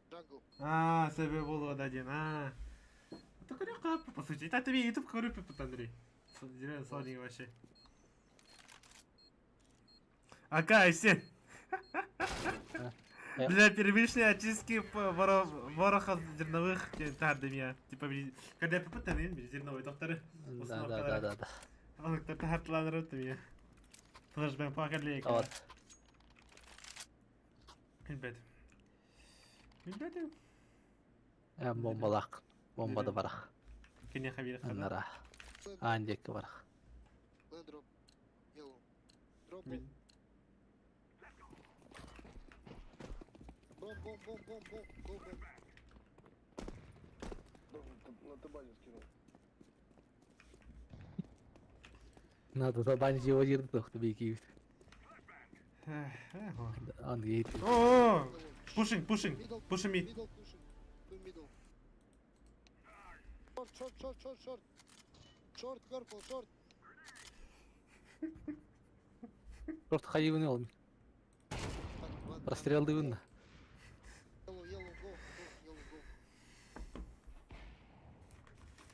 Jungle. А, себе был один, а. Только не капа, по сути. Это тебе YouTube группе под Андрей. Зеленый сладенький вообще. Ака, все. Для первичной очистки вороха зерновых тардымия. Типа, когда я попытан, зерновые докторы. Да, да, да, да, да. Он кто-то хартланыр меня. Тоже плакали. Вот. Ребят. Ребята. Бомбалаах. Бомбада барах. Кини хабир Аннара. Аан диэки барах. Land drop. Yellow. Drop bomb. Bomb, bomb, bomb, bomb, bomb. Go bomb. Да, на табане скинул. Надо задание его дирдох бики. Ан гейт. О, пушинг, пушинг, Middle, пушим мид. middle pushing. Two middle. Short, short, short, short, short. Short, purple, short. Просто хайыбын ол. Так, one, Прострелдыбын. Yellow, yellow, go, go, yellow, go.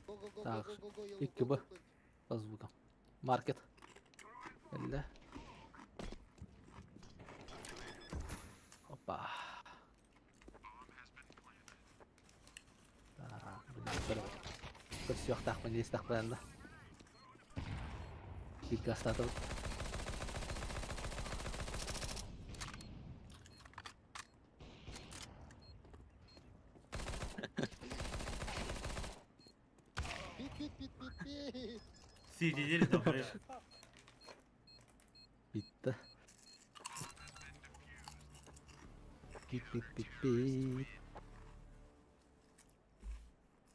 Go, go, go, Так, go, go, go, yellow, икки go, Б. go, plant. По звукам. Маркет. Элле. Опа. Так, блин, көрсүөхтаахпын дии да. Бииргэ астаатыбыт. Пит, пит, пит, пит, пит. Сидели долбоёб. Bitti. Bit bit bit bit.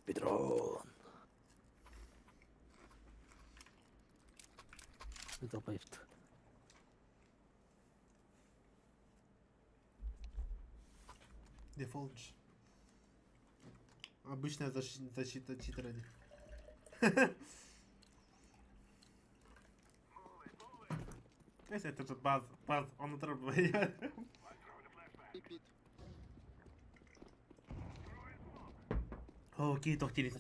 Бедрон. Долбоеб. Дефолт. Обычная защита, защита читера. Это же баз, баз, он требует. Пит, пит. О, окей, тохтили.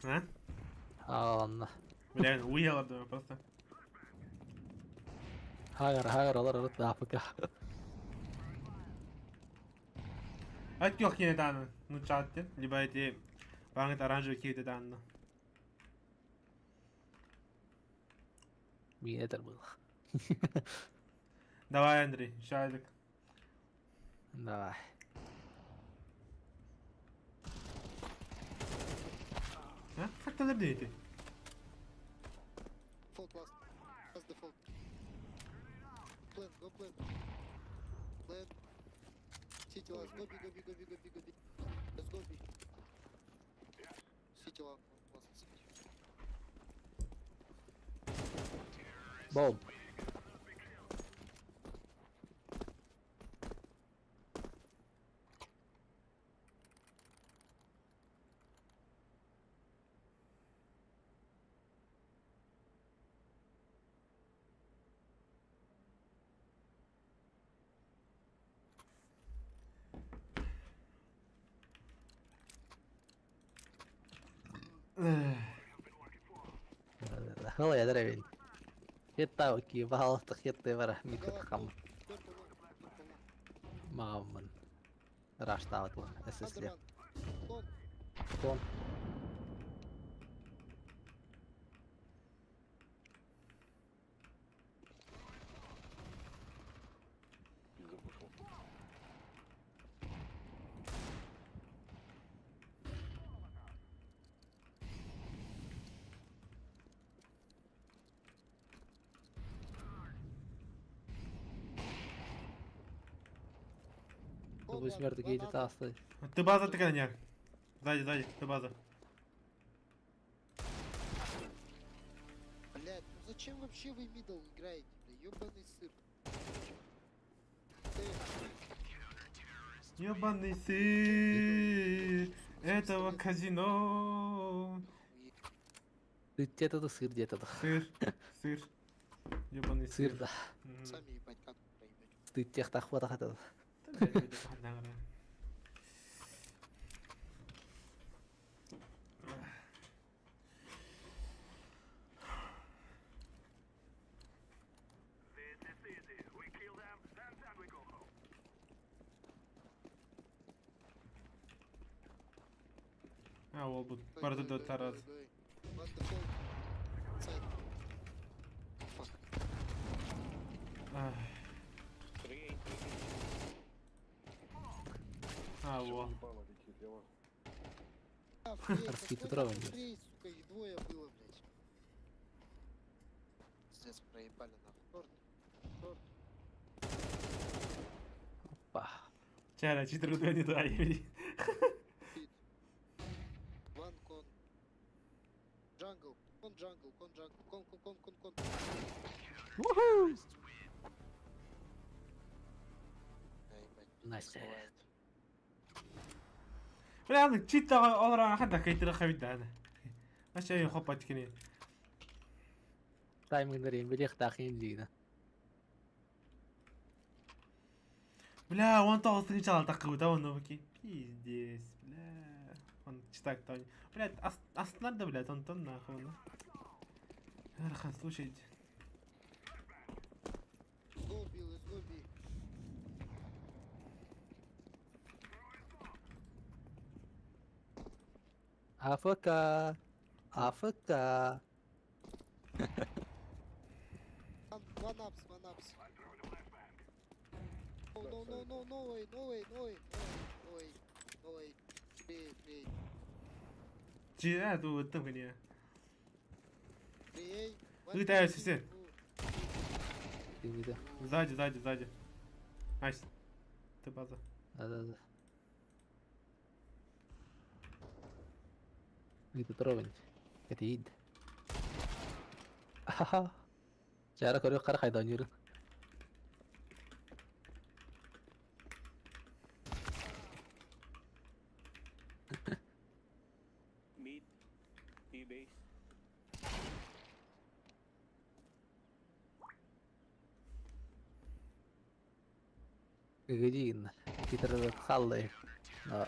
А? А, ладно. Бля, уехал думаю, просто. Хайр, хайр, олар ырыт АФК. От не дано. Ну чатте, либо эти бангет оранжевый киты дано. Мин этер был. Давай, Андрей, шалик. Давай. А? Как ты ты? Default last. Last default. Plant, go plant. Plant. City last. Go B, go B, go B, go B, go B. Let's go B. City last. Last city. Бом. Хала я древень. Хетта оки, пожалуйста, хетты вара, микрохам. Purple one, purple one. Мамын. Раштаут Under ССЛ. one. Long. Кон. Пизда пошел. Long Тубы one, смерти one кейти under. тасты. Ты база ты не? Сзади, сзади, ты база. зачем вообще вы мидл играете, бля, ёбаный сыр. Ёбаный сыр этого казино. Где-то да сыр где-то да. Сыр, сыр. Ёбаный Сыр сыр. да. Сами ебать как проебать. Стыд тахвата хата. А, ол бу барды да тарат. What the fuck? Side. Fuck. 3 A, 3 A. А, во. Ебало летит, я вас. А, фрей, Арский какой тут ровно нахуй идет. фрей, сука, их двое было, блядь. Пиздец, проебали нахуй. Шорт, шорт. Опа. Чара, читер не дай. Пит. One con. Jungle. Con jungle, con jungle, con, con, con, con, con. Да, ебать, Настя. бывает. Бля, аны чит олар ханда кейтер хавид да. Маш ай хопат кини. Тайминг билех тахин лина. Бля, он того встречал такую, да, он новики. Пиздец, бля. Он читак там. Блядь, астнар да, блядь, он там нахуй. Ну. Архан, слушайте. Go, B, let's go, B. АФК. АФК. One, one ups, one ups. No, no, no, no, no way, no way, no way, no way, no way. Three, three, Чи а, ту там кини. three, A. One, Улетаю, two, все. two. Да, Сзади, сзади, сзади. Айс. Ты база. да, да. Видит ровень. Это ид. Ха-ха. Чара көрө кара хайда ойнуурун. Mid. T base. Гыгыдин. Питер халлы. Но.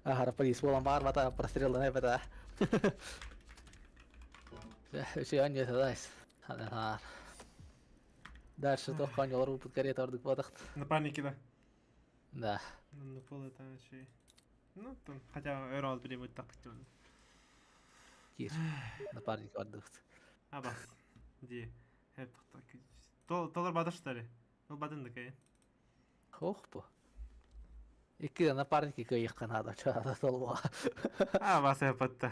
Ахара полис буолан баар бата прострел бата. Все они это дайс. Дальше то конь ору карета ордук бодахт. Напарники, да. Да. Ну, пол это вообще. Ну, там, хотя өрө биле так Кир. Напарник ордук. Абас. Ди. Хеп тохто. Толор бадыр что ли? Ол бадын дакай. Хохпо. Икки напарники кыйыккан ада чада толба. Абас хепатта.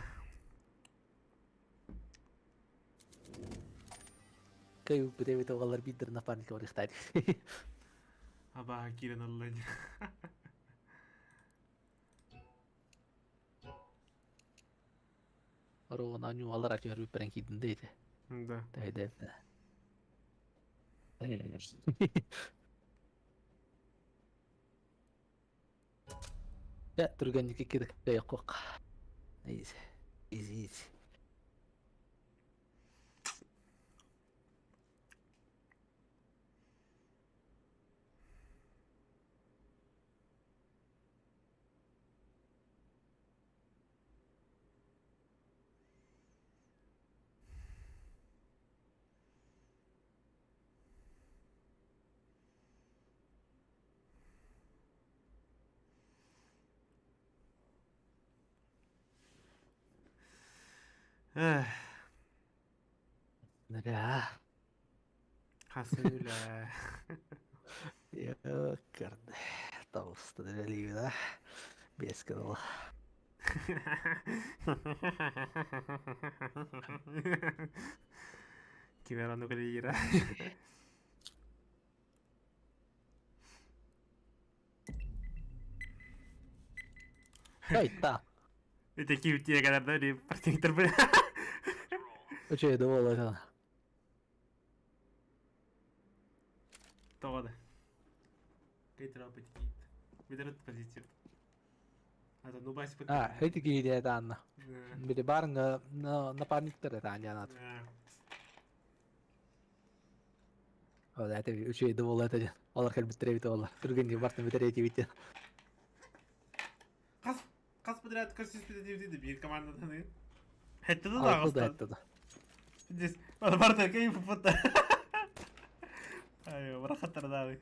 Кый битебит огалар биддер напарники орыхтар. Аба кирен аллан. Оругун аню алар ачы бирен кийдин дейди. Да. Дейди. Я түргенник икки кыйык Easy. Easy easy. Эх, Бля. хасыля. Ёкард. Толсто да? Без канала. Кимера ну калира. Айта. Это ким те когда дали протектор бля. Үчүгэй да буолуо. Тоҕо да. Кыйтыра киит. Видерет позиция. А то нубайс пыт. А, эти киирэ таанна. Били барыңа напарниктар это анят. Ол это үчүгэй да буолуо это Олар кэлбиттэр эбит олар. Түргэнник бартын бүтэр этибит. Хас хас подряд көрсүспүт диэбит биир командадан. Хэтте да Алты да даҕастан. этте да. Здесь барта кей пупута. Ай, барахаттар даҕы.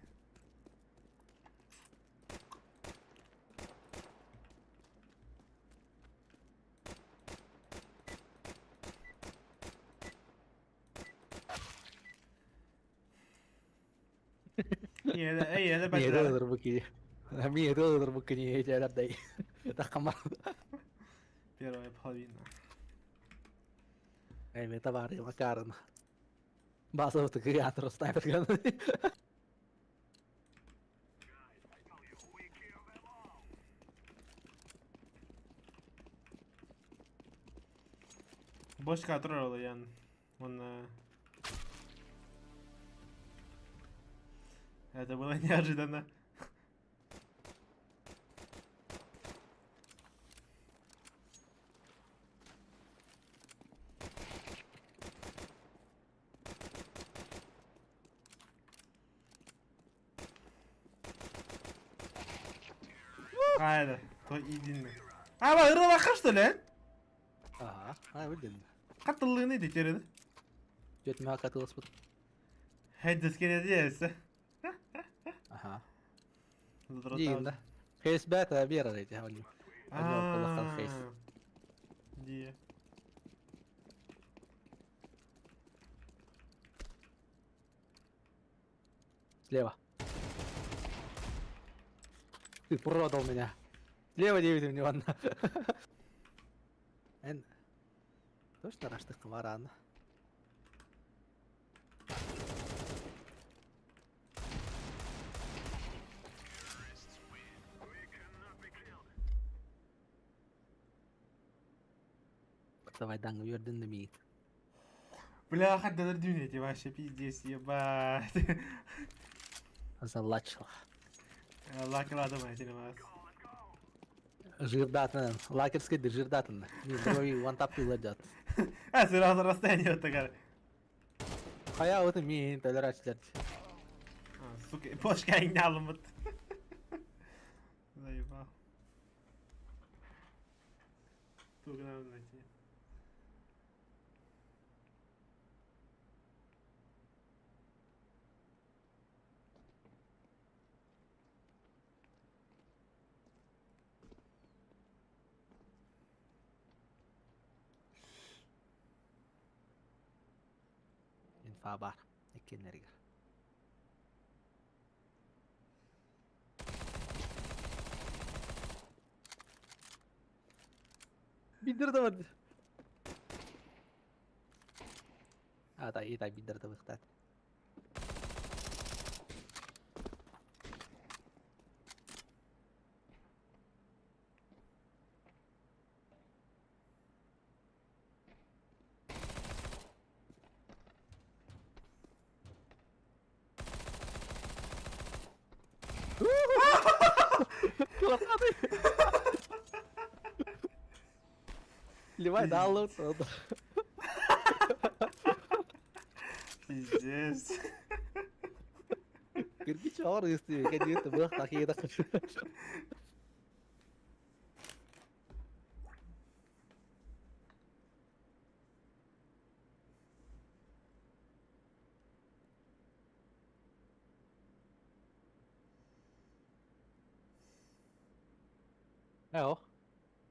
Ey, это Миэтэ бачча. ылыр кии. Миэтэ ылыр бу кини этэлэр дай. Тахамар. Первая половина. Эй, мета бар макарын. База вот креатор снайпер. Бочка турар ян. Он Это было неожиданно. А, это, то единый. А, ырылаха, что ли? Ага, а билдим. Каттылыгын иди тереді. Жетме катылыс бут. Хэддес келеді Ага. Дигин да. Хейс бета бера дейти хали. Хейс. Ди. Слева. Ты продал меня. Слева 9 у него. Эн. Точно раштых маран. Давай данг юрдин ми. Бля, хаддалар дүүнети вообще пиздец, ебать. Залачила. Лакылады мать вас. Жирдатын. Лакерский да жирдатын. Не, вантап пиладят. А, сразу расстояние вот такая. Хая вот ми толерачилер. А, сука, бошка инялымыт. Заебал. Тугнам найти. Инфа бар. Иккеннеригер. Бидер да бар. А, да, и да, бидер да выхтат. Ливай дал. Пиздец. Кирпич ауыр ести, кәдиетті бұрақ тақиы да Эо.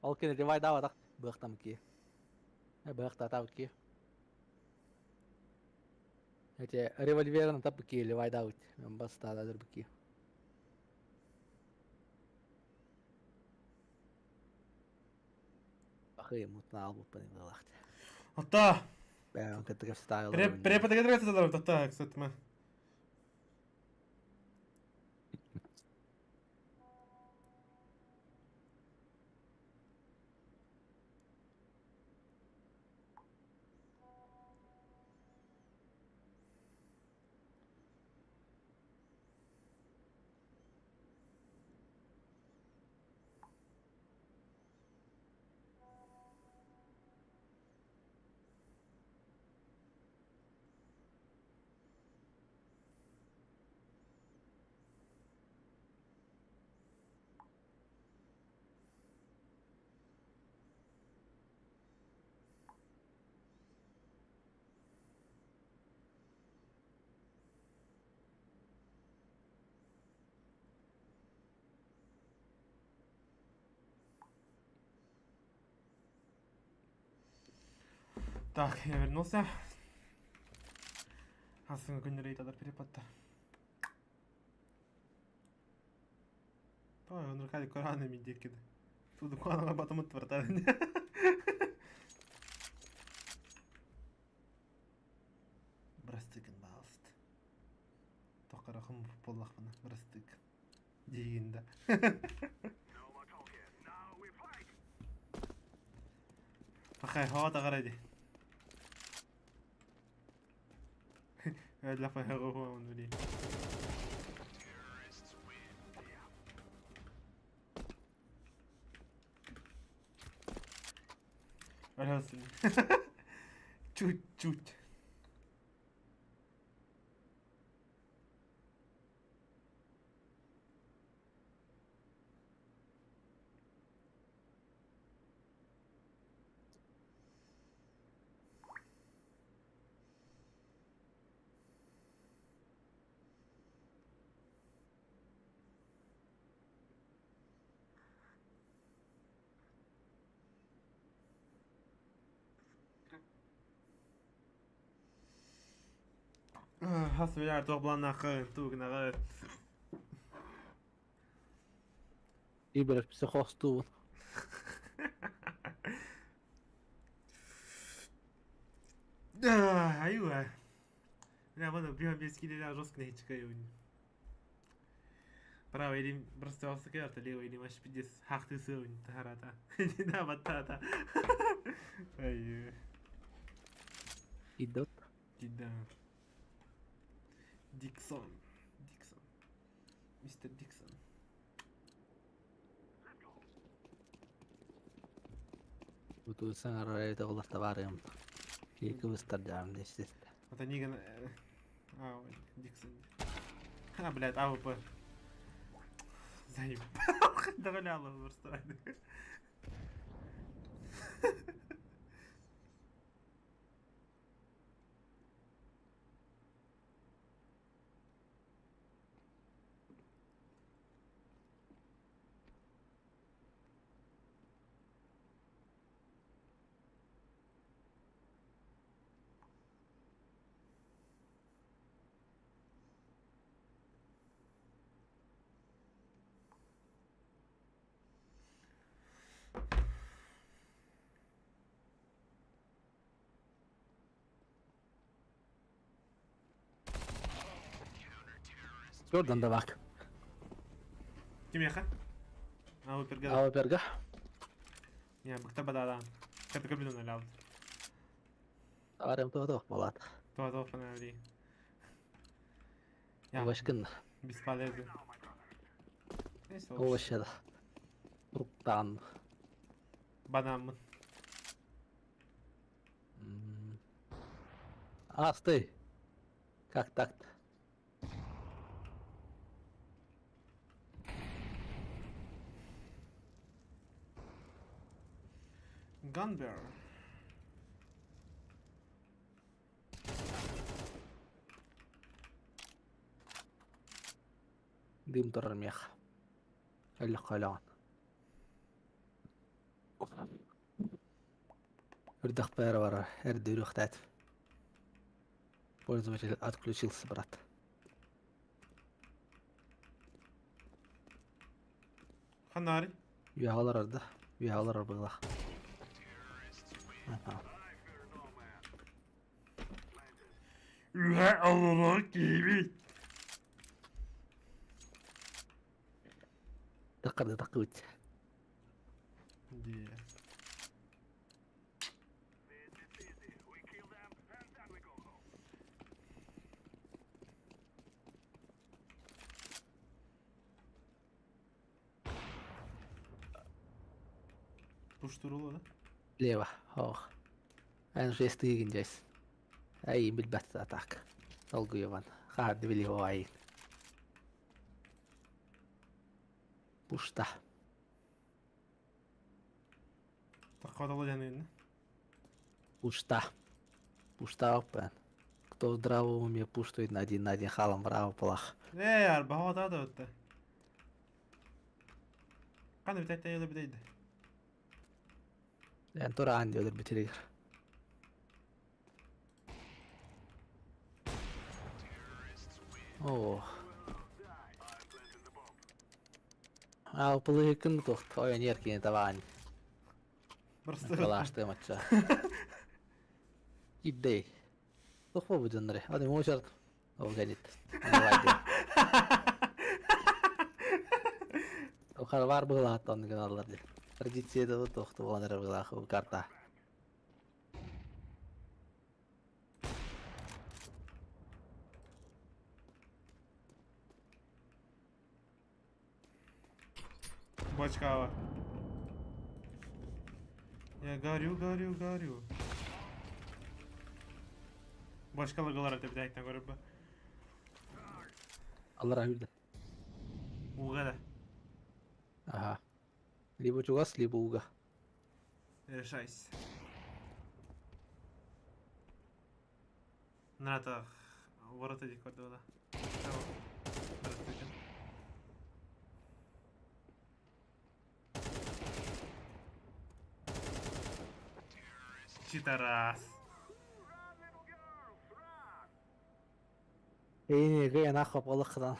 Ол кene Ливай дава быахтам ки. Быахта ки. Эти револьверын тап ки Ливай даут. Мен баста да ки. Бахы мутна албып пани былахт. Ата! Бән кытыгы стайл. Преподагадырга тата, кстати, ма. Так, я вернулся. Асын күннэри ыйталар перепадта. Той, он рукали Корана ми декид. Тут Корана потом отвертали. Бырастыгын баалыст. Тоқарахым буоллахпына бырастык. Диигин да. Пахай, хоо таҕара ди. Өллөх блин. Өлөсүн. Чуть-чуть. Хас билэр туох былааннааххын, тугу гынаҕын? Киберпсихозтуубун. Айуа. Бля, вон, бьем без килера жестко на Право или просто алсыкы лево или маш пиздец хахты сыун тахарата. Да, батата. Ай. Идет. Да. Диксон. Диксон. Мистер Диксон. Бутуу саҥарар эбитэ буоллар табаарыам. Киһи кыбыстар дьаам диэччи. Это Ниган... А, ой, Диксон. А, блядь, АВП. Заебал. Доваляла просто. Jordan да бак. Кимиэхэ? АВП-га. АВП-га. Не, быкта бададан. Каты кабину налял. Табаарыам туох буолаат. Това това фонарь. Я, Овощкын. бесполезно. Овоща да. Туруктаан. Банан. А, стой. Как так-то? Gunbear. Дым турар миэхэ. Өллөххө өлөҕүн. Үрдэхпэ эрэ барар, эрдэ үрүөхтээтим. Пользователь отключился, брат. Ханнари. Үөһэ олорор да? Үөһэ олорор быһыылаах. Аха. Үһэ олорор киһибит. Таххарды таххыбыт. Дии. Пуштурула, да? Лево. Ох. Эн же стыгин здесь. Ай, билбэт атак. Долгуйабан. Харды били ай. Пушта. Таххадала диэн Пушта. Пушта опен. Кто в здравом уме пуштует на один халом браво плах. Ээ, арбаҕа да өттө. Ханна бүтэйтэн өлө бүтэйдэ. Эн тура ан диэлэр бүтэригэр. Оо. Аа, пылыһыккын туох ойон эркини табаан. Просто. Калаштыам ачча. Кирдей. Туох буолбут дьоннор? Аны муочарт. Ол кэнит. Харвар быһылааттан гыналлар дии. Традиция да туох буолан эрэр быһылаах карта. Бочкава. Я горю, горю, горю. Бочка лыгылар это блядь, на горбу. Аллара үрдэ. Уга да. Ага. Либо чугас, либо уга. Решайся. Ната ворота дик көрдө Здравствуйте. Читарас. Эйни кыйан ахап олыққыдан.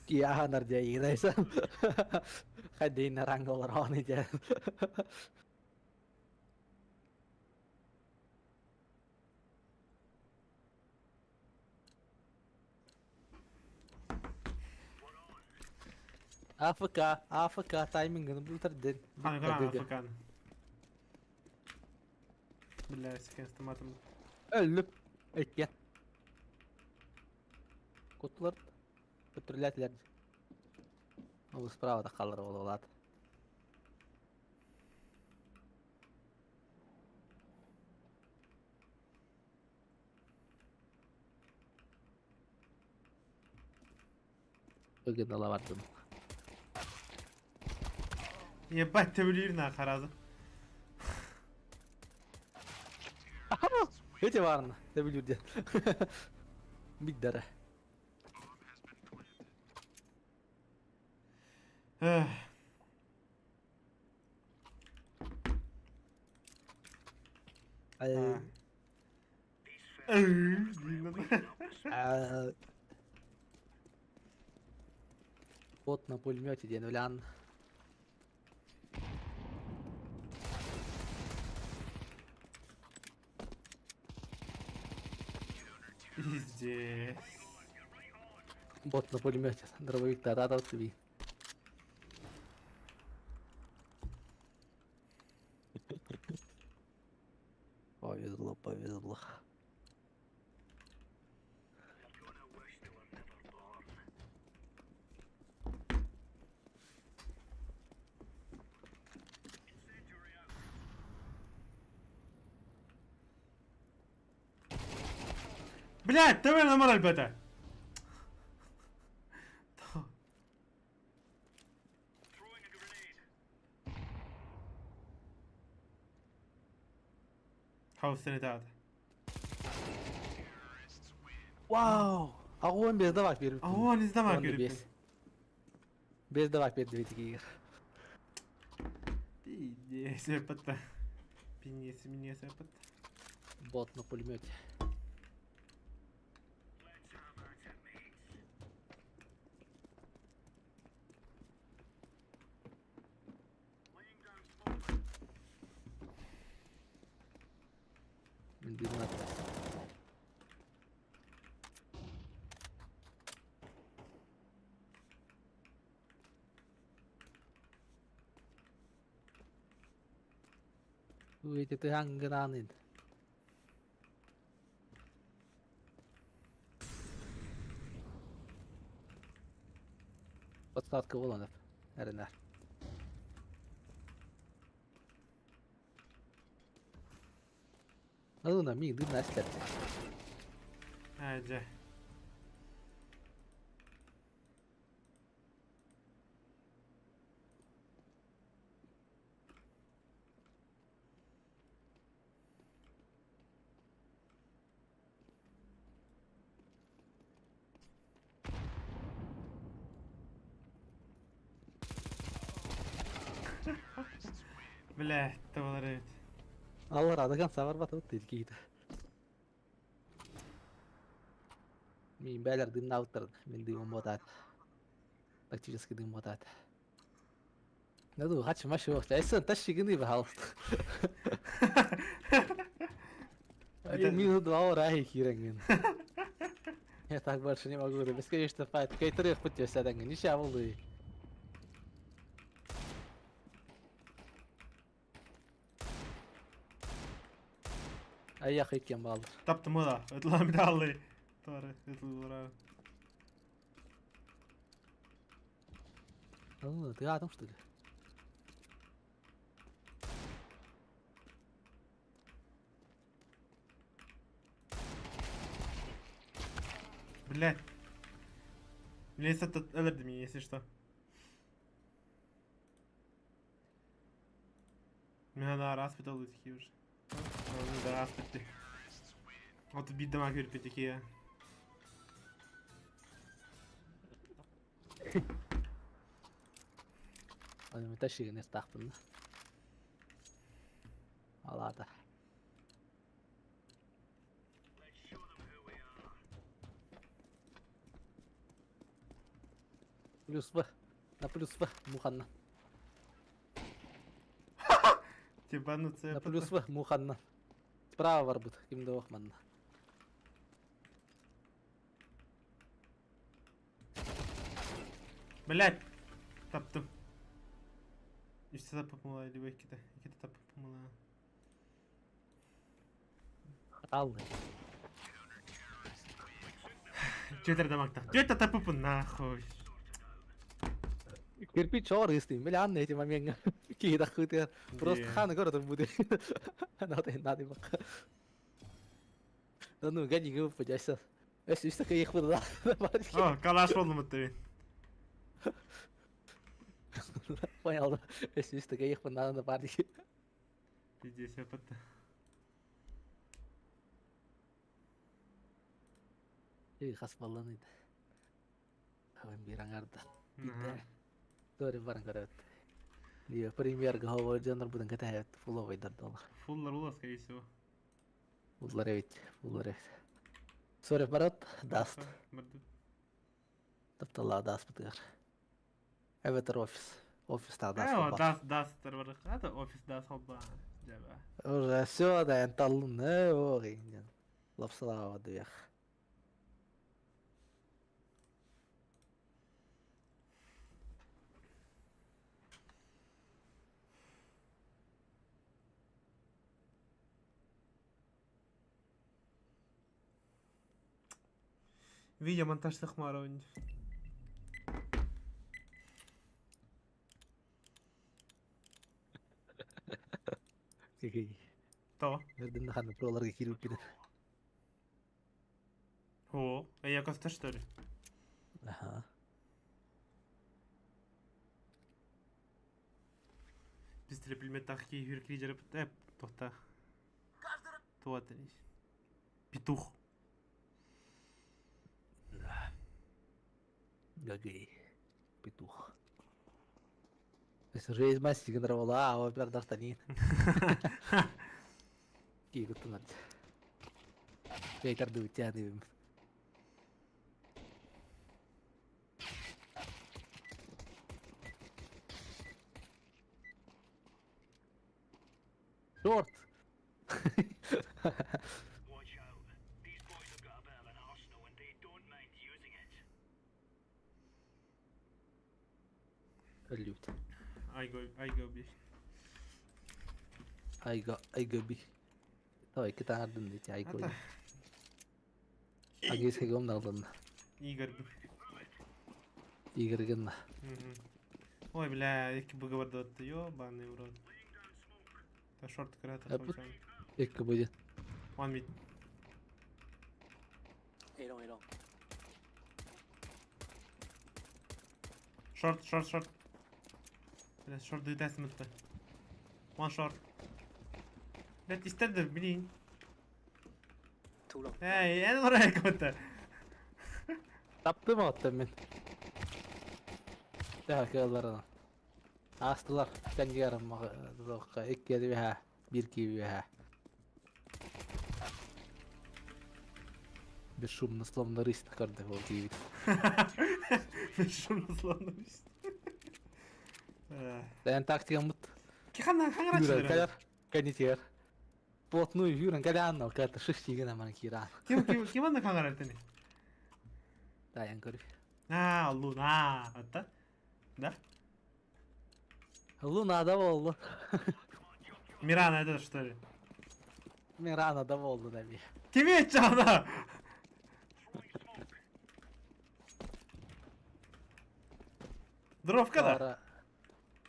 Киаханар дьайыгынайсан. Хайдейн ранголар оны дьэ. АФК, АФК таймингын бултардын. Аны гана АФК-ны. Бля, сикэн автоматом. Өллүп. Өйткен. Куттулар. Көтүрүлээтилэр. Ол справа да хаалар буолуолаат. Ыгын ыла бардым. Ебать, төбөлүүр на харазы. Эти баарына, төбөлүүр диэн. Биддара. Бот на пулемете диэн үлээн Пиздец. Бот на пулемете. Дробовик да да Повезло, повезло. Блядь, ты номер альбета. Хаус таата. Вау! Аҕуон без давак биэрбит. Аҕуон из давак биэрбит. Без давак биэрдибит игр. Пиздец, опыта. Пиздец, пиздец, опыта. Бот на пулемете. Увидите, ты ангранит. Подсадка Воланов. РНР. Алына ми дына слепте. Айда. Бля, табалар эбит. Аллар адаган сабар батыбыт дейді кейді. Мин бээлэр дымнаабыттар, мин дымым буотаат. Практически дым буотаат. Ну, хач маш yok. Эсен тащи пожалуйста. Минус два ура киирэн. Я так больше не могу. Бесконечно файт. Кейтерых путь өсәдән. Ничә булды? Аяк икән балдыр. Таптым да. Ытлам бит аллы. Тары, ытлыра. Ну, ты атом что ли? Блядь. Блядь, это өлөрдү меня, если что. Меня на раз питал такие уже. Ну да, аспетти. Вот бит дамаг верпи такие. Аны тащи тахпын. Алата. Плюс В. На плюс В. Муханна. Ебануться. На плюс В. Муханна. Справа барбыт. Кимде охманна. Блядь. Таптым. Үстэ таппыла или иккитэ. Иккитэ таппыла. Алды. Түөтэр дамагта. Түөтэ таппыппын нахуй. Кирпич ор истин. Бля, анна эти моменты. Киһи таххытыгар. Просто ханы көрөтөр буде. Надо, надо бак. Да ну, гони, гып, дяся. Эс үстэ кыйых буду да. О, калаш болдум бутты. Понял, да. Эс үстэ кыйых буду надо бар. Пиздец, я пытта. Эй, хас балланы. Хавен бираңарда. Тори баран көрөт. Лия премьер головой жанр буден катает фуловый дардала. Фуллар ула, скорее всего. Фуллар ведь, фуллар ведь. Сори, барат, даст. Таптала даст бытыгар. Эветер офис. Офис та даст. Э, даст, даст, это офис даст холба. Уже все, да, энталлын, э, ой, лапсалава дверх. Видеомонтаж Сахмарова. То. Эрден ханы проларга кирип кидер. О, а я коста что ли? Ага. Бистре билмет тахки хүркли жарып э тохта. Туат Петух. Гагей. Петух. Жизнь мастик нравала, а во-первых, Д'Артанин. Киигуттунар. Кейтарды тяны. Шорт! Лют. I go, I go B. I go, I go B. Той, китаардын дити, I go. Агис хегом налдын. Игорь B. Игорь гынна. Ой, бля, екі бұғы отты, ёбаный в рот. Та шорт крата случайно. Екі будет. One mid. A long, A long. Short, short, short. Бля, шорт дыйтасым бітті. One short. Блядь, истерді, блин. Two long. Эй, эн орай көтті. Таптым оттым мен. Так, кылларына. Астылар, тәнгәрім икки бэһэ, бир ки бэһэ. Бесшумно, словно рысь көрдө ол диэбит. Бесшумно, словно рысь. Эн тактикаммыт Киханна Юран кэлэр, кэннитигэр. Плотную Юран кэлээн ал кэлэр шиш тиигин аман киирaan. Ким ким ким анна хаңарар тени? Тайан көрү. Аа, Луна. Атта? Да? Луна да болду. Мирана это что ли? Мирана да болду да би. Кими чана? Дровка да?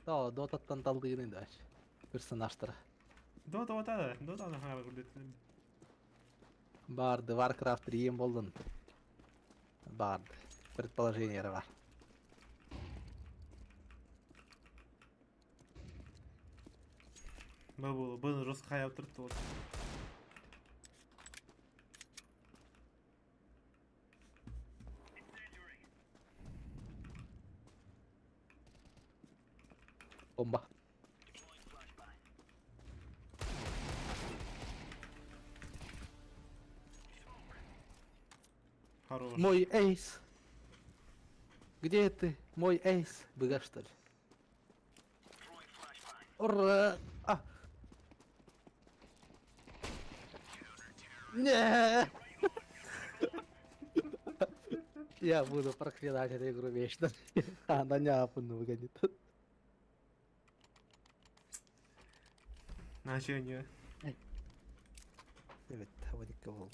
Да, дотаттан талдыгын да. Персонажтара. Дота ота да, дота да хаңара көрдөт. Барды Warcraft 3 болдун. Барды. Предположение бар. Бу бу жестко хаяп турду вот. Бомба. Хорош. Мой эйс. Где ты? Мой эйс. Быга что ли? Ура! А! Не! Я буду проклинать эту игру вечно. Она не выгонит. Значение. Evet, havadikka бол.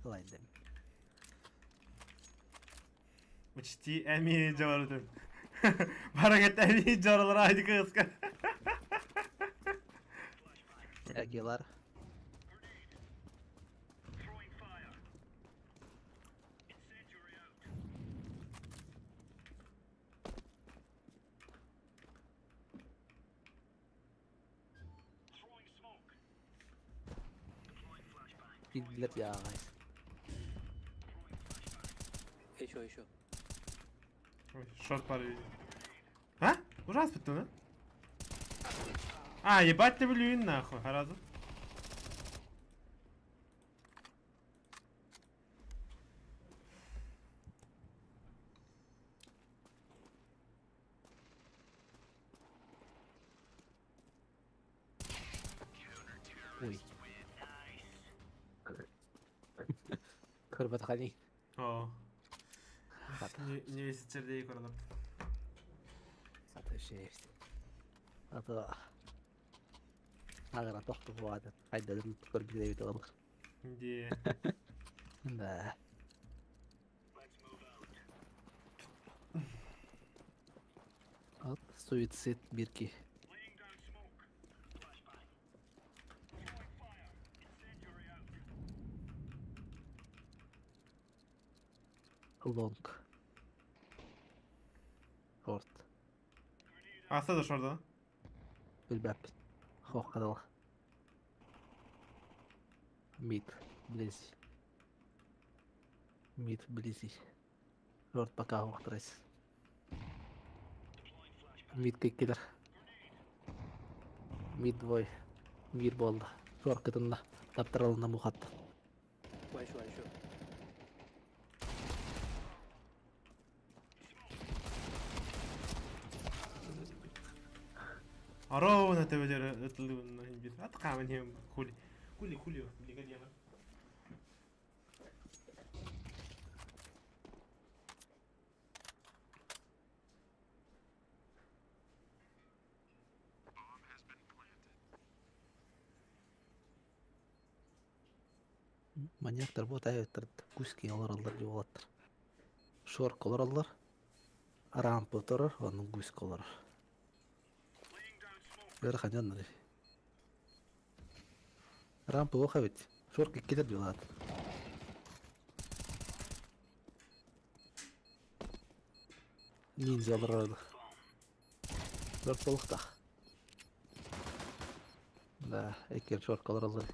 Ылайдым. Учти эми жордун. Барагет эми жоролор айды кыска. Агилар. Билдилер дьааҕай. Еще, еще. Ой, шорт бар видео. А? Ужас бүттү, А, ебать ты блюин нахуй, харазы. Ой. Көрбөт хани. Оо. Не веситчердей көрөлөр. Сата шесть. А то Агара тохту буады. Хайда көрбүт олор. Де. Да. От суицид бирки. Лонг. Шорт. Аста да шорда. Билбэппин. Хоох кадала. Мид. Близи. Мид близи. Шорт пока охтрайс. Мид киккилер. Мид двой. Мир буолла. Шорт кытынна. Таптаралына мухатта. Еще, еще. Ровно төбөдөр ытылыбын бир. Ат камын хем хули. Хули хули билеген яма. Маньяктар бу таайыттар куски олороллор дии буолаттар. Шорк олороллор. Рампа турар, онно гуська олорор. Ыарахан дьоннор Рампа уох эбит. Шорк иккитэ дьулаат. Ниндзя олорор Шорк буолуохтаах. Да, иккиэн шорка олороллор.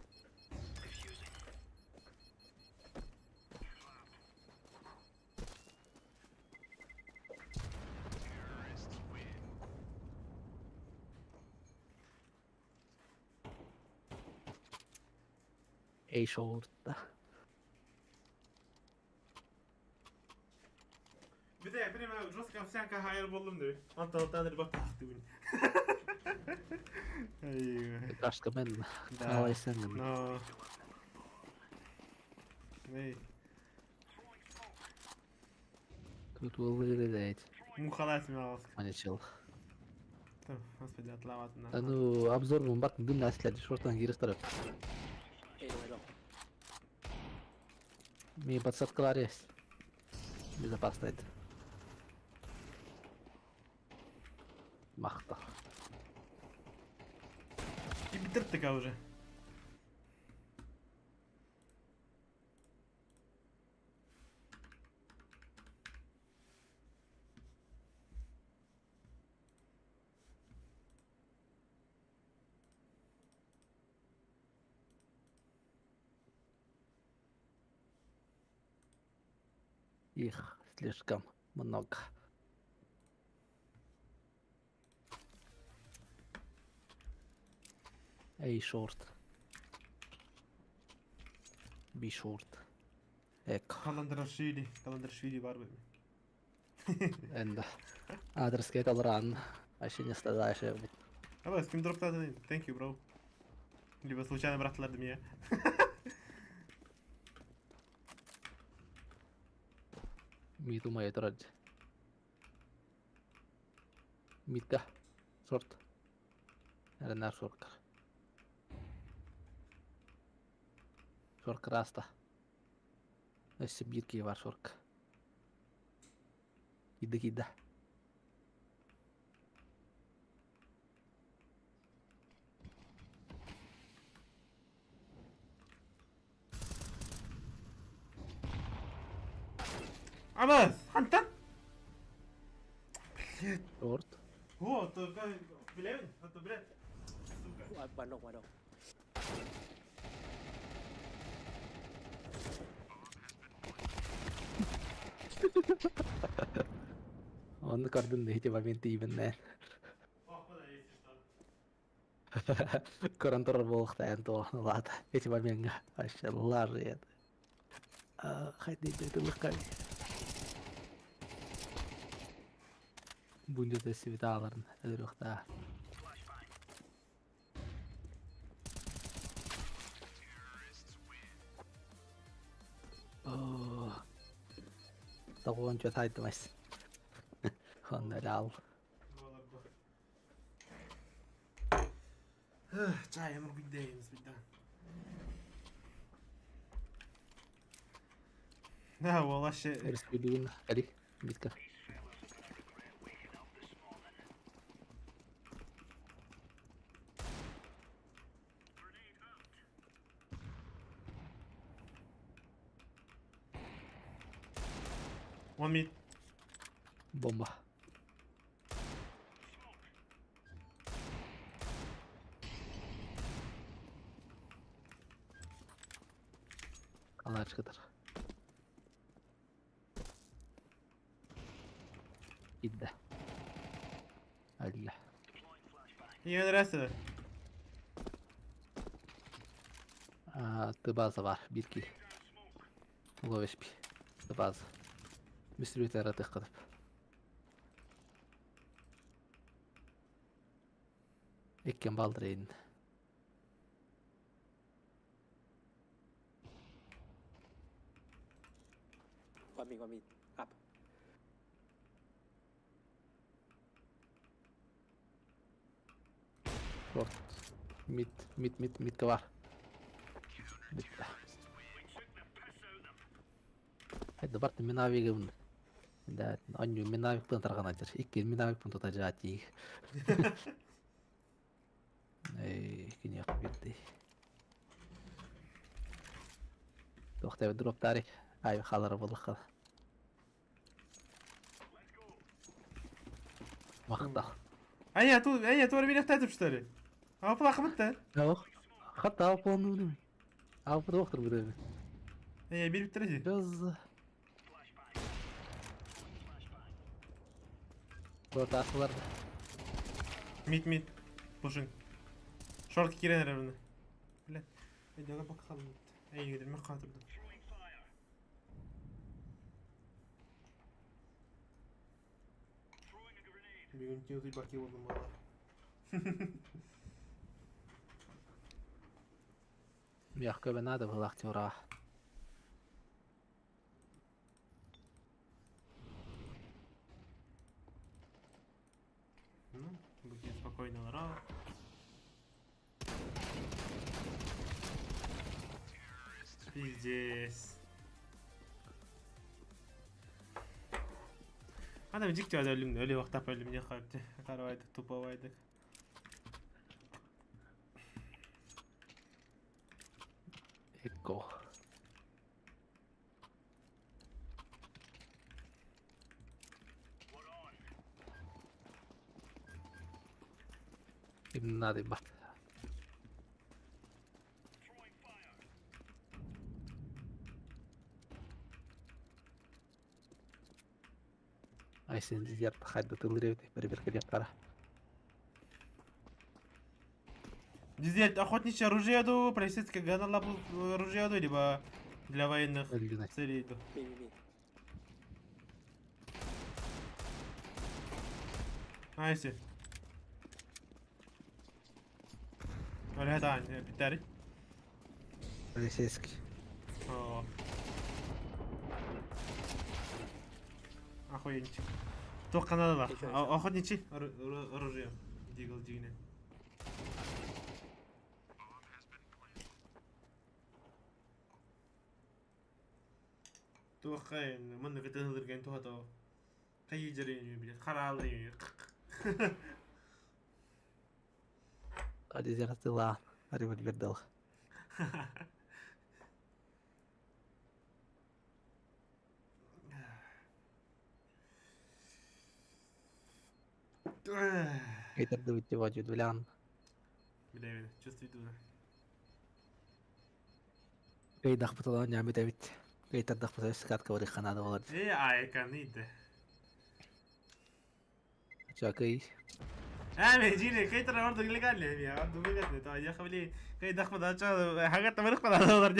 Эй шоурта. Овсянка хайыр боллум дии. Онтон алтан рыбак тахтыбын. Кашка мен алайсың. Но. Эй. Тут вылезает. Мухалас мялск. Манечел. Господи, отлават на. Ну, обзор бун бак дым наслед, шортан кирестер. Ми подсадкалар есть. Безопасно это. Махта. И битер такая уже. Их слишком много. Эй, шорт. Би шорт. Эк. Каландрашвили, Каландрашвили бар бе. Энда. Адрес кеталран. Вообще не стадаешь. Давай, с кем дроптады? Thank you, bro. Либо случайно братлар до меня. Мид умеет ради. Мидка. Сорт. Ренар соркар. Сорк раста. Өссө биир киһи бар сорк. Киирдэ киирдэ. Абас, хантан? Блядь. Сорт. О, то блядь, а то блядь. Сука. One long, one long. Онно көрдүм да ити момент тиийбиннээн. Көрөн турар буолуохтаан туох ылаата. Ити момеҥҥа вообще лажает. Хайдыы Бундета светаларын өлөрүөхтаа. Оо. Тоҕуонча тайдымас. Онно эрэ Чай, амар гүйдейміз бida. Да, вообще. Өрөспүүбүлүгүн кали битка. One mid. Бомба. Алаачкытар. Идда. Алла. Мне нравится. Ты база бар, бирки. Ловишь пи. Ты база. Мистрүтэ тыккытып. Иккен балдырайын. One mid, up. Short. Mid, mid, mid, mid бар. Битта. Хайда барт минавигын. Да, аню минавик тарган ажыр. Икки минавик тута жаати. Эй, кини битти. Тохта дроп тари. Ай халар болыққа. Мақта. А я тут, а я тут меня что ли? А плохо бітті. Жоқ. Хатта алып болғанды білмеймін. Алып доктор білемін. Эй, бери бітті. Жаз. Ортасылар. Мид, мид. Пушинг. Шорт кирен ревне. Бля. Видеоға баққалым. Эй, үйдірме қатырды. Бүгүн утуйбакка буоллум буолла. Мягко надо было актера. Ну, будем спокойно лара. Пиздец. Адам дикти өлүм өлө вақтап өлүм не қапты. Каравайдык, туповайдык. Эко. Им надо бат. Айсен дизерт хайда тылыревди бер кара. Дизель, охотничье оружие, ду, полицейское ганала оружие, ду, либо для военных целей. Ду. Айси. Оля, битари. Полицейский. О. Охуенчик. Только надо. Охотничий оружие. Дигл дигне. Туохай, манна кытыһылырген туһато. Кайы жерин билет, харалы. А дизерт тыла. Револьвер дал. Кайтерды вытевать двлян. Бля, чувствую дуна. Кайдах потолон нямы давит. Кайтердах потолон скатка варих ханада олар. Э, айка, ниде. Чакай. А, жили, кайтер орду легально, я думаю, то я хавли, кайдах подача, хагат тамарых подача олар.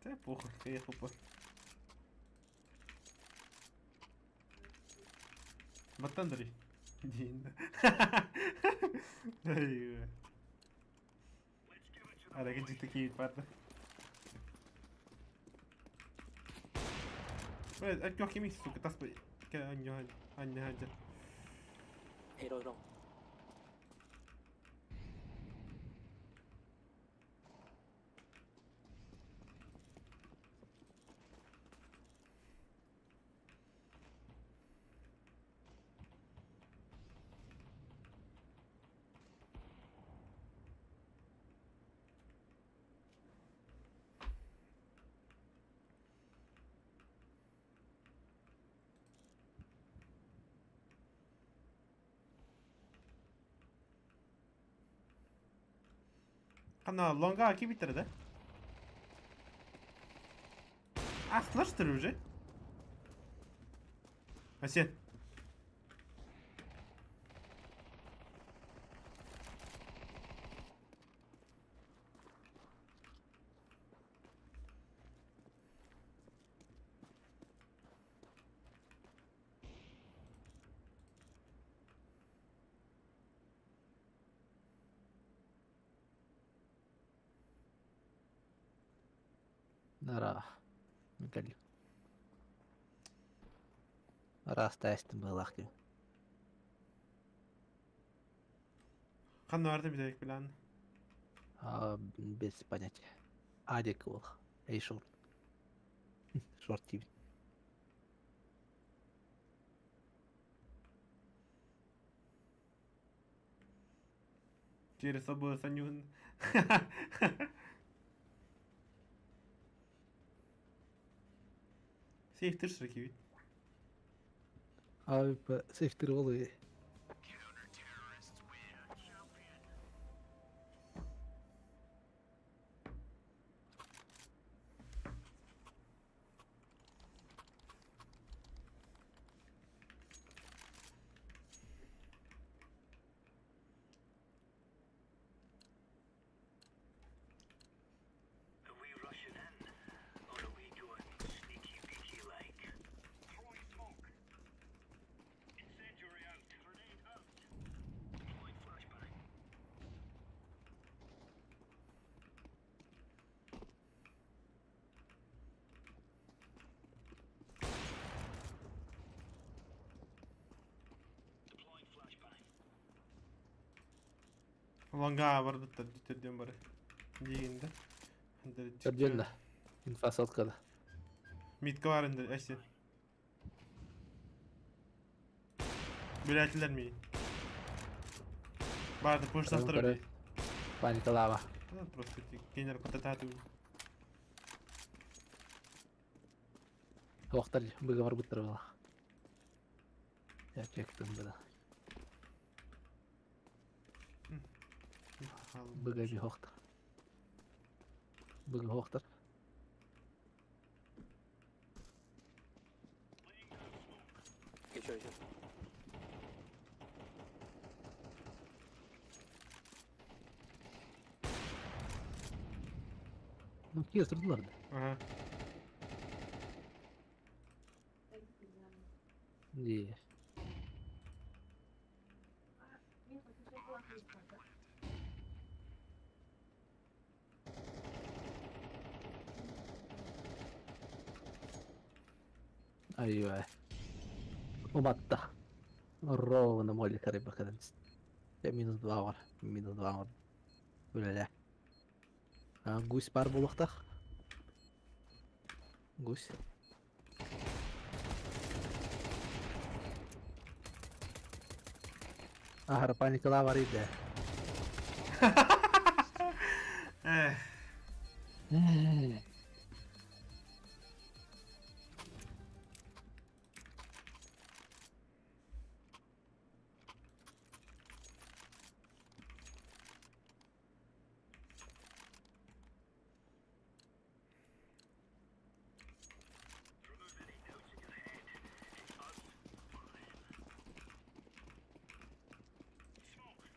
Да похуй, я хупа. Баттандри. Дин. Ара кичи такие парда. Ой, а чё химик, сука, тас ання ання хаджа. Hero long. Ана лонга ки биттер да? А, слышишь уже? Асен. Нара. Кал. Раз тестим былахти. Ханна барды битек билан. А, без понятия. Адик ол. Эй, шорт. Шорт тип. Через собой санюн. Сейф тыршырки бит. А, сейф тырвалы. Лонгаа барбыттар төрдүөн бары. Диигин да. Төрдүөн да. Инфа соткада. Митка бар инде эсен. Билээтилэр миин. Барды пуштастар Көрө. Паникалаама. Просто кинер кутатаатым. Туохтар быга барбыттар буолах. Эффектын быда. Быга бихохтар. Быга хохтар. Еще, еще. Ну, киир турдулар да. Ага. Дии. Айва. Уматта. Ровно молик рыба каден. Минус два бар. Минус два бар. Үлэлэ. Гусь бар буолуохтаах. Гусь. Аһара паникалаа бар идэ. Эх.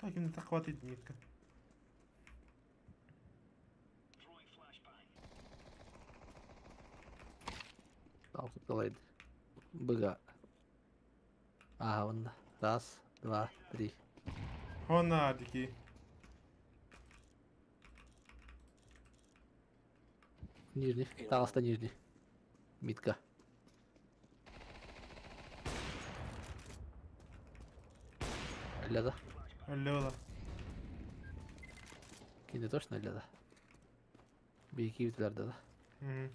Так, им так хватит нитка. Талкалайды. Быга. Ага, вон. Раз, два, три. Она дики. Нижний. Таҕыста нижний. Митка. Өллө да? Өллө Кини точно өллө да? Биики бүтүлэрдэ да? Мм.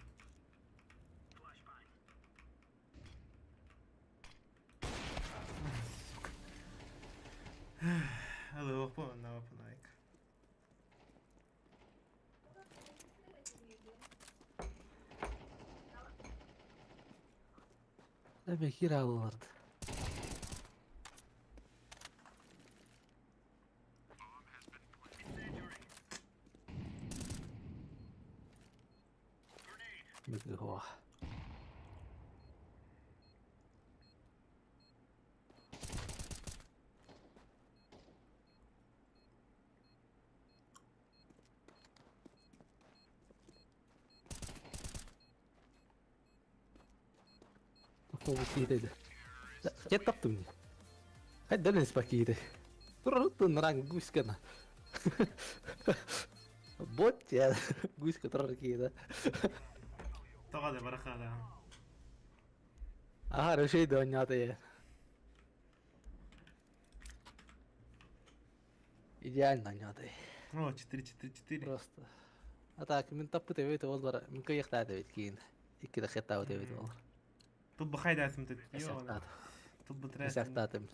Сука. Ылыахпын онно айк. Эбэ киир аалыларды. Мыгыһуох. Автобус киитэйдэ. Дьэ таптым дии. Хайда спа киитэй. Турар гуськана. Вот я гуська турар киитэ. Тоҕо да барахаада. Аха, решей да онньоото Идеально онньоото. О, 4-4-4. Просто. А так, мин таппыт эбит ол бар. Мин кыйыктаат эбит киин. Икки да хеттаабыт эбит ол. Тулба хайдасым тут. Эсэхтаат. Тулба трясым. Эсэхтаатым.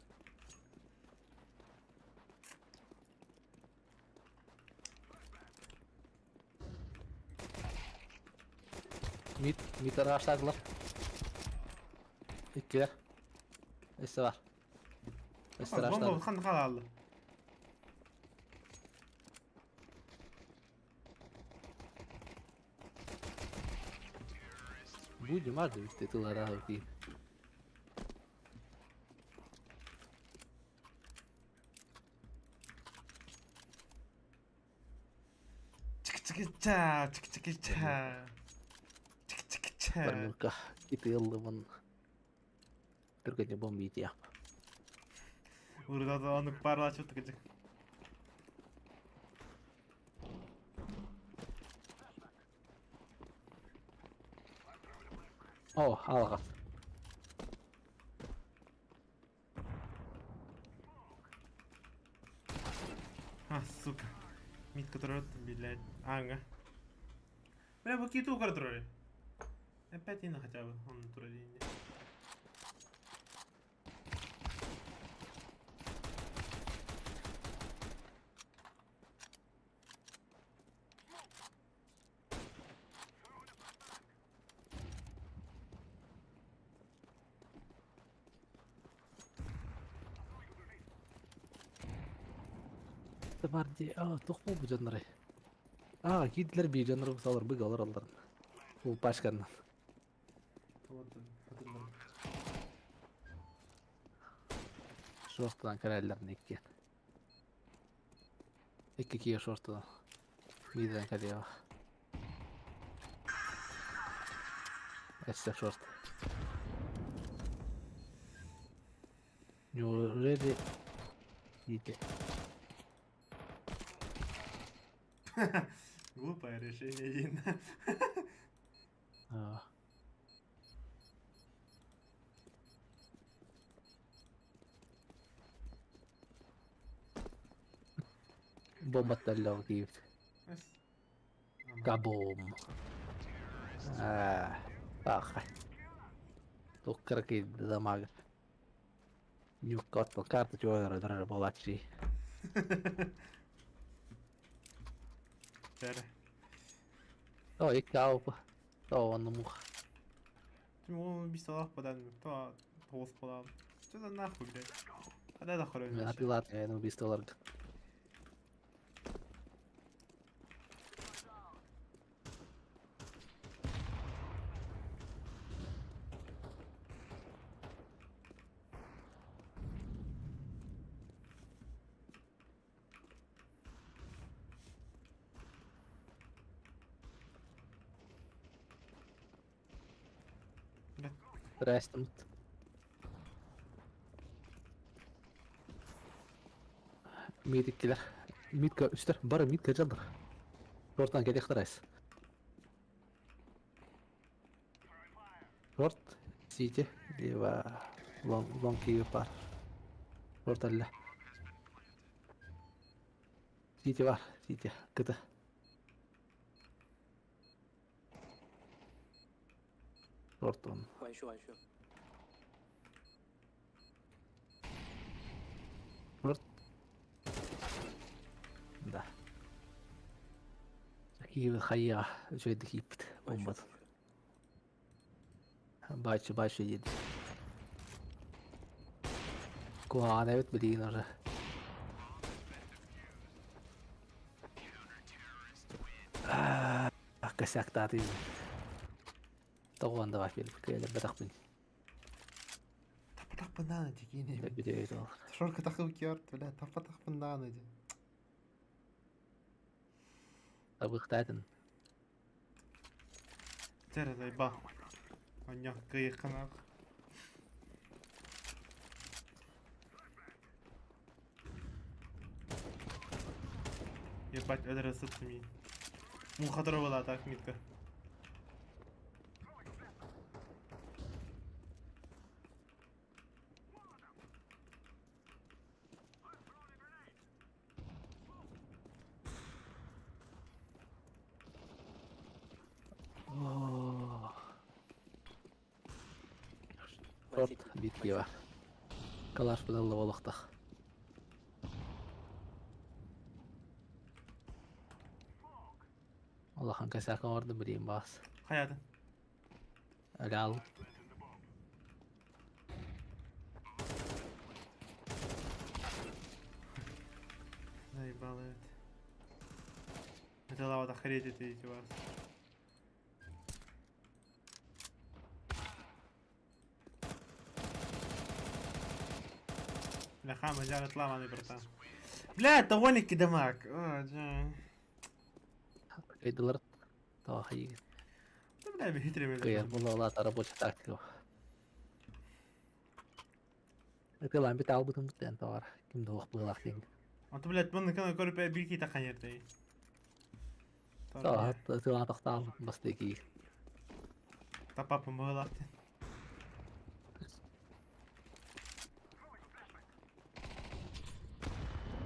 Мид, мид араастаатылар. Иккилэр. Өссө бар. Өссө Бомба араастаатылар. ханна хаалла. Будем арды бүтте тылара киин. Чик-чик-ча, чик-чик-ча. Чик-чик-ча. Бармылка китыыллыбын. Түргэнэ бомба иитиэх. Урда онук парлачып тыкыжык. О, алҕас. А, сука. Митка турар, блядь. Ага. Бля, бу киту турар. Опять Инна хотя бы. Он турар инде. Бар дии, аа, туох буолбут дьоннорой? Аа, киирдилэр биир дьоннор салар быга олороллорун. Бу пачканнан. Шортынан кэлэллэрин иккиэн. Икки киһи шортынан. Биирдэн кэлиэҕэ. Өссө шорт. Неужели Ити. Глупое решение, Дина. Аа. Бомбатталлаах диибит. Кабум. Аа, таах. Туох кыракый дамага. Ньукка карта чуолара буолааччы. Бэрэ. Оо, икки аупа. Оо, онно мух. Тим бисталах подан, то тоғыз подан. Что за нахуй, блядь? Қада да хорой. Мен атылар, мен убийстволарга. Здрасте. Мид иккилэр. Мидка үстэр. Бары мидка дьаллар. Шортан кэлиэхтэр айс. Шорт, сити, либо лонг, лонг киви пар. Шорт алла. Сити бар, сити, кыта. Шорт он. One shot, one shot. Шорт. Да. Киви хайя, үчүгэйдик кииппит. One shot, Бомбат. one shot. Бачы, бачы диэн. Куһаҕан эбит билигин уже. Косяктаатый. Тоҕуон давай кыайдарбатахпын. Тапатахпын дикини. Бүтэ ол. Шорка тахыл киарт, бля, тапатахпын дааны ди. Табыктаатын. Тәрі ба. Аня, кыйқанақ. Ебать, өлірі сытты мен. Мухадыр была так, Митка. One Шорт city. биир киһи Калашпын ылла буолуохтаах. Улахан косяк оҥордум билигин баҕас. Хаятын. Өлө Заебало это. Это лава охереть это эти вас. Бля, хама, жара ламаны, братан. Бля, это Олики дамаг. О, да. Кыйдылар тоҕо хайыгын. Да, бля, бихитре, бля. Кыйар буолла рабочая тактика. Ытылаан бит албытым бутен тоҕор. Ким да ох быылах диэн. А то, блядь, мын кана көрүп бир ки тахан ердей. Тоҕо ытылаан тохтаал бастыки. Тапапым быылах.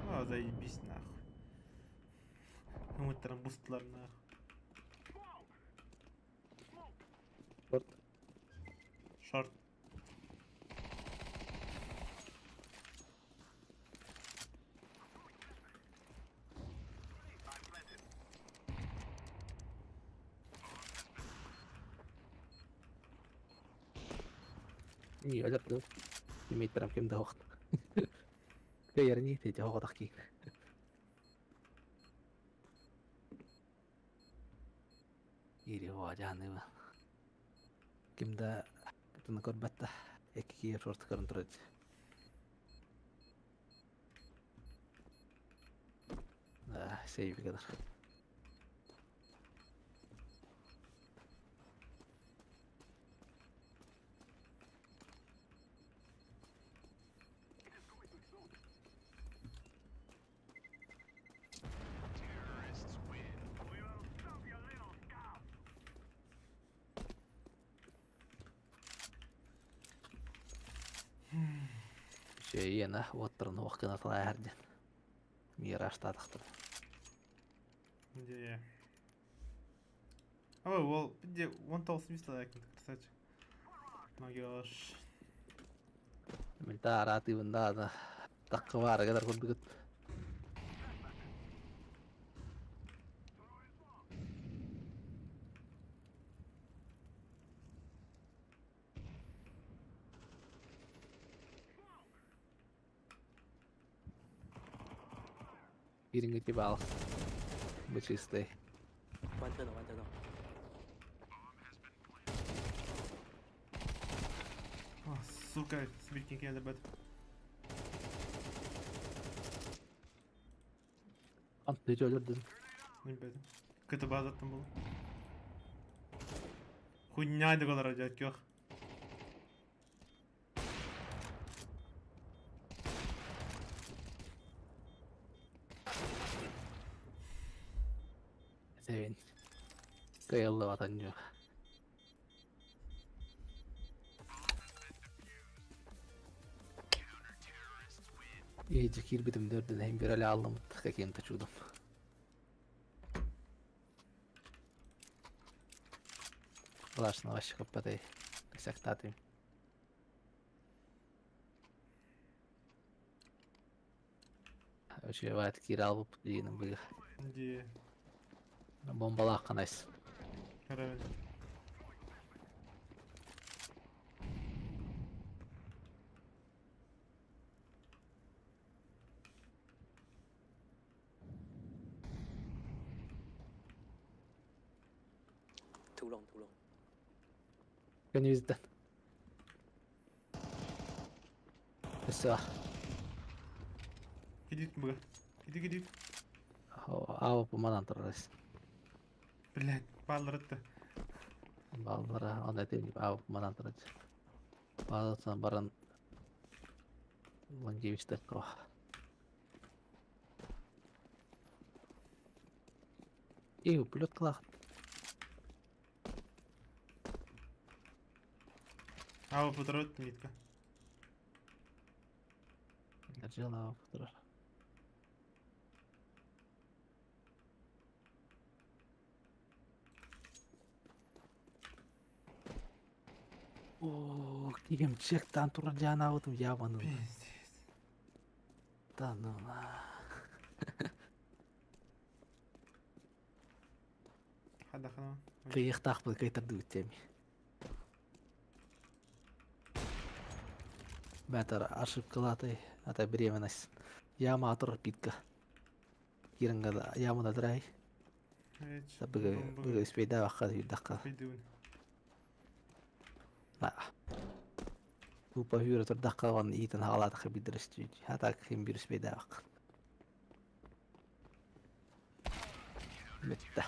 О, заебись нахуй. Ыҥыттаран бустулар нах. Шорт. Шорт. Не, өлөрдүм. Имейтарам ким да охт. Кыйарни тете хоҕотох киин. Ири дьааныба. Ким да кытына көрбөт да. Эки киир шорт көрөн турар. Сейвигадыр. Үчүгэйиэн а уоттарын уох гына талааһар диэн. Мира аштаатахтар. Где я? Ой, уол, где? Вон того смысла красавчик. Магиош. Мин таараатыыбын да такка баарыгар курдугут. Кириҥҥити баал. Бу чистый. One tunnel, one tunnel. А, сука, сбитники надо бет. Антыжы өлөрдүм. Не бет. Какая-то база там была. Хуйня договора делать, кёх. Севин. Кыйыллыбатан жок. Иһирдьэ киирбитим да үрдүнэн иһин бир эле ааллыммыт каким-то чудом. Влажно вообще коппатай. Косяктатым. Үчүгэй киирэ албыппыт диэным быга. Где? Бомбалаах ханайс. Правильно. Too long, too long. Көнүздэн. Өссө Иди быга. Иди, иди. аап манан турарас. Блядь, балларытты. Баллара оны этин аап манан турар. Балларсан баран Лангевичтер ко. Эй, плет клах. А, вот нитка. Держала турар. О, кигем чектан турар жаанабытым ябанын. Пиздец. Да ну на. Хада хана. Кыйыктаахпыт кыйтардыбыт теми. Бәтер ошибкалатай, ата беременность. Яма атыр питка. Киринга ямына драй. Быгы быгы успейда вакка юдакка. Пойду. На. Тупа хүрө турдакка ван итен хаалаатаха бидерестүү. Хата ким бир успейда вакка. Бүтті. Пиздец.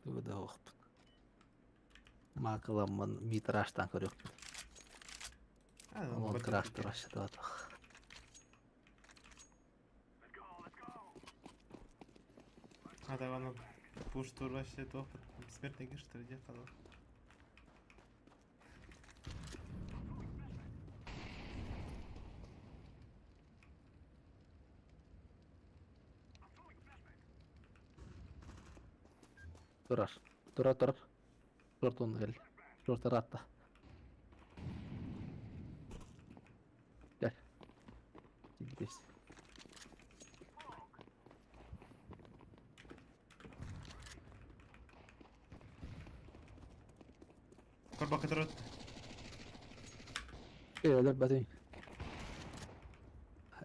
Тугу да охпут. Макаламмын митраштан көрөкпүн. А, ну, Олон вот краш это тураш туатах. А, да, ладно. Пуш тур вообще то. Смертный гиш, что ли, где ходил? Турар. Турар, турар. Шорт онно кэл. Шорт ыраатта. Кэл. Здесь. Корбакка турар. Өлөр батын.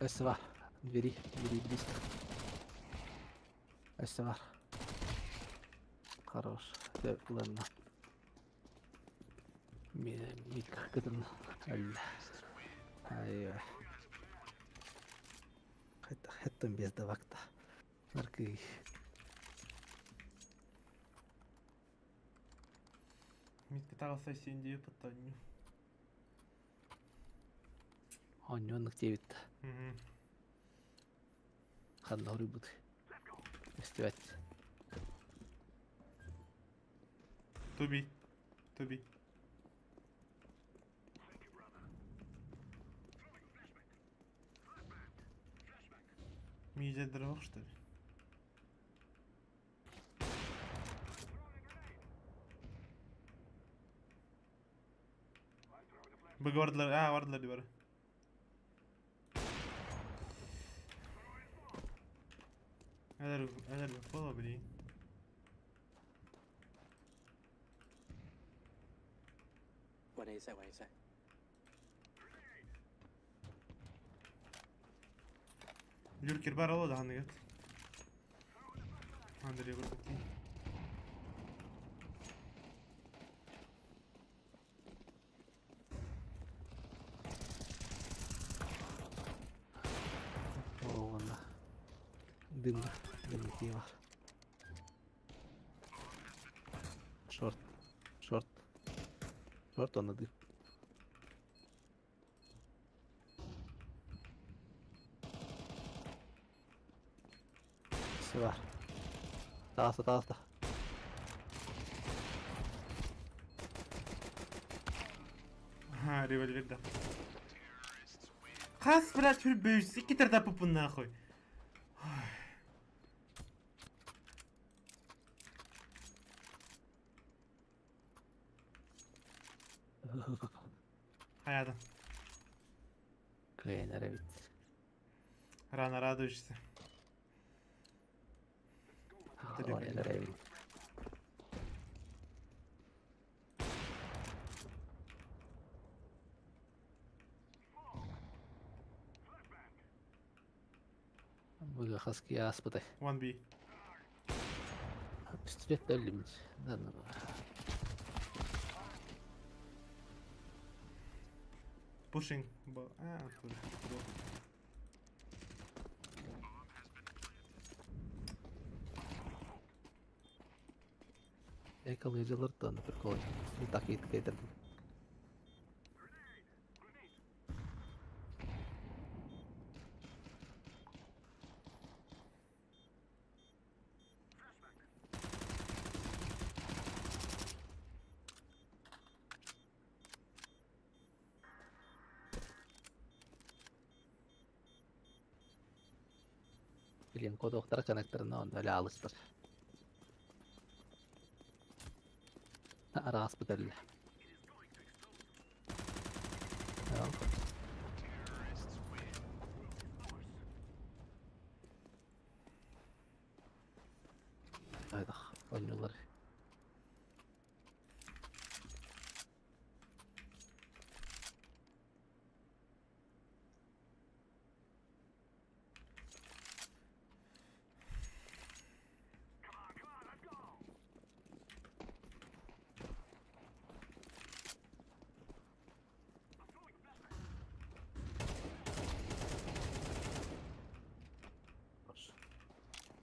С2. Двери, двери близко. С2. Хорош. Ладно. Мик кытын. Айва. Хеттен без давакта. Наркы. Митка таҕыста син дии паттанню. Онньоннук диэбит. Ханна хоруйбут. Истибэт. Туби. Туби. Миде дров, что ли? Б бардылар, а бардылар дии бары. Элер, элер буола блин. One A side, one A side. Люркер бар ол даҕаны гет. Андрей көрбүттүү. Оҕонно. Дым, дым бар. Шорт, шорт. Шорт онно дым. Все бар. Таҕыста, таҕыста. Ха, револьвер да. Хас, блядь, хүрбөйс, икки тарда нахуй. Хайадан. Кыайан эрэбит. Рано радуешься. Ой, эрэбит. Быга хаски ааспытай. 1B. Пистолет өллүм. Pushing. А, тоже. Экологиялар прикол. Не так и кетердим. Билин кодоктар коннекторына онда эле алыстыр. Араас бутелле. Айдах, ойнулар.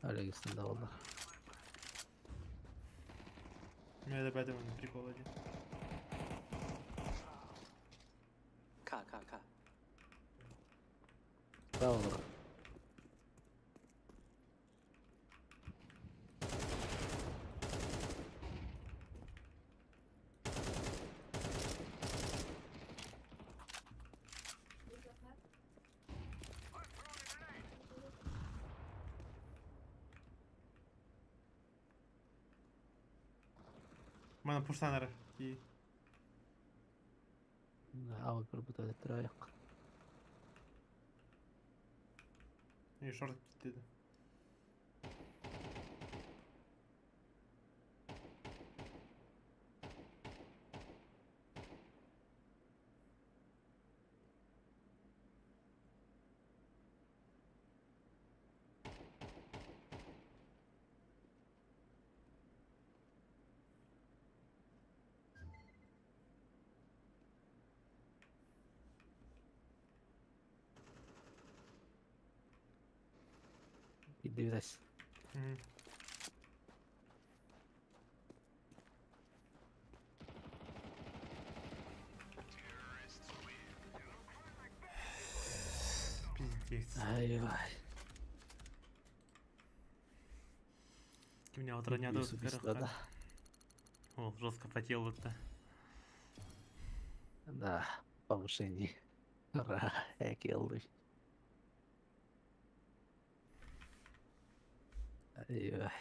Öyle gitsin de valla. Меня опять он прикол один. Car, car, car. Bravo. Мана пуштан эрэ. И Аҕа көрбүт аяқ. И шорт киттеди. Киирдибит Пиздец. Ай-вай. Меня вот Убийство, да. О, жестко потел это. Да, повышение. Ура, я келдый. Ай-вай.